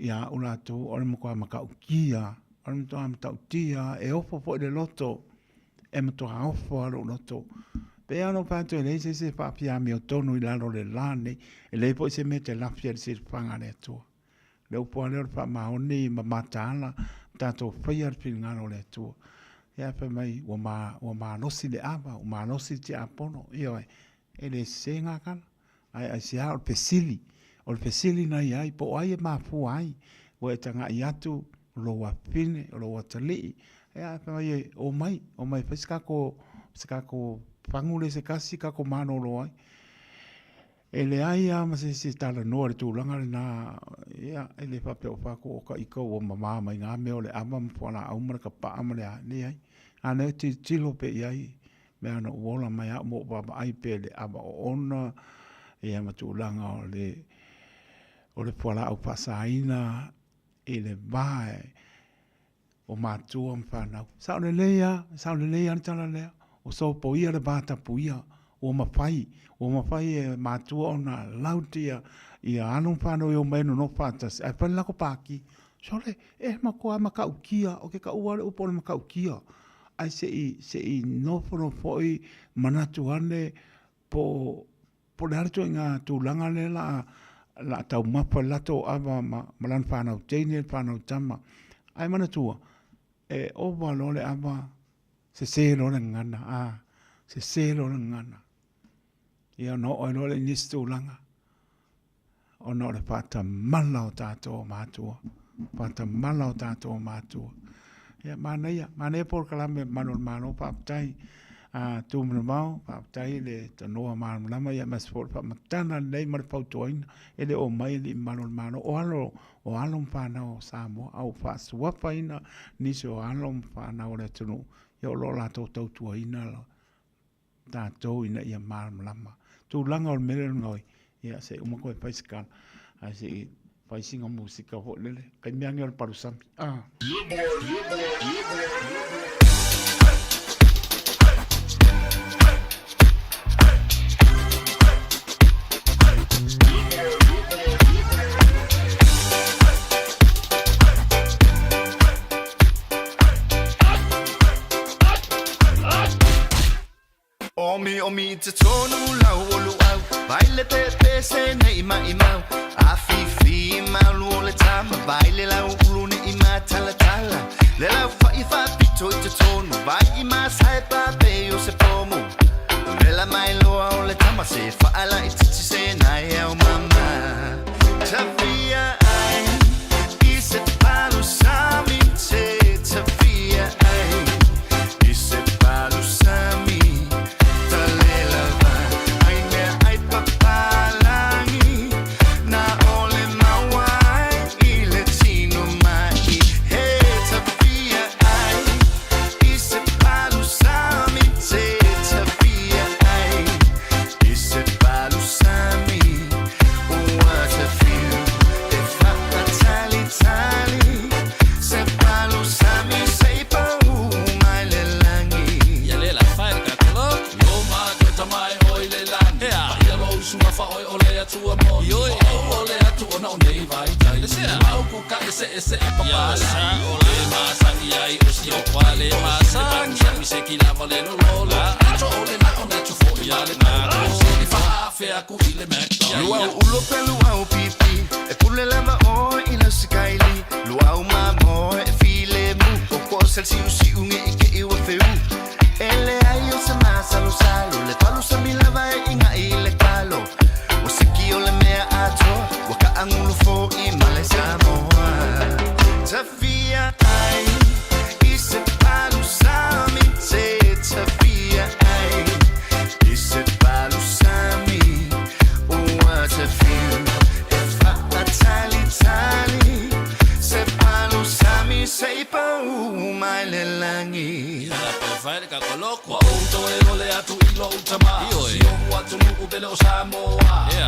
Ia au latou o le matua matautia, o le matua matautia, e ofo foi le loto, e matua ofo lava lou loto. E pei lava ona ou fai atu e leai se isi e faafiamiotonu i lalo o le la lenei, e leai foi se mea e te lafi ai i le silafaga a le Atua. Le upu lava lea o le faamaoni ma mataala, tatou faia le finagalo o le Atua. Ia fai mai ua, ma, ua malosi le ava, ua malosi le tiapono. Ioe, e le sese gagana. Ae aisea o le fesili, o le fesili na i ai, po o ai e mafua ai, ua e tagai atu, o lou afafine, o lou atalii, ia fai mai e omai, omai e fai se tatou, se tatou fagu lea se tasi tatou malolo ai. E leai lava ma se isi e talanoa i le tulaga lena, ia, e le faapea o fai atu o ta ita ua mama mai na mea o le ava ma fualaau ma le tapaa ma le a, leai. A lea e tilotilo pea i ai, mea na ou ola mai au ma ou vaavaai pea i le ava oona, ia ma tulaga o le, o le fualaau faasaina i le va e, o matua ma fanau. Sao lelei lava, sao lelei lava le tala lea. Ua sopoia le vatapuia, ua mafai, ua mafai e matua ona lautia ia alo ma fanau e omai e nonofo faatasi ae fai le latou pati. Sole, e matua matautia, ou te taua le upu o le matautia, ae se i, se i nofonofo foi manatu ane po o Po o le a le ituaiga tulaga lea la a taumafa i le latou ava ma lana fanau teine, fanau tama. Ae manatua, e ova loa le ava, sese loa le gagana, a, sese loa le gagana. Ia ona oo ai loa lea i nisi tulaga, ona o le faatamala o tatou o matua, faatamala o tatou o matua. Ia, manaia, manaia polokalame Malu o le Malo, faafetai a Tumanavao, faafetai le tanoa malamalama, ia aemaise foi o le faamatala lelei ma le fautuaina, e le o omai alii mamalu o le Malo, o alo, o alo ma fanau o Samoa, a ua faasuafaina nisi o alo ma fanau o le atunuu, ia o lo o latou tautuaina tatou ina ia malamalama. Tulaga o le mea lea o le gaoi, ia se i uma toe fai se tala, ae se i fai sina musika foi lele, taimi ane o le palusami. Ah. Omi omi i totonu lau o luau Vai le pepe se nei mai mau A fifi malu o le tama Vai le lau ulu ne i matalatala Le lau fai faapito i totonu Vai i masae pape o se pomu Vela mai loa o le tama Se faala i titi se nai au mama Tafia ai I se palusami te tafia ai I se palusami Talelava ai mea ai papalangi Na ole maua ai i le tino mai He tafia ai I se palusami te tafia ai I se palusami Ua se e papala Le masani ai o si o pale Masani se ki lava le lolo To ole na o na to fo ia le na Se fa fe aku i le McDonald's Luau ulo pe luau pipi E pule lava o i lau sikaili Luau mamo e file mu O ko sel siu siu nge i ke iwa feu Ele ai o se masalo salo Le palu sa milava e inga i le kalo O siki o le mea atoa Wa ka angulu fo i male Samoa Tafia ai I se palu sami Te tafia ai I se palu sami Ua te fiu E whaatalitali Se palu sami Se i pau mai le langi Fai ka koloko Wa o toe ole atu i lo utama Si o hua tunu upele o Samoa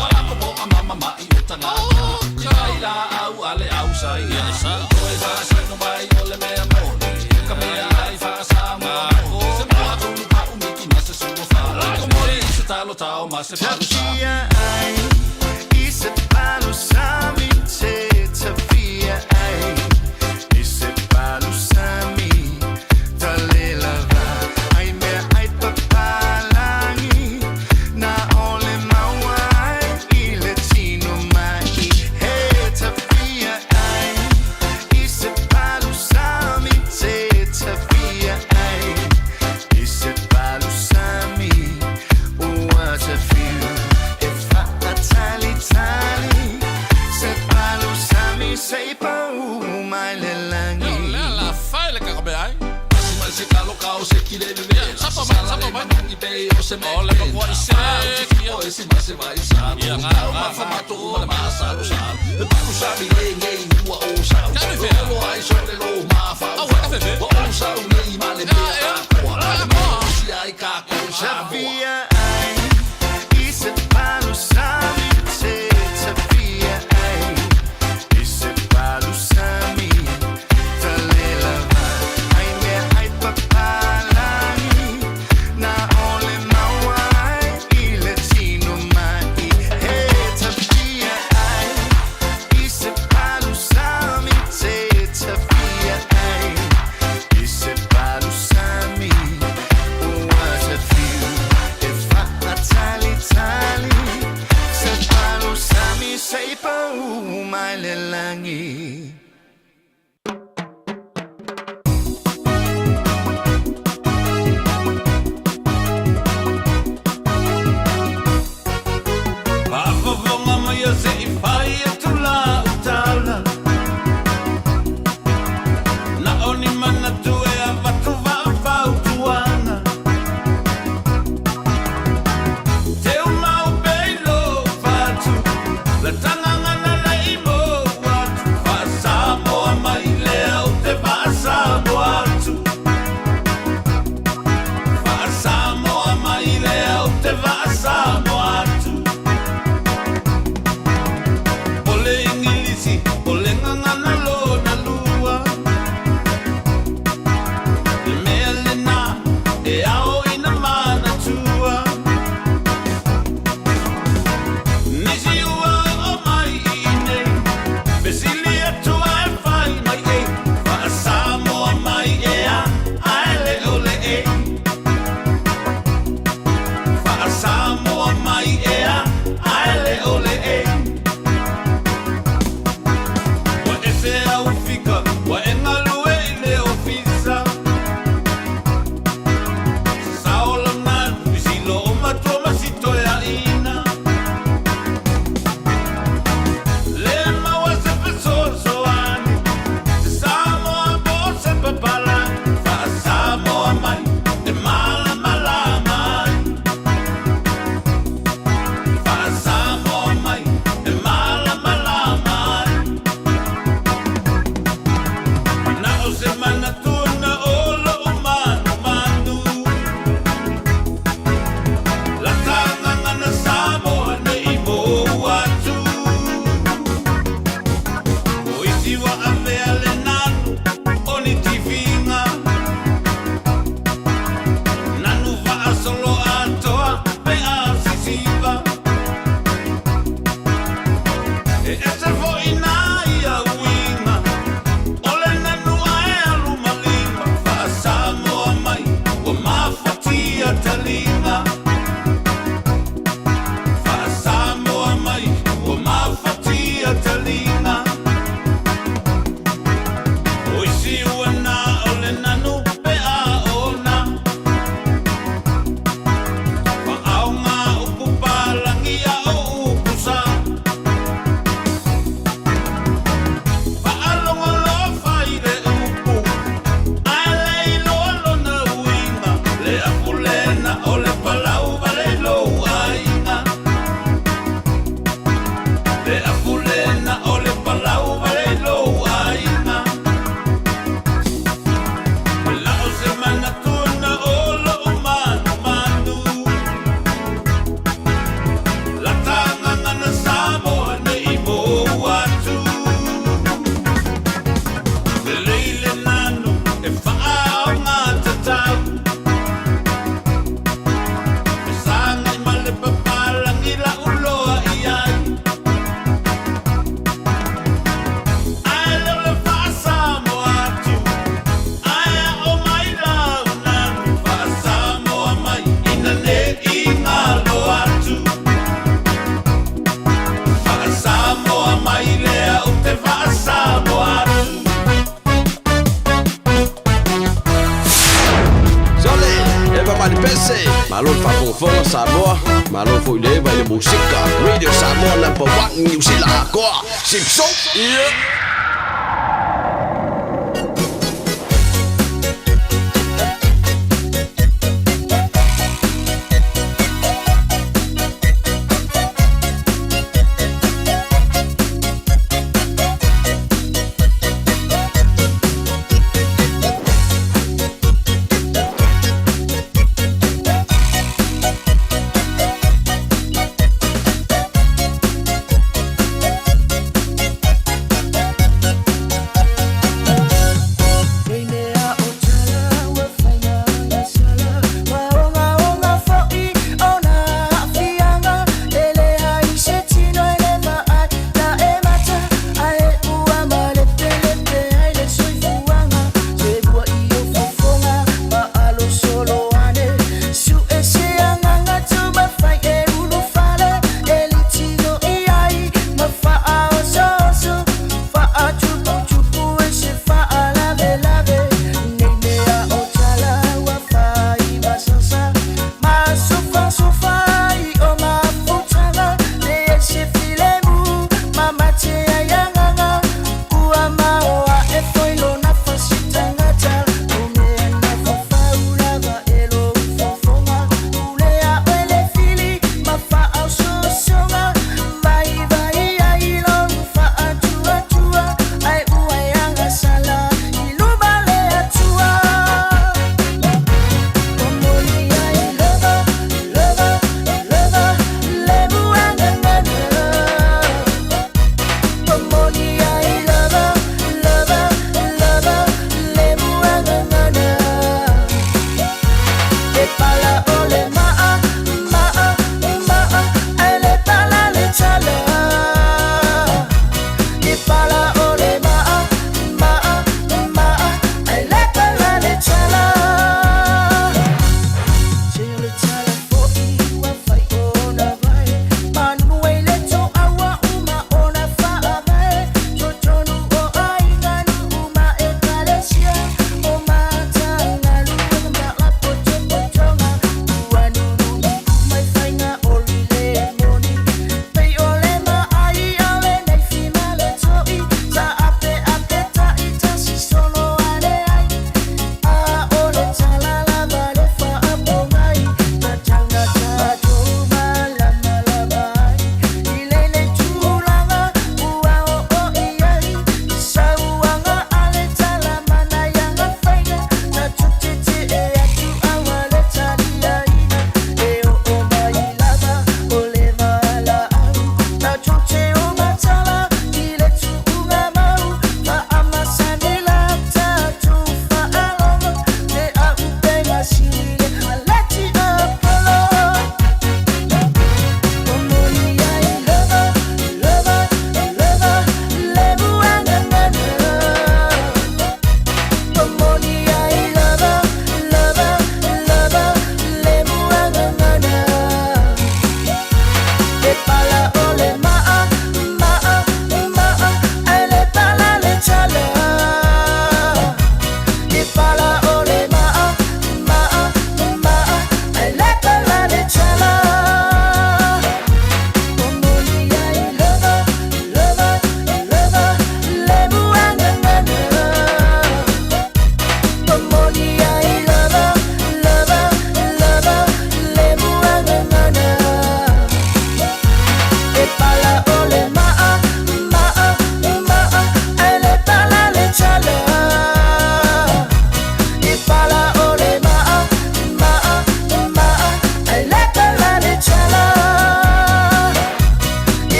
Wa lako po a mama ma i o tangata I kai la au ale au sa ia Toe fa sa no mai o le mea moni Ka mea ai fa Samoa Se mua tunu pa umiki ma se sua fa Ko mori i se talo tao ma se palu sa Tafia ai I se palu sami Te tafia ai I se palu sami Talelava Ai mea ai papalangi Na ole maua ai I le tino mai He tafia ai I se palu sami Te tafia ai I se palu sami Ua te fiu E whaatalitali Se palu sami Se i pau mai le langi La fai le ka ai Si mai se kalo kao se ki le le Sapa mai sapa mai i pe o se me Ole pa kwa i se O e si mai se vai sa Ia nga ma fa ma to ma ma sa lo sa Le palu sa mi le nge ua o sa Lo ai so le lo ma fa O o sa o nge ma le mea a koa Le mo si ai ka ko sa Tafia ai I se palu sami Te tafia ai I se palu sami Talelava Ai mea ai papalangi Na ole maua ai I le tino mai He tafia ai I se palu sami Te tafia ai I se palu sami Ua te fiu E faafogafoga Samoa, malo foi le eva i le musika. Radio Samoa number 1 New Zealand atoa. Simpson. Yeah.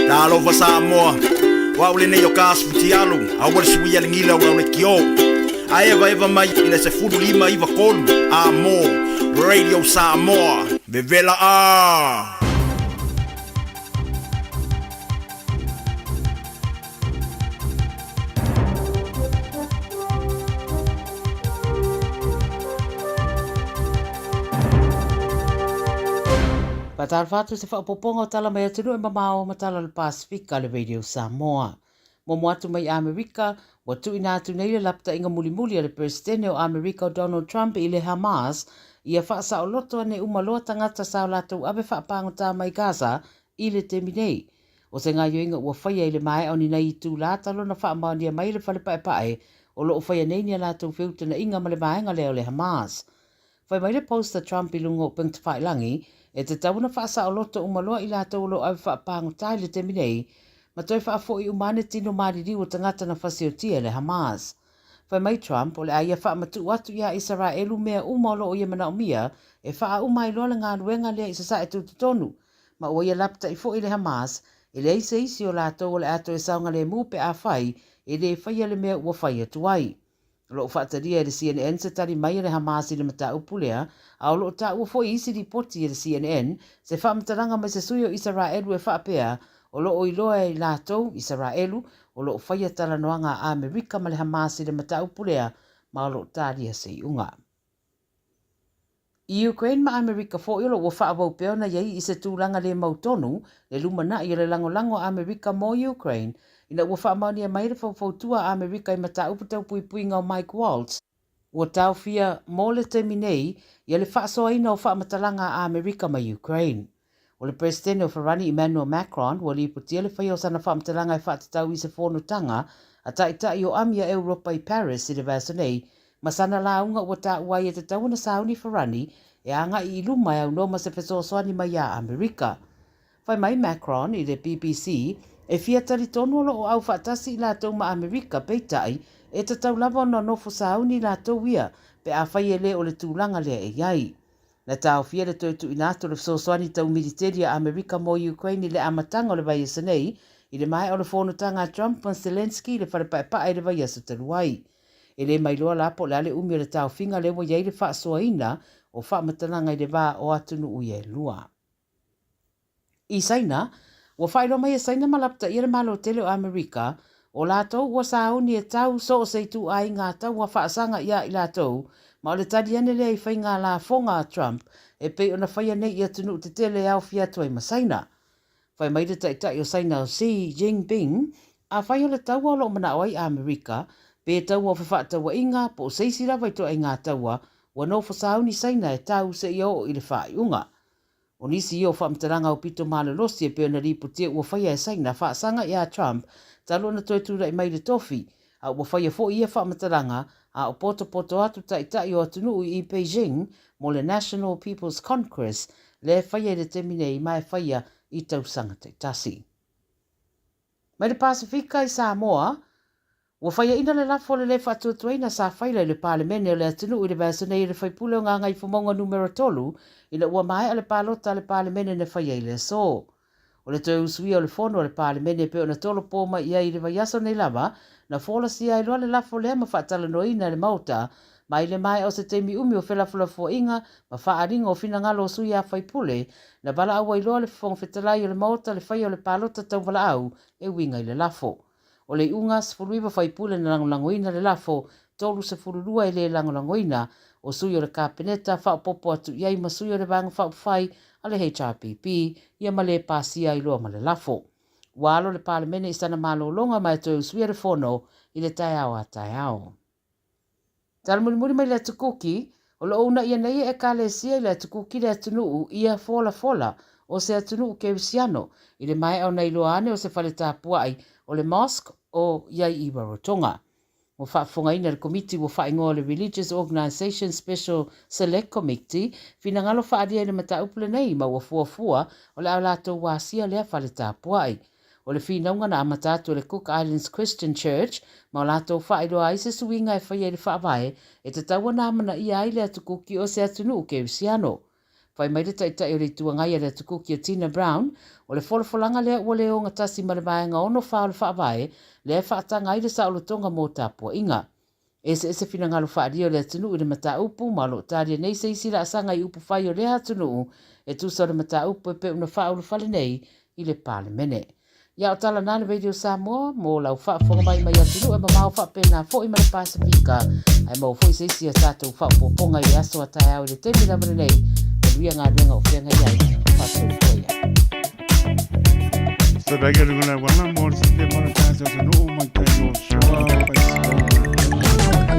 Talofa Samoa, o au lenei o ka aso futialu, aua le suia le gila o lau lekiō. A evaeva mai i le 15 93 A mō Radio Samoa, vevela a! Faatalofa atu i se faaopoopoga o tala mai atunuu e mamao ma tala o le Pasefika a le Radio Samoa. Muamua atu mai Amerika, ua tuuina atu nei le lapataiga mulimuli a le Peresetene o Amerika o Donald Trump i le Hamas ia faasaoloto ane uma loa tagata sa o latou ave faapagota mai Gaza i le taimi nei. O se gaoioiga ua faia i le maea o ni nai itulā talu ona faamaonia mai e le Fale Paepae o lo o faia nei ni a latou feutanaʻiga ma le vaega lea o le Hamas. Fai mai le post a Trump i luga o upegatafailagi, e tatau ona faasaoloto uma loa i latou o lo o ave faapagota i le taimi nei, ma toe faafoi uma ane tino maliliu o tagata na fasiotia e le Hamas. Fai mai Trump, o le a ia faamatuu atu iā Isaraelu mea uma o lo o ia manaomia e faauma ai loa le galuega lea i Sasae Tutotonu, ma ua ia lapataʻi foi le Hamas, e leai se isi o latou o le a toe saogalemu pe afai e le faia le mea ua fai atu ai. O lo o faatalia e le CNN se tali mai a le Hamas i le mataupu lea, a o lo o taua foi i isi lipoti e le CNN se faamatalaga mai se sui o Isaraelu e faapea, o lo o iloa e i latou, Isaraelu, o lo o faia talanoaga a Amerika ma le Hamas i le mataupu lea ma o lo o talia se iuga. I Ukraine ma Amerika foi o lo o ua faaauau pea ona i ai i se tulaga le mautonu le lumanai o le lagolago a Amerika mo Ukraine ina ua faamaonia mai le faufautua a Amerika i mataupu tau puipuiga o Mike Waltz, ua taofia mo le taimi nei ia le faasoaina o faamatalaga a Amerika ma Ukraine. O le Peresetene o Farani Emmanuel Macron ua lipotia le faia o sana faamatalaga e faatatau i se fonotaga a Taitai o Ami a Europa i Paris i le vaiaso nei ma sana lauga ua taua ai e tatau ona sauni Farani e agai i luma e aunoa ma se fesoasoani mai iā Amerika. Fai mai Macron i le BBC, e fia talitonu o lo o au faatasi i latou ma Amerika peitai e tatau lava ona nofo sauni i latou ia pe afai e le o le tulaga lea e i ai. Na taofia le toe tuuina atu o le fesoasoani tau militeli a Amerika mo Ukraine i le amataga o le vaiaso nei, i le maea o le fonotaga a Trump ma Zelenskyy i le fale paepae i le vaiaso talu ai. E le mailoa la po o le a le umi o le taofiga lea ua i ai le faasoaina o faamatalaga i le va o atunuu ia e lua. I Saina, ua faailoa mai e Saina ma lapataia le Malo tele o Amerika, o latou ua sauni e tau so o se ituaiga taua faasaga iā i latou, ma o le tali ane lea i faiga lafoga a Trump e pei ona faia nei i atunuu tetele e aofia atu ai ma Saina. Fai mai le taitai o Saina o Xi Jinping, afai o le taua o lo o manao ai Amerika, pe taua o fefaatauaiga po o se isi lava ituaiga taua, ua nofo sauni Saina e tau seia oo i le faaiuga. O nisi ia o faamatalaga aupito malolosi e pei ona lipotia ua faia e Saina faasaga iā Trump talu ona toe tulai mai i le tofi, a ua faia foi ia faamatalaga a o potopoto atu taitai o atunuu i Beijing mo le National People's Congress lea e faia i le taimi nei ma e faia i tausaga taitasi. Mai le Pasefika i Samoa, ua faiaina le lafo o le lē faatuatuaina sa faila i le Palemene o le atunuu i le vaiaso nei e le faipule o Gagaifomauga Numera 3 ina ua maea le palota a le Palemene na faia i le aso. O le toe usuia o le fono a le Palemene e pei ona tolopo mai i ai i le vaiaso nei lava, na folasia ai loa le lafo lea ma faatalanoaina e le Maota ma i le maea o se taimi umi o felafolafoaiga ma faaaliga o finagalo o sui a faipule, na valaau ai loa le Fofoga Fetalai o le Maota le faia o le palota tauvalaau e uiga i le lafo. O le iuga, 19 faipule na lagolagoina le lafo, 32 e le lagolagoina, o sui o le Kapeneta faaopoopo atu i ai ma sui o le Vaega Faaupufai a le HRPP, ia ma le pasia ai loa ma le lafo. Ua alo le Palemene i sana malologa ma e toe usuia le fono i le taeao a taeao. Tala mulimuli mai le Atu Kuki, o lo o uunaia nei e Ekalesia i le Atu Kuki le atunuu ia folafola o se atunuu Kerisiano i le maea ona iloa ane o se fale tapuai o le Mosque o i ai i Rarotonga. Ua faafofogaina e le Komiti ua faaigoa o le Religious Organization Special Select Committee finagalo faaalia i le mataupu lenei ma ua fuafua o le a latou asia lea fale tapuai. O le finauga na amata atu e le Cook Islands Christian Church ma o latou faailoa ai se suiga e faia i le faavae e tatau ona amanaia ai le Atu Kuki o se atunuu Kerisiano. Fai mai le Taitai o le Itu Agai a le Atu Kuki o Tina Brown, o le folafolaga lea ua le ogatasi ma le vaega 64 o le faavae lea e faataga ai le saolotoga mo tapuaiga. Eseese finagalo faaalia o le atunuu i le mataupu ma o lo o talia nei se isi laasaga i upufai o lea atunuu e tusa o le mataupu e pei ona faaulufale nei i le Palemene. Ia o tala na le Radio Samoa mo lau faafofoga mai mai atunuu e mamao faapena foi ma le Pasifika ae maua foi se isi a tatou faaopoopoga i le aso a taeao i le taimi lava lenei. Manuia galuega o feagai ai. Faasoifua ia. Rebecca luga le auala mo le silafia mo le tatou atunuu mai tai o Shore Paisiko Papa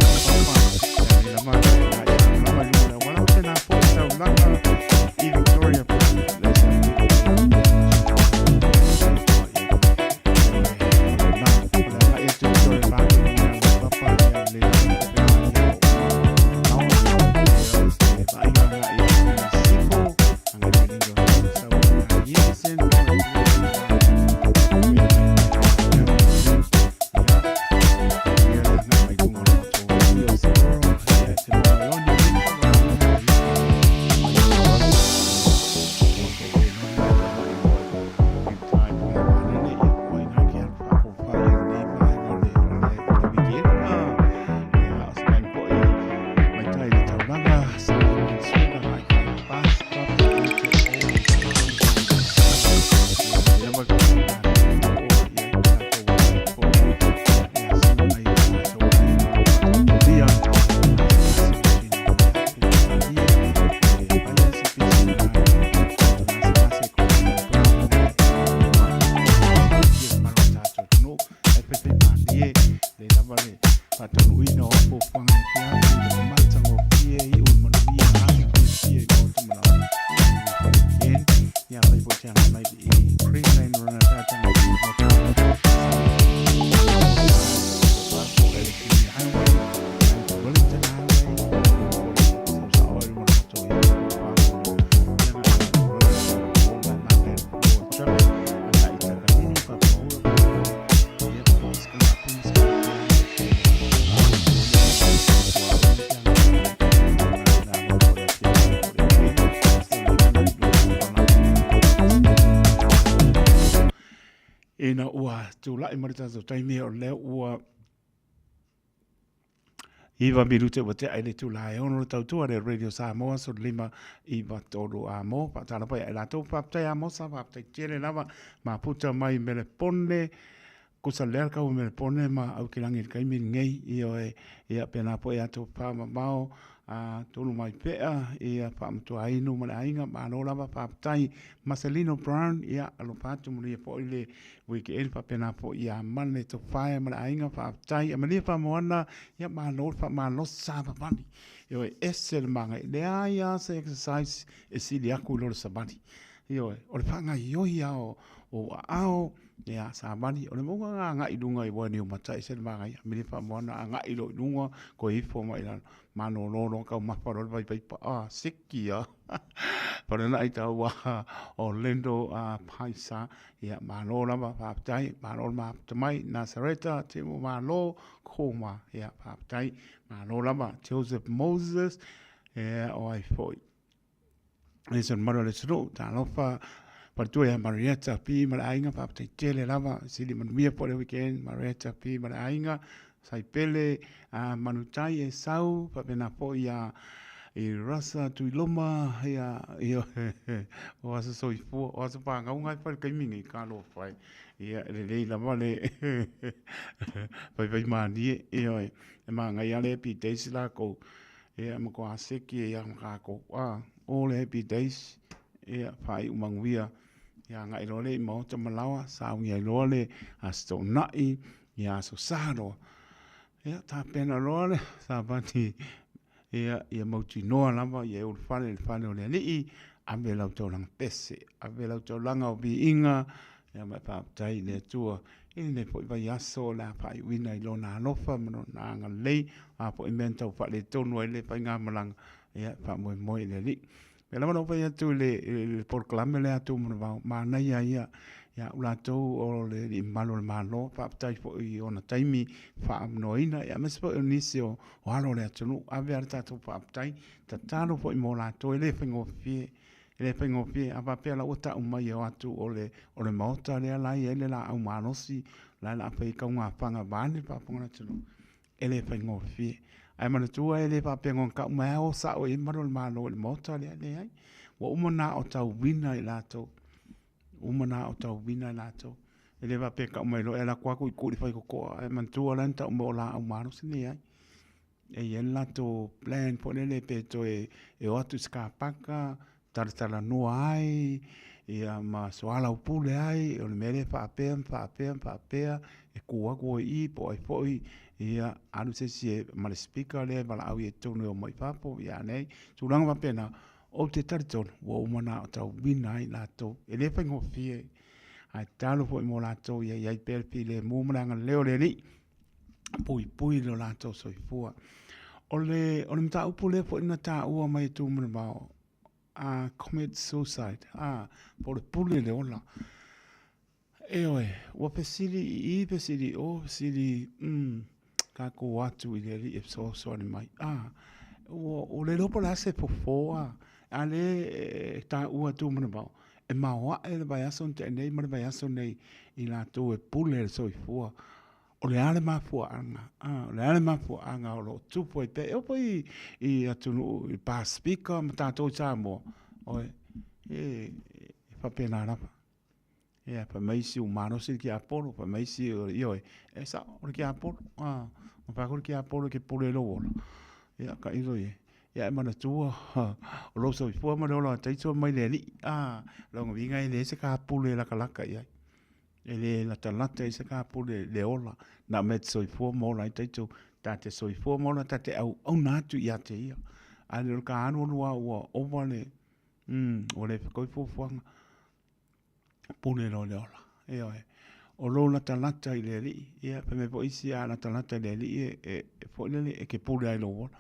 e lava lava i luga o le auala o tēnā foi taulaga i Victoria Ina ua tulai mai le tatou taimi o lea ua iva minute ua tea i le itula e ono le tautua le Radio Samoa 15 iva tolu a mo faatalofa ia i latou faafetai Amosa faafetai tele lava mafuta mai Melepone kusa lea le kau Melepone ma Aukilagi i le taimi lenei ioe ia pēlā foi ia tou pamamao a tonu mai pea ia faamatuainu ma le aiga malo lava faafetai Marcelino Brown ia alofa atu manuia foi le weekend faapena foi ia Mane Tofae ma le aiga faafetai Amalia Famoana ia malo le faamalosi savavali ioe ese le magai leai lava se exercise e sili atu i lo le savali ioe o le faagaioi lava o aao Ia, savali, o le mauga na agai i luga i Wainiumata ese le manaia. Mili faamoana agai loa i luga, toe ifo mai i lalo. Malolo loa taumafa loa le vaivaipa. Ah, siki ah. Palenai tau ah, Orlando ah, Paisa. Ia, malo lava, faafetai. Malo le mafuta mai. Nasareta, Timo Malo, Koma. Ia, faafetai. Malo lava. Joseph Moses, ia, o ai foi. E se mamalu o le atunuu, talofa faletua ia Marietta P ma le aiga, faafetai tele lava, sili manuia foi le weekend, Marietta P ma le aiga, Saipele a Manutai e sau, faapena foi ia i Rasa Tuiloma, ia, ia o aso soifua, o aso whāngau ngai whai le kaimi nei, ka loa whai. Ia, lelei lava le whai whai mānie, ia, e māngai ale happy days lākou. Ia, matua seki e ia ma kākou. Ah, all happy days. Ia, whāiu manuia. Ia, ngai loa le i maota malawa, saungi ai loa le aso toʻunaʻi, ia aso sa loa. Ia, tapena loa le savali, ia, ia mautinoa lava, ia e ulufale i le fale o le Alii, ave lau taulaga pese, ave lau taulaga o viiga, ia ma e faafetai i le Atua i lenei foi vaiaso o le a faaiuina i Lona alofa ma Lona agalelei, o a foi mea na tau faaletonu ai le faigamalaga, ia, e faamoemoe i le Alii. Pea lava na ou fai atu i le, i le polokalame lea a Tumanavao, manaia ia ia au latou o le alii mamalu o le Malo, faafetai foi i ona taimi faaavanoaina, ia aemaise foi o nisi o, o alo o le atunuu, ave lava le tatou faafetai, tatalo foi mo latou, e le faigofie. E le faigofie, a faapea la ua tau mai e o atu o le, o le maota lea la e i ai le laau malosi, la e la fai ai taugafaga vaeane le faafofoga a le atunuu, e le faigofie. Ae manatua e le faapea na ona tau mai lava o sao i ai malu o le Malo i le maota lea, leai. Ua uma ona aotauina i latou, uma ona aotauina i latou. E le faapea e tau mai loa e alu atu lava tuitui i le faitotoa, ae manatua la na tau mai o laau malosi, leai. E i ai le latou plan foi lele pe toe e o atu i se car paka, talatalanoa ai, ia ma soalaupule ai, o le mea lea e faapea ma faapea ma faapea, e kū atu oe i i po o ai foi, ia alu se isi e, ma le speaker lea e valaau i ai i totonu e omai i fafo, ia nei, tulaga faapena, ou te talitonu ua uma ona aotauina ai latou. E le faigofie, ae tatalo foi mo latou ia i ai pea le filemu ma le agalelei o le Alii, puipui lo latou soifua. O le, o le mataupu lea foi na taua mai e Tumanavao, a commit suicide, a, po o le pule le ola. Ioe, ua fesili i i, fesili i o, fesili, mm, tatou o atu i le Alii e fesoasoani mai. A, ua, ua le iloa po o le a se fofo, a, a lea e taua e Tumanavao, e maoae le vaiaso na tea nei ma le vaiaso nei i latou e pule le soifua. O le a le mafuaaga, a, o le a le mafuaaga o lo o tupu ai pea. E oo foi i atunuu i Pasefika ma tatou i Samoa, oi, e faapena lava. Ia, fai mai isi ua malosi le tiapolo, fai mai isi, ioe, e sao, o le tiapolo, a, na fai atu le tiapolo e te pule i lou ola. Ia, tailo i ai. Ia, e manatua, o lou soifua ma le ola o Taitua mai le Alii, a, lona uiga e leai se kapule e latalata i ai. E le latalata i se kapule le ola, na o mea e te soifua ma ola ai Taitua. Ta te soifua ma ola, ta te auauna atu ia te ia. A le o le ka alualu lava ua ova le, ua le fetoi fuafuaga. Pule loa le ola. Ioe. O lou latalata i le Alii, ia, fai mai foi isi, a latalata i le Alii, e, e, e foi lele, e ke pule ai lou ola.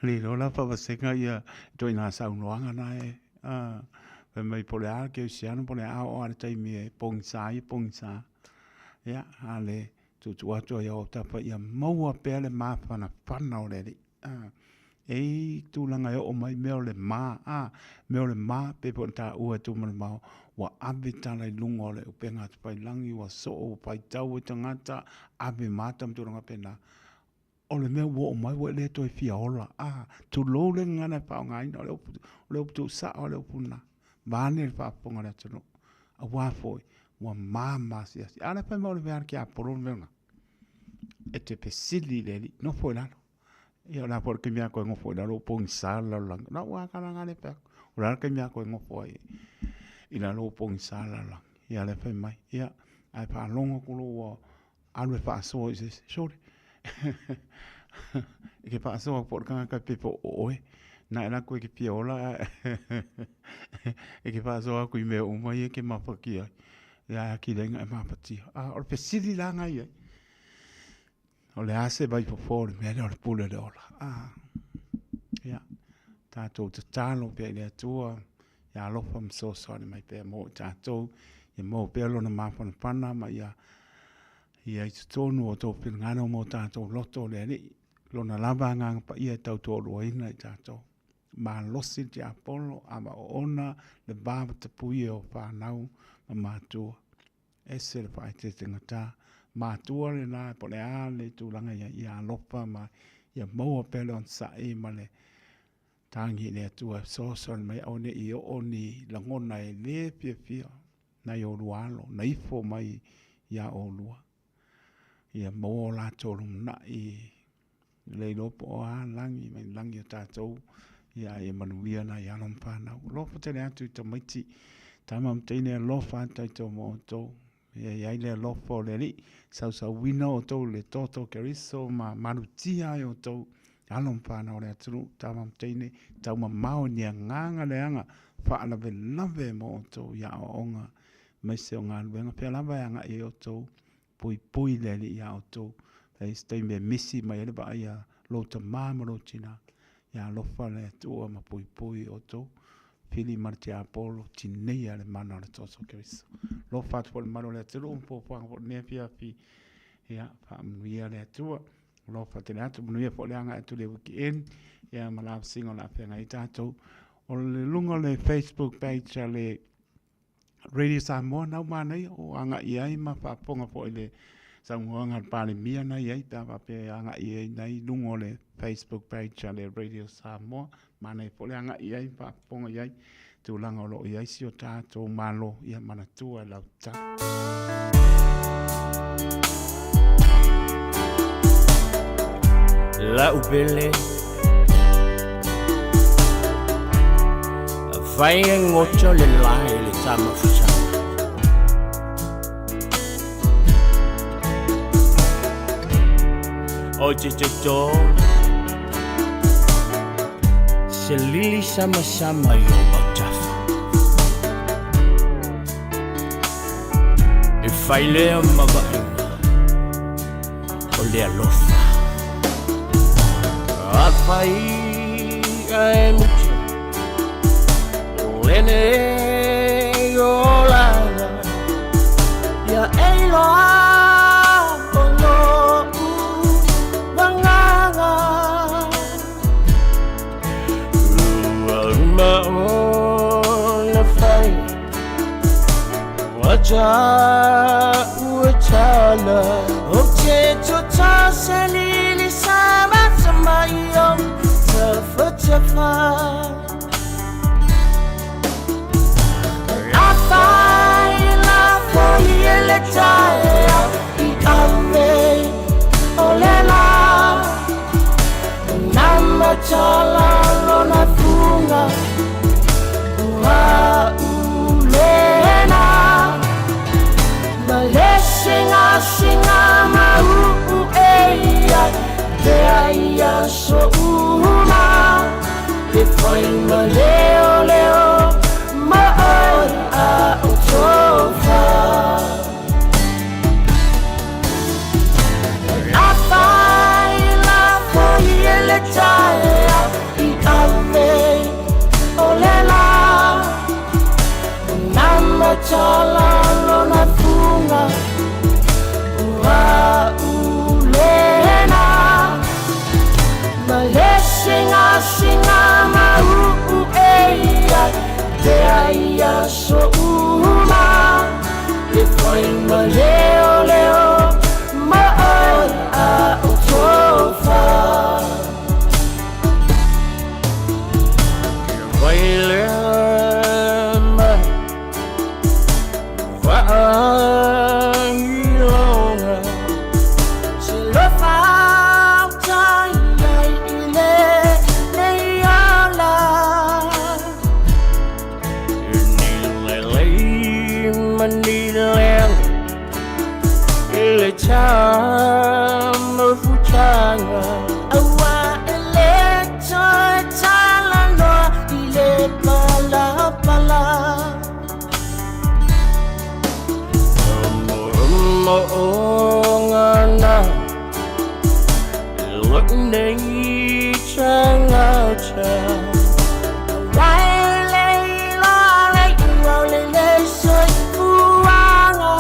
Le iloa la faavasega ia ituaiga saunoaga na e, a, fai mai po o le a le kerisiano po o le a oo lava i le taimi e pogisa ai e pogisa. Ia, a le tuutuu atu ai i ou autafa ia maua pea le mafanafana o le Alii. A, e i ai tulaga e oo mai mea o le ma, a, mea o le ma, pei foi ona taua e Tumalemao, ua ave tala i luga o le upega atupailagi, ua soo, ua faitau ai tagata, ave mata ma tulaga faapena. O le mea ua oo mai ua e le toe fia ola, a, tulou le gagana e faaaogaina, o le upu, o le upu tuusao o le upu lena, vaeane le faafofoga a le atunuu, aua foi ua ma maasiasi. A o le fai mai o le mea a le tiapolo le mea lena, e te fesili i le Alii, nofo i lalo. Ia o le a foi le taimi a toe nofo i lalo ua pogisa le lalolagi. O lau lava tala lena lea e fai atu. O le a le taimi a toe nofo ai i lalo ua pogisa le lalolagi. Ia lea fai mai, ia, ae faalogo atu loa ua alu e faasoa i se isi, sole, e te faasoa atu foi i le tagata e pei foi o oe. Na e alu atu e te fia ola ae e te faasoa atu i mea uma ia e te mafatia ai. Ia ae atili ai ona e mafatia. A o le fesili la na i ai, O le a se vaifofo o le mea lea o le pule o le ola. Ah, ia, tatou tatalo pea i le Atua, ia alofa ma fesoasoani mai pea mo i tatou, ia maua pea lona mafanafana ma ia, ia i totonu o outou finagalo ma o tatou loto le Alii, lona lava Agaga Paia e tautoaluaina i tatou. Malosi le tiapolo, a oona le va tapuia o fanau ma matua. Ese le faaeteetegata. Matua lena po o le a le tulaga i ai, ia alofa ma ia maua pea le onosai ma le tagi i le Atua e fesoasoani mai aua ne i oo ni lagona e le fiafia nai olua alo, na ifo mai iā olua. Ia maua o latou lumanai le iloa po o a lagi mai lagi o tatou, ia ia manuia nai alo ma fanau. Alofa tele atu i tamaiti, tama ma teine alofa atu tatou ma outou. Ia i ai le alofa o le Alii, sausauina outou i le toto o Keriso ma malutia ai outou alo ma fanau o le atunuu, tama ma teine, taumamao i ni agaga leaga, faalavelave mo outou i aoaoga aemaise o galuega, fea lava e agai ai outou, puipui le Alii iā outou. E i ai se taimi e misi mai ai le vaai a lou tama ma lou tina, ia alofa le Atua ma puipui outou, fili ma le tiapolo, tineia le mana o le Toto o Keriso. Alofa atu foi i le mamalu o le atunuu ma fuafuaga foi i lenei afiafi, ia faamanuia le Atua. Alofa tele atu, manuia foi le agai atu i le weekend, ia ma lavasiga o le a feagai ai tatou. O le luga o le Facebook page a le Radio Samoa na ua manaia o agai i ai ma faafofoga foi i le saunoaga a le Palemia na i ai pe a faapea e agai i ai na i luga o le Facebook page a le Radio Samoa. Manaia foi le agai i ai ma faafofoga i ai tulaga o lo o i ai si o tatou Malo, ia manatua e lau tatalo. La'u pele. Fai e goto le lae le tamafusaga. O te toto se lili samasama i o autafa. E fai lea ma vaaiga o le alofa. Afai ae muta lenei olaga, ia e iloa o lo'u agaga. Ua uma ona fai ua ua tala. Ou te toto se lili samasama i ou tafatafa. Afai lafo i le taeao i ave o le la. Na matala lona fuga ua ulena. Ma le singasinga mau e ia te ai aso uma. E fai ma leo leo ma oi a o tofa. Afai lafo i le taeao i ave o le la. Na matala lona fuga ua ulena. Ma le singasinga mau e ia te ai aso uma. E fai ma leo leo ma oi a o tofa. Vai lea mai vaailoga. Se lofa utai ai i lenei ola. E ni lelei ma ni lele i le tamafutaga. Aua e le toe talanoa i le palapala. Mo'omo'oga na lo'u nei tagata. Aua e le iloa le i'a o le soifuaga.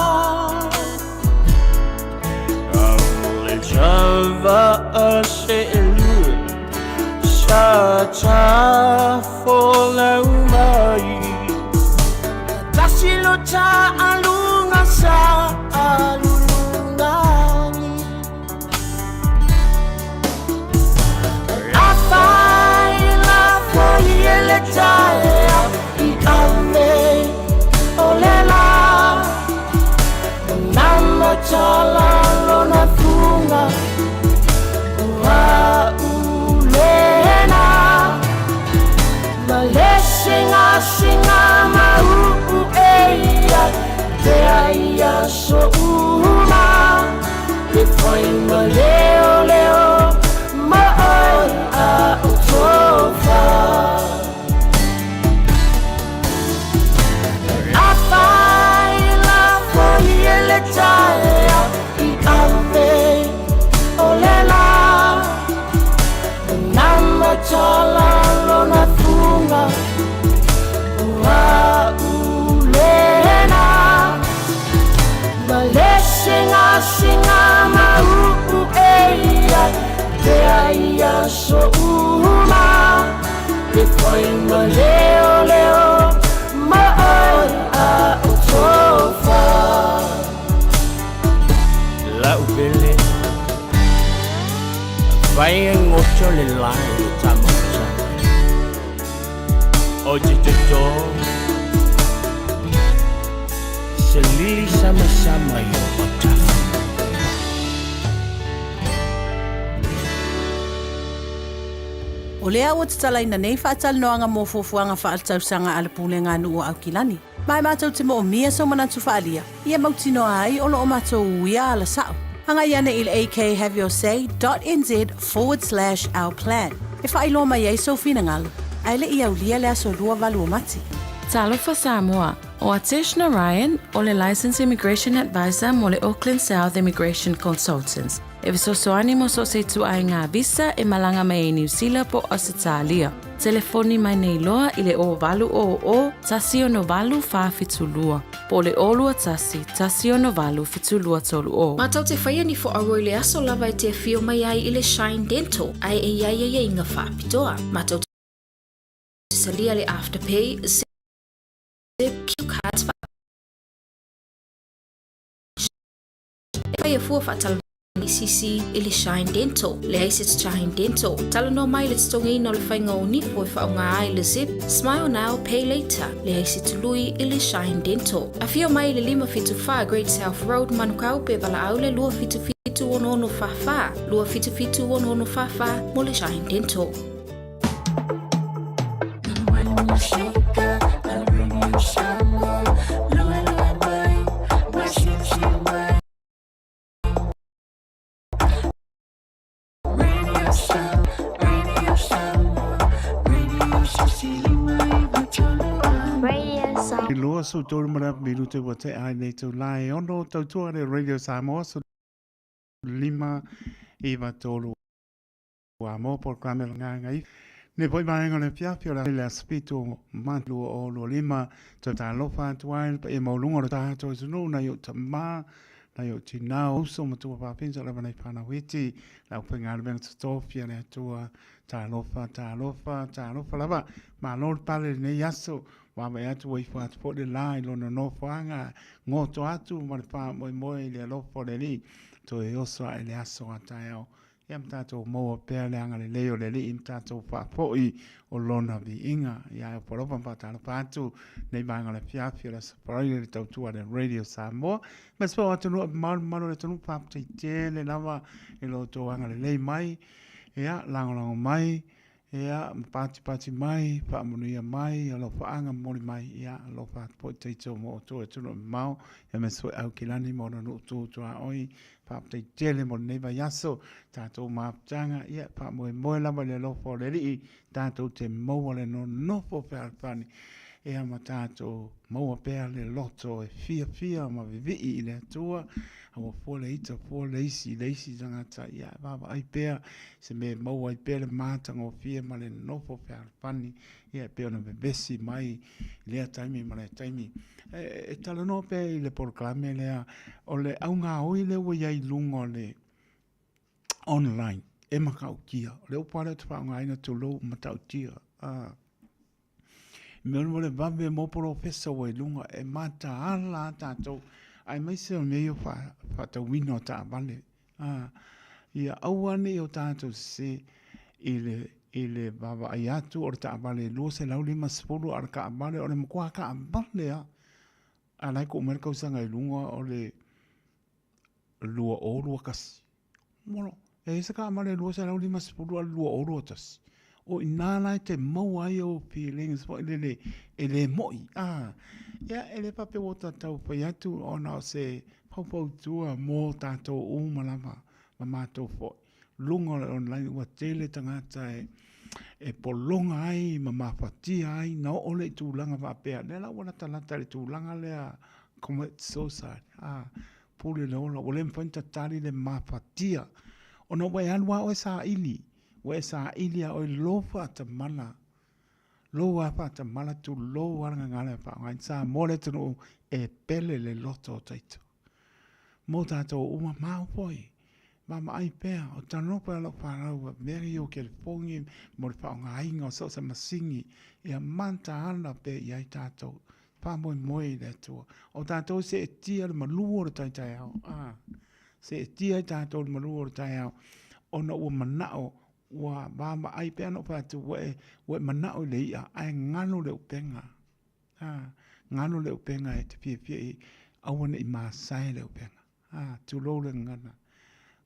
O le tava'a se'elua sa tafolau mai. Tasi lo ta'aluga sa alulugagi. Afai lafo i le taeao i ave o le la. Na matala lona fuga ua ulena. Ma le singasinga mau e ia te ai aso uma. E fai ma leo leo ma oi a o tofa. Afai lafo i le taeao i ave o le la. Na matala lona fuga ua ulena. Ma le singasinga mau e ia te ai aso uma. E fai ma leo leo ma oi a o tofa. La'u pele fai e goto le lae le tamafusaga. O te toto se lili samasama i o autafa. O lea ua tatalaina nei faatalanoaga mo fuafuaga faaletausaga a le Pulega a Nuu o Aukilani. Ma e matou te moomia sou manatu faaalia, ia mautinoa ai o lo o matou uia ala sao. Agai ane i le akhaveyourSay dot nz forward slash our plan e faailoa mai ai sou finagalo, ae le i aulia le aso 28 o Mati. Talofa Samoa, ʻO Atesh Narayan, ʻo le Licensed Immigration Advisor mo le Auckland South Immigration Consultants, e fesoasoani mo so o se ituaiga visa e malaga mai ai Niu Sila po o Ausetalia. Telefoni mai nei loa i le 0800 168 472 po o le 021 168 7230. Matou te whaia ni whoaroa i le aso lava e te awhio mai ai i le Shine Dental, ae e iai aiaiga whaapitoa. Matou te salia le Afterpay, Zip, Q cards, E whai a fua whaatalanoa ICC i le Shine Dental, leai se Shine Dental. Talanoa mai le totogiina o le faiga o nipo e faaaoga ai le Zip, Smile Now, Pay Later, leai se tului i le Shine Dental. Afio mai i le 574 Great South Road, Manukau, pe valaau le 277 6644, 277 6644 mo le Shine Dental. I loa su tolu ma le minute ua tea ai nei itula e ono tautua le Radio Samoa 15 9 3 Ua mo polokalame o le Gagaifo. Nei foi vaega o le afiafi o le Aso 7 o Mati 2025, toe talofa atu ai le paia maualuga o le tatou atunuu, nai ou tama, nai ou tinā, uso ma tuafafine, sa lava nai fanau iti, le aufaigaluega totofi a le Atua. Talofa, talofa, talofa lava. Malo le pale i lenei aso. Vaavaai atu ua ifo atu foi le la i lona nofoaga, goto atu ma le faamoemoe i le alofa o le Alii, toe oso ae le aso a taeao. Ia ma tatou maua pea le agalelei o le Alii ma tatou faafoi o Lona viiga. Ia e opo alofa ma faatalofa atu nei vaega o le afiafi o le Aso Faraile i le tautua a le Radio Samoa. Ma se pau atunuu e mamalu mamalu o le atunuu faafetai tele lava i lo outou agalelei mai. Ia, lagolago mai, ia, ma patipati mai, faamanuia mai, alofaaga momoli mai, ia, alofa atu foi taito mo outou e atunuu e mamao, ia aemaise foi Aukilani ma ona nuu tu tuaoi. Faafetai tele mo lenei vaiaso, tatou mafutaga, ia, faamoemoe lava i le alofa o le Alii, tatou te maua le nonofo fealofani, ia ma tatou maua pea le loto e fiafia ma vivii i le Atua, aua fua le ita, fua le isi, le isi tagata, ia, vaavaai pea se mea e maua ai pea le matagofie ma le nofo fealofani, ia, e pei ona vevesi mai i lea taimi ma lea taimi. E, e talanoa pea i le polokalame lea, o le augaoi lea ua i ai i luga o le online, e matautia. O le upu lava lea ou te faaaogaina, tulou, matautia. Ah. Mea o le vave mo polofesa ua i luga e mataala a tatou aemaise o mea ia o faatauina o taavale. A, ia aua ne i o tatou sese i le, i le vaavaai atu o le taavale 250 a o le taavale o le matua taavale lava. A o la e tuu mai le tausaga i luga o le 2021. Molo, e i ai se taavale 250 a o le 2021. O i ina la e te maua ai ou feelings foi lele e le moi. A, ia e le faapea ua ta tau fai atu ona o se faufautua mo tatou uma lava ma matou foi. Luga o le online ua tele tagata e, e pologa ai ma mafatia ai na oo lea i tulaga faapea. Lea la ua latalata i le tulaga lea commit suicide. A, pule le ola, ua le mafai ona tatali le mafatia. Ona ua e alu lava oe saili, ua e saili lava oe lou faatamala, lou lava faatamala, tulou lava le gagana e faaaogaina. Samoa le atunuu e pele le loto o taito. Mo tatou uma, mau foi, vaavaai pea, o talanoa pea lau fanau, mea ia o telefoni mo le faaaogaina o so o se masini, ia mataala pea i ai tatou. Faamoemoe i le Atua. O tatou seetia le malu o le taetaeao. Ah, seetia i tatou le malu o le taeao, ona ua manao, ua vaavaai pea ona ou fai atu, ua e, ua e manao i le i'a, ae galo le upega. Ah, galo le upega e te fiafia i, aua ne i masae le upega. Ah, tulou le gagana.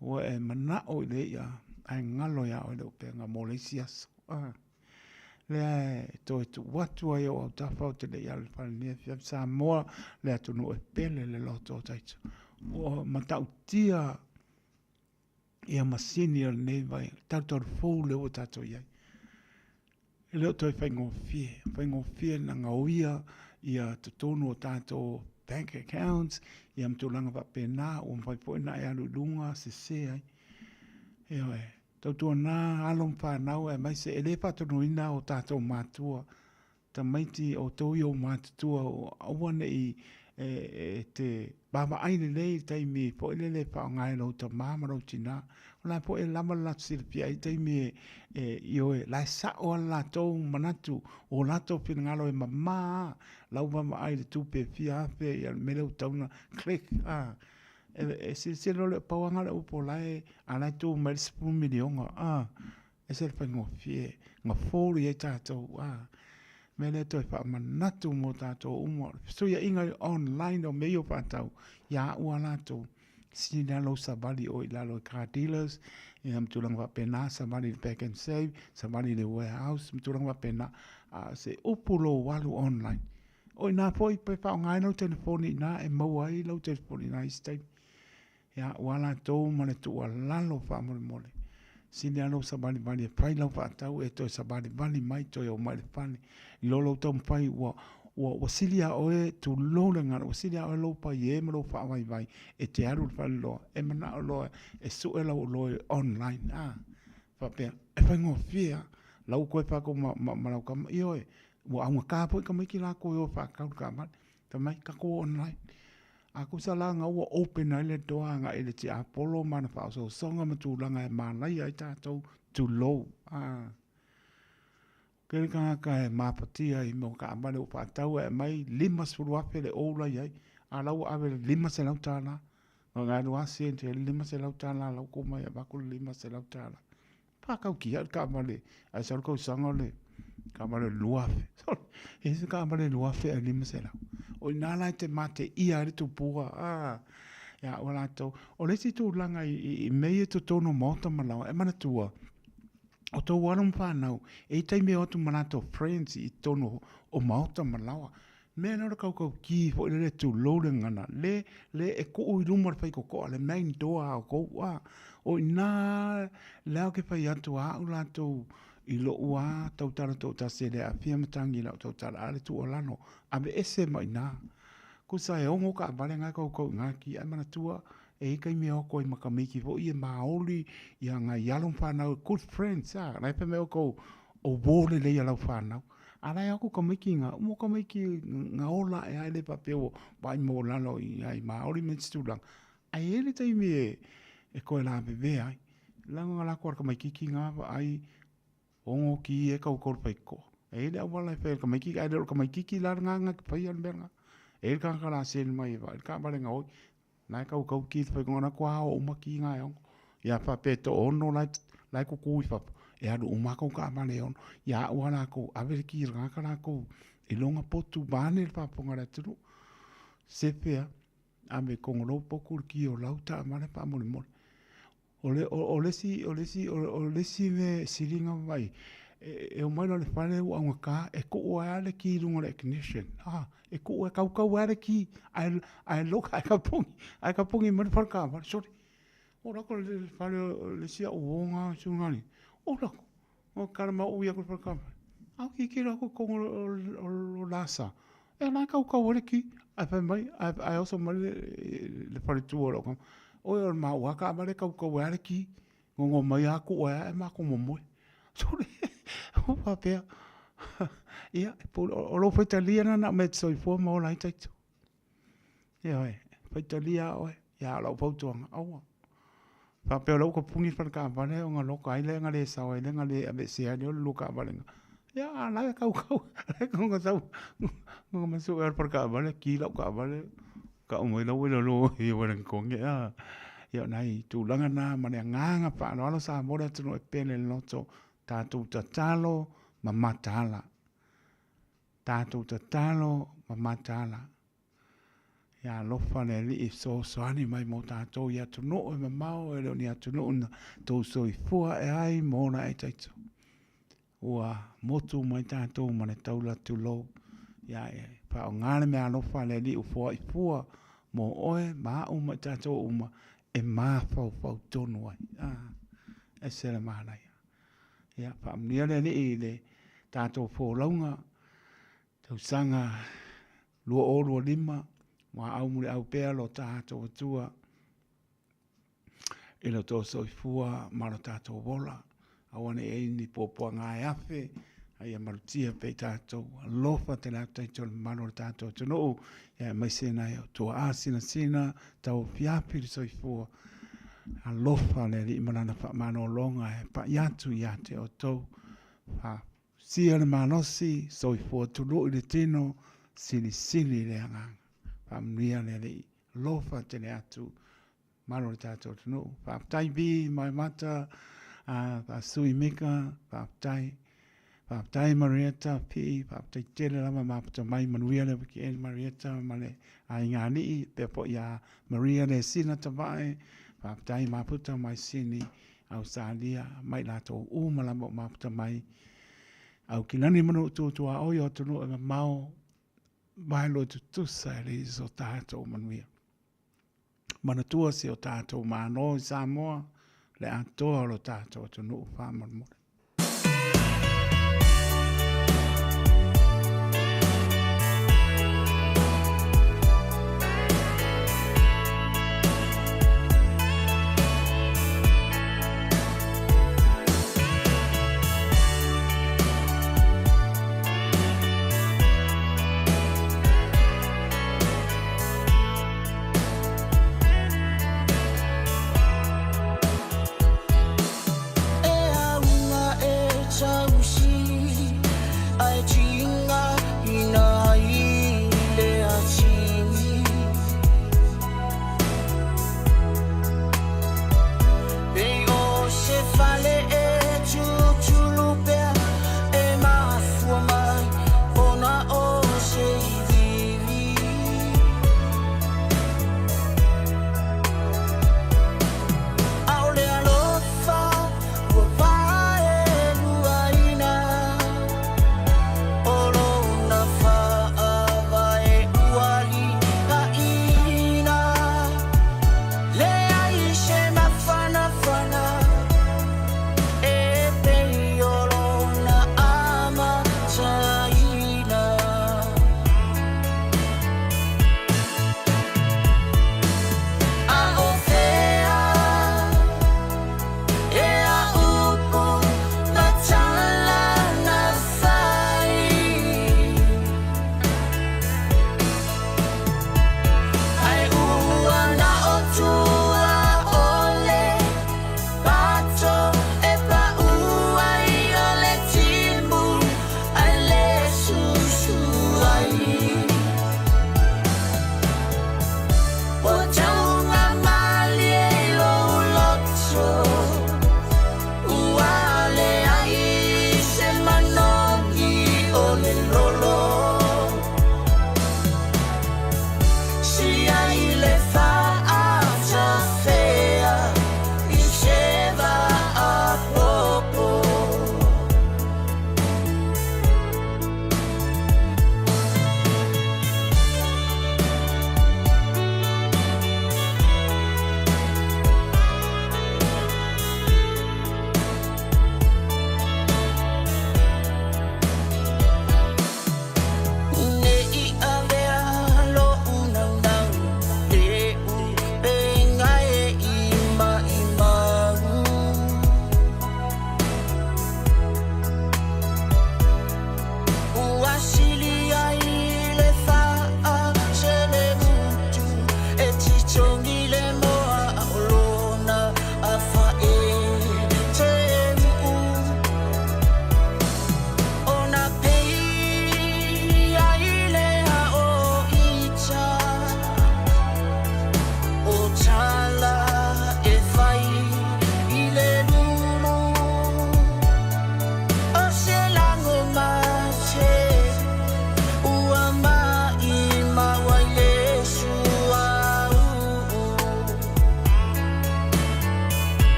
Ua e manao i le i'a, ae galo iā oe le upega mo le isi aso. A, lea e toe tuu atu ai ou autafa ou te le i alu i le fale nei afiafi Samoa, le atunuu e pele le loto o Taito. Ua matautia ia masini o lenei vai, talutalu fou lea ua tatou i ai. E le o toe faigofie, faigofie na gaoia ia totonu o tatou bank accounts, ia ma tulaga faapena, ua mafai foi ona e alu i luga sese ai. Ioe, tautuana alo ma fanau aemaise e le faatonuina o tatou matua tamaiti outou ia ua matutua aua ne i e te vaavaai lelei i le taimi foi lele e faaaoga ai e lou tama ma lou tina. O la foi e lava le latou silafia i taimi e ioe, la e sao lava le latou manatu, o latou finagalo e mama lava lau vaavaai i le tupe e fia afe ia le mea lea ua tatau ona click. E silasila loa, pau lava lena o le upu o la e, a o la e tu mai le $10 miliona. Ese le faigofie na fold i ai tatou a mea lea toe faamanatu mo tatou uma o le fesuiaiga i online o mea ia o faatau ia au a latou sili la lou savali oe i lalo i car dealers ia ma tulaga faapena savali i le pack and save savali i le warehouse ma tulaga faapena a o se upu lou alu online o ina foi pe faaaoga ai lau telefoni i ina e maua ai lau telefoni i ina isi taimi. Ia, ua latou ma le tuualalo faamolemole. Sili lava lou savalivali e fai lau faatau e toe savalivali mai toe oo mai i le fale. I lo lou taumafai ua, ua, ua sili ia oe, tulou le gagana, ua sili ia oe lou paie ma lou faavaivai e te alu i le faleoloa, e manao loa e sue lau oloa online, a, faapea, e faigofie lava. La ua toe fai atu ma, ma, ma lau tama, ioe, ua augata foi tamaiti latou e o e faatau i le taavale. Fai mai, tatou o online. A tusa la na ua open ai le door agai i le tiapolo ma ana faaosoosoga ma tulaga e malaia ai tatou, tulou. A tele tagata e mafatia i mea o taavale ua faatau ae aumai $50,000 le ou la i ai, a o la ua ave le $500. Na ona alu lava send i ai le $500 la ua tuu mai e avatu le $500. Faatautia le taavale ae sau le tausaga o le taavale o le 2000. Sole, e i ai se taavale 2000 ae 500. O i ina la e te mateia ai le tupua, a, ia ua latou. O le isi tulaga i mea ia i totonu o maota ma laoa, e manatua, o tou alo ma fanau, e i ai taimi e o atu ma latou friends i totonu o maota ma laoa. Mea lea o le kaukauki foi lele tulou le gagana, le, le e tuu i luma o le faitotoa, le main door a outou, a. O i ina lea ou te fai atu a au latou i lou a tautala toatasi e le aafia matagi i lau tautala, a o le tuualalo, aveese mai i ina. Tusa e ono taavale na e kaukau i ina ki, ae manatua, e i ai taimi e o atu ai ma tamaiti foi ia maoli ia nai alo ma fanau, good friends, a, la e fai mai outou, o uo lelei a lau fanau. A la e o atu tamaiti ina, uma o tamaiti na ola ae lava e le faapea ua vaai maualalo i ai maoli ma isi tulaga. Ae i ai le taimi e toe lavevea ai. Leaga na latou o le tamaititi na vaai ono ki e kaukau le faitotoa. E i ai le auala e fai e le tamaititi, ae le o le tamaititi la lena na te faia le mea lena. E i ai le tagata la send mai e vaai le taavale gaoi. Na e kaukau ki le faitotoa na toa ao uma ki na e ono. Ia faapea e toaono la e, la e tutu i fafo, e alu uma lava tou taavale e ono. Ia au lava latou, ave le ki i le tagata latou i lona potu vaeane le faafofoga a le atunuu. Sefe lava, ave i Kogolou potu le ki o lau taavale faamolemole. O le, o, o le isi, o le isi, o le isi mea e sili ona vaai, e omai loa i le fale ua augata, e tuu ai lava le ki i luga o le ignition, a, e tuu e kaukau ai lava le ki, ae, ae lock, ae kapogi, ae kapogi mai le fale taavale, sole, o lako i le fale o le isi au uo na susuga alii, o lako, o tala mai ou i atu i le fale taavale, a o tilotilo atu i totonu o le lasa, E la e kaukau ai le ki, ae fai mai, ae oso mai le faletua o lau tama, oi o le maua lava taavale e kaukau ai lava le ki, gogo mai lava tuu ai lava ae matou momoe. Sole, ua faapea, ia, o lou faitalia lena na o mea e te soifua ma ola ai Taito. Ioe, faitalia lava oe, a o lau fautuaga, aua. Faapea o la ua tapuni le fale taavale ona loka ai lea na le sao ai lea na le aveesea ai lea o le lua taavale na. Ia a o la e kaukau, la e gongo sau gongo mai sue le fale taavale, ki lau taavale, tau mai la ua i lalo i Wellington a. Ia o nai tulaga na ma le agaga faaaloalo Samoa le atunuu e pele le loto, tatou tatalo ma mataala. Tatou tatalo ma mataala. Ia alofa le Alii e fesoasoani mai mo tatou i atunuu e mamao e le o ni atunuu na tou soifua ae ai ma ola ai taito. Ua motu mai tatou ma le taula tulou, ia e faaaoga le meaalofa a le Alii ua foai fua mo oe ma a'u ma i tatou uma e mafaufau tonu ai. A, ese le manaia. Ia, faamanuia le Alii i le tatou folauga, tausaga 2025, muaau muliau pea lo tatou Atua i lo tou soifua ma lo tatou ola. Aua ne i ai ni puapuaga e afe, a ia malutia pea i tatou. Alofa tele atu taito i le mamalu o le tatou atunuu, ia aemaise nai o tuaa sinasina, tauafiafi le soifua. Alofa le Alii ma Lana faamalologa e pai atu ia te outou. Fausia le malosi, soifua tului le tino, silisili le agaga. Faamanuia le Alii. Alofa tele atu malo o le tatou atunuu. Faafetai Vi Maimata, Faasui Mika, faafetai. Faafetai Marietta Pii, faafetai tele lava mafuta mai, manuia le weekend Marietta ma le aiga alii, pea foi ia Maria le sina tavae, faafetai mafuta mai Sini, Ausetalia, mai latou uma lava o mafuta mai. Aukilani ma nuu tuatuaoi o atunuu e mamao, vaeloe tutusa e leai so tatou manuia. Manatua si o tatou Malo i Samoa, le atoa o lo tatou atunuu faamolemole. E aua.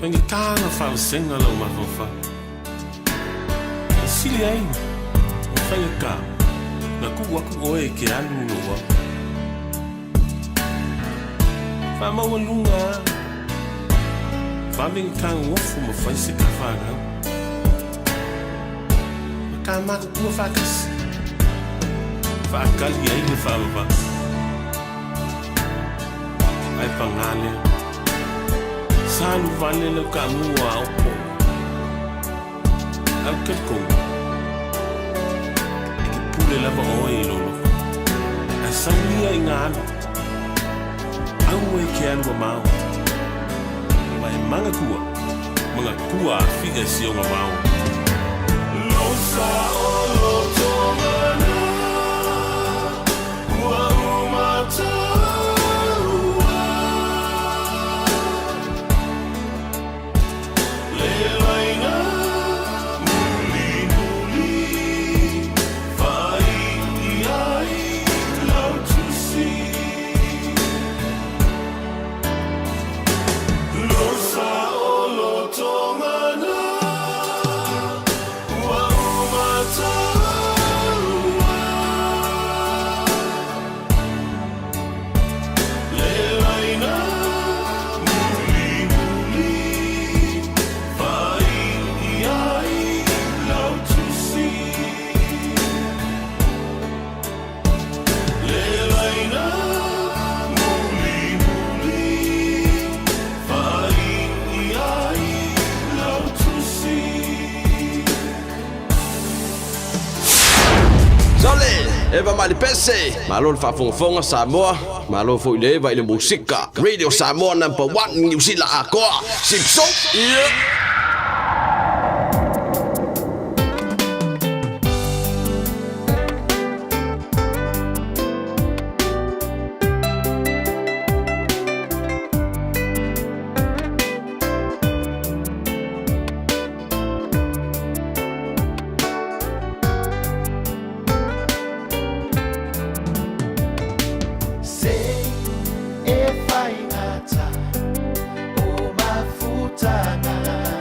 Faigata na faavasega lou mafaufau. E sili ai ona faigata na tuu aku oe e te alu i lou ao. Faamaualuga a, vave na tagofo ma fai se tafanau. Ma ta matutua faatasi, faatali ai le faavavau. Ae pagā lea, sa alu vale lau kaamu a aopo. Ae ou te talitonu, e te pule lava oe i lou loto. Ae sau ia i ngā alu, aua e ke alu mamao. Ma e manatua, manatua a fia si ona vao. Sole, Eva Malipese, malo le faafogafoga Samoa, malo foi le Eva i le musika. Radio Samoa number 1 Niu Sila atoa. Sipso, yeah. Se e faigata o mafutaga.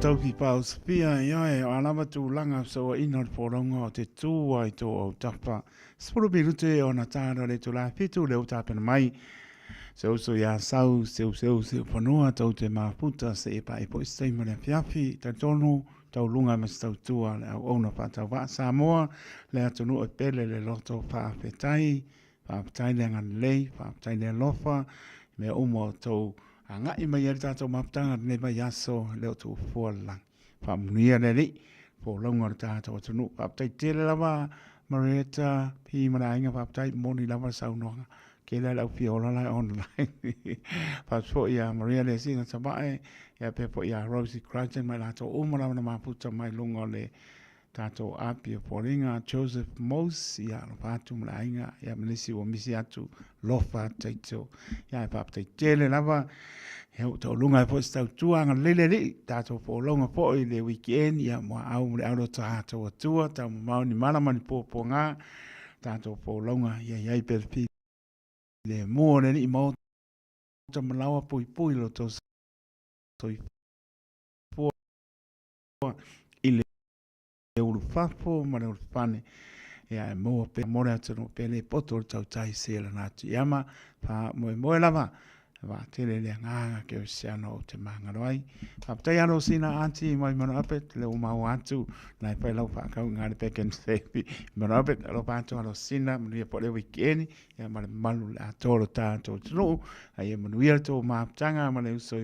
taufi pāosofia, ioe, o a lava tulaga fesoaina o le folauga o te tū ai tō autafa. 10 minute ona tāra le itula e fitu lea ua tapena mai. Se uso iā Sau, seuseu siufanua tou te mafuta se i pae foi se taimi o le afiafi, talitonu tauluga ma se tautua le auauna faatauvaa Samoa, le atunuu e pele le loto faafetai, faafetai le agalelei, faafetai le alofa i mea uma o tou agai mai ai le tatou mafutaga i lenei vaiaso e le o tuufua le lagi. Faamanuia le Alii, folauga o le tatou atunuu. Faafetai tele lava Marietta P ma le aiga, faafetai, moni lava le saunoaga. Tele lava le au fia ola la e online. Faafetai foi ia Maria Leasina Tavae, ia pea foi ia Rosie Crichton ma i latou uma lava na mafuta mai luga o le tatou api o foliga, Joseph Mose, ia alofa atu ma le aiga, ia ma nisi ua misi atu, lofa taito. Ia e faafetai tele lava, ia ua tauluga ai foi se tautua agalelei le Alii, tatou folauga foi i le weekend, ia muaau ma le alo o tatou Atua, taumamao ni mala ma ni puapuaga, tatou folauga ia i ai pea le filemu o le Alii maota ma laoa puipui lo tou soifua i le ulufafo ma le ulufane, ia e maua pea mo le atunuu pele poto o le tautai se lana atu iama, faamoemoe lava, vaatele le agaga kerisiano ou te magalo ai. Faafetai alo sina aunty mai Manoapet, le ua maua atu, na e fai lau whaakau ngā le back and save. Manoapet, alofa atu alo sina, manuia po le weekend, ia ma le malu le atoa lo tātou atunuu, a ia manuia le tō mafutaga ma le uso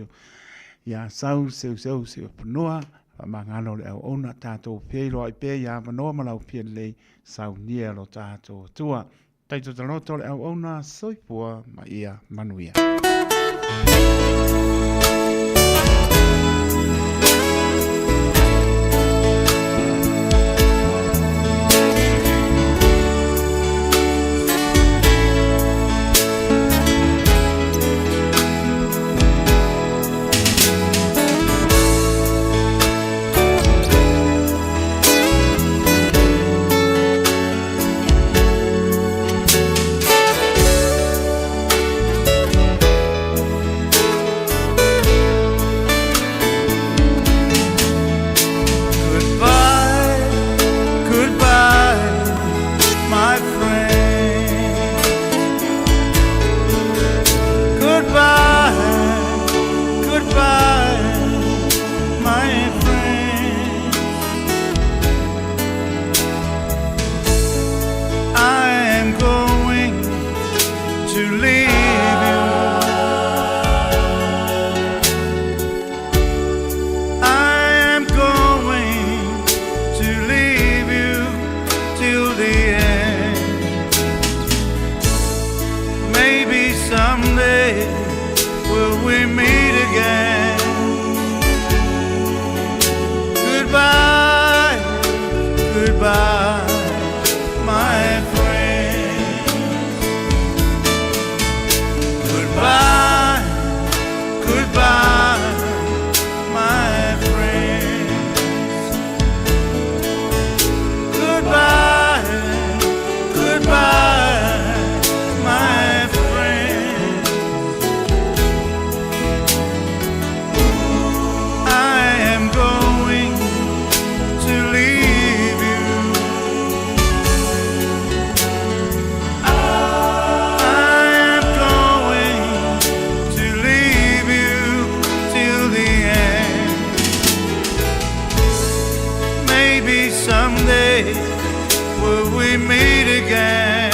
ia sau, seu seu, seu whanua, Faamagalo le auauna, tatou feiloai pea i avanoa ma lau fia lelei, saunia lo tatou Atua. Taitotaloto le auauna, soifua ma ia manuia. Goodbye, goodbye, my friend. Goodbye, goodbye, my friend. I am going to leave you. I am going to leave you till the end. Maybe someday will we meet again. Goodbye, goodbye, my friend. Goodbye, goodbye, my friend. Goodbye, goodbye, my friend. I am going to leave you. I am going to leave you till the end. Maybe someday will we meet again.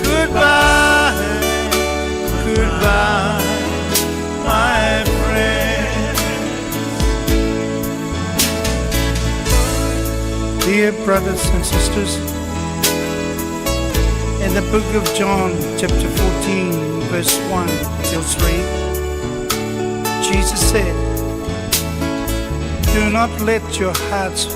Goodbye, goodbye, my friend. Dear brothers and sisters, in the book of John, chapter 14, verse 1 till 3, Jesus said, Do not let your hearts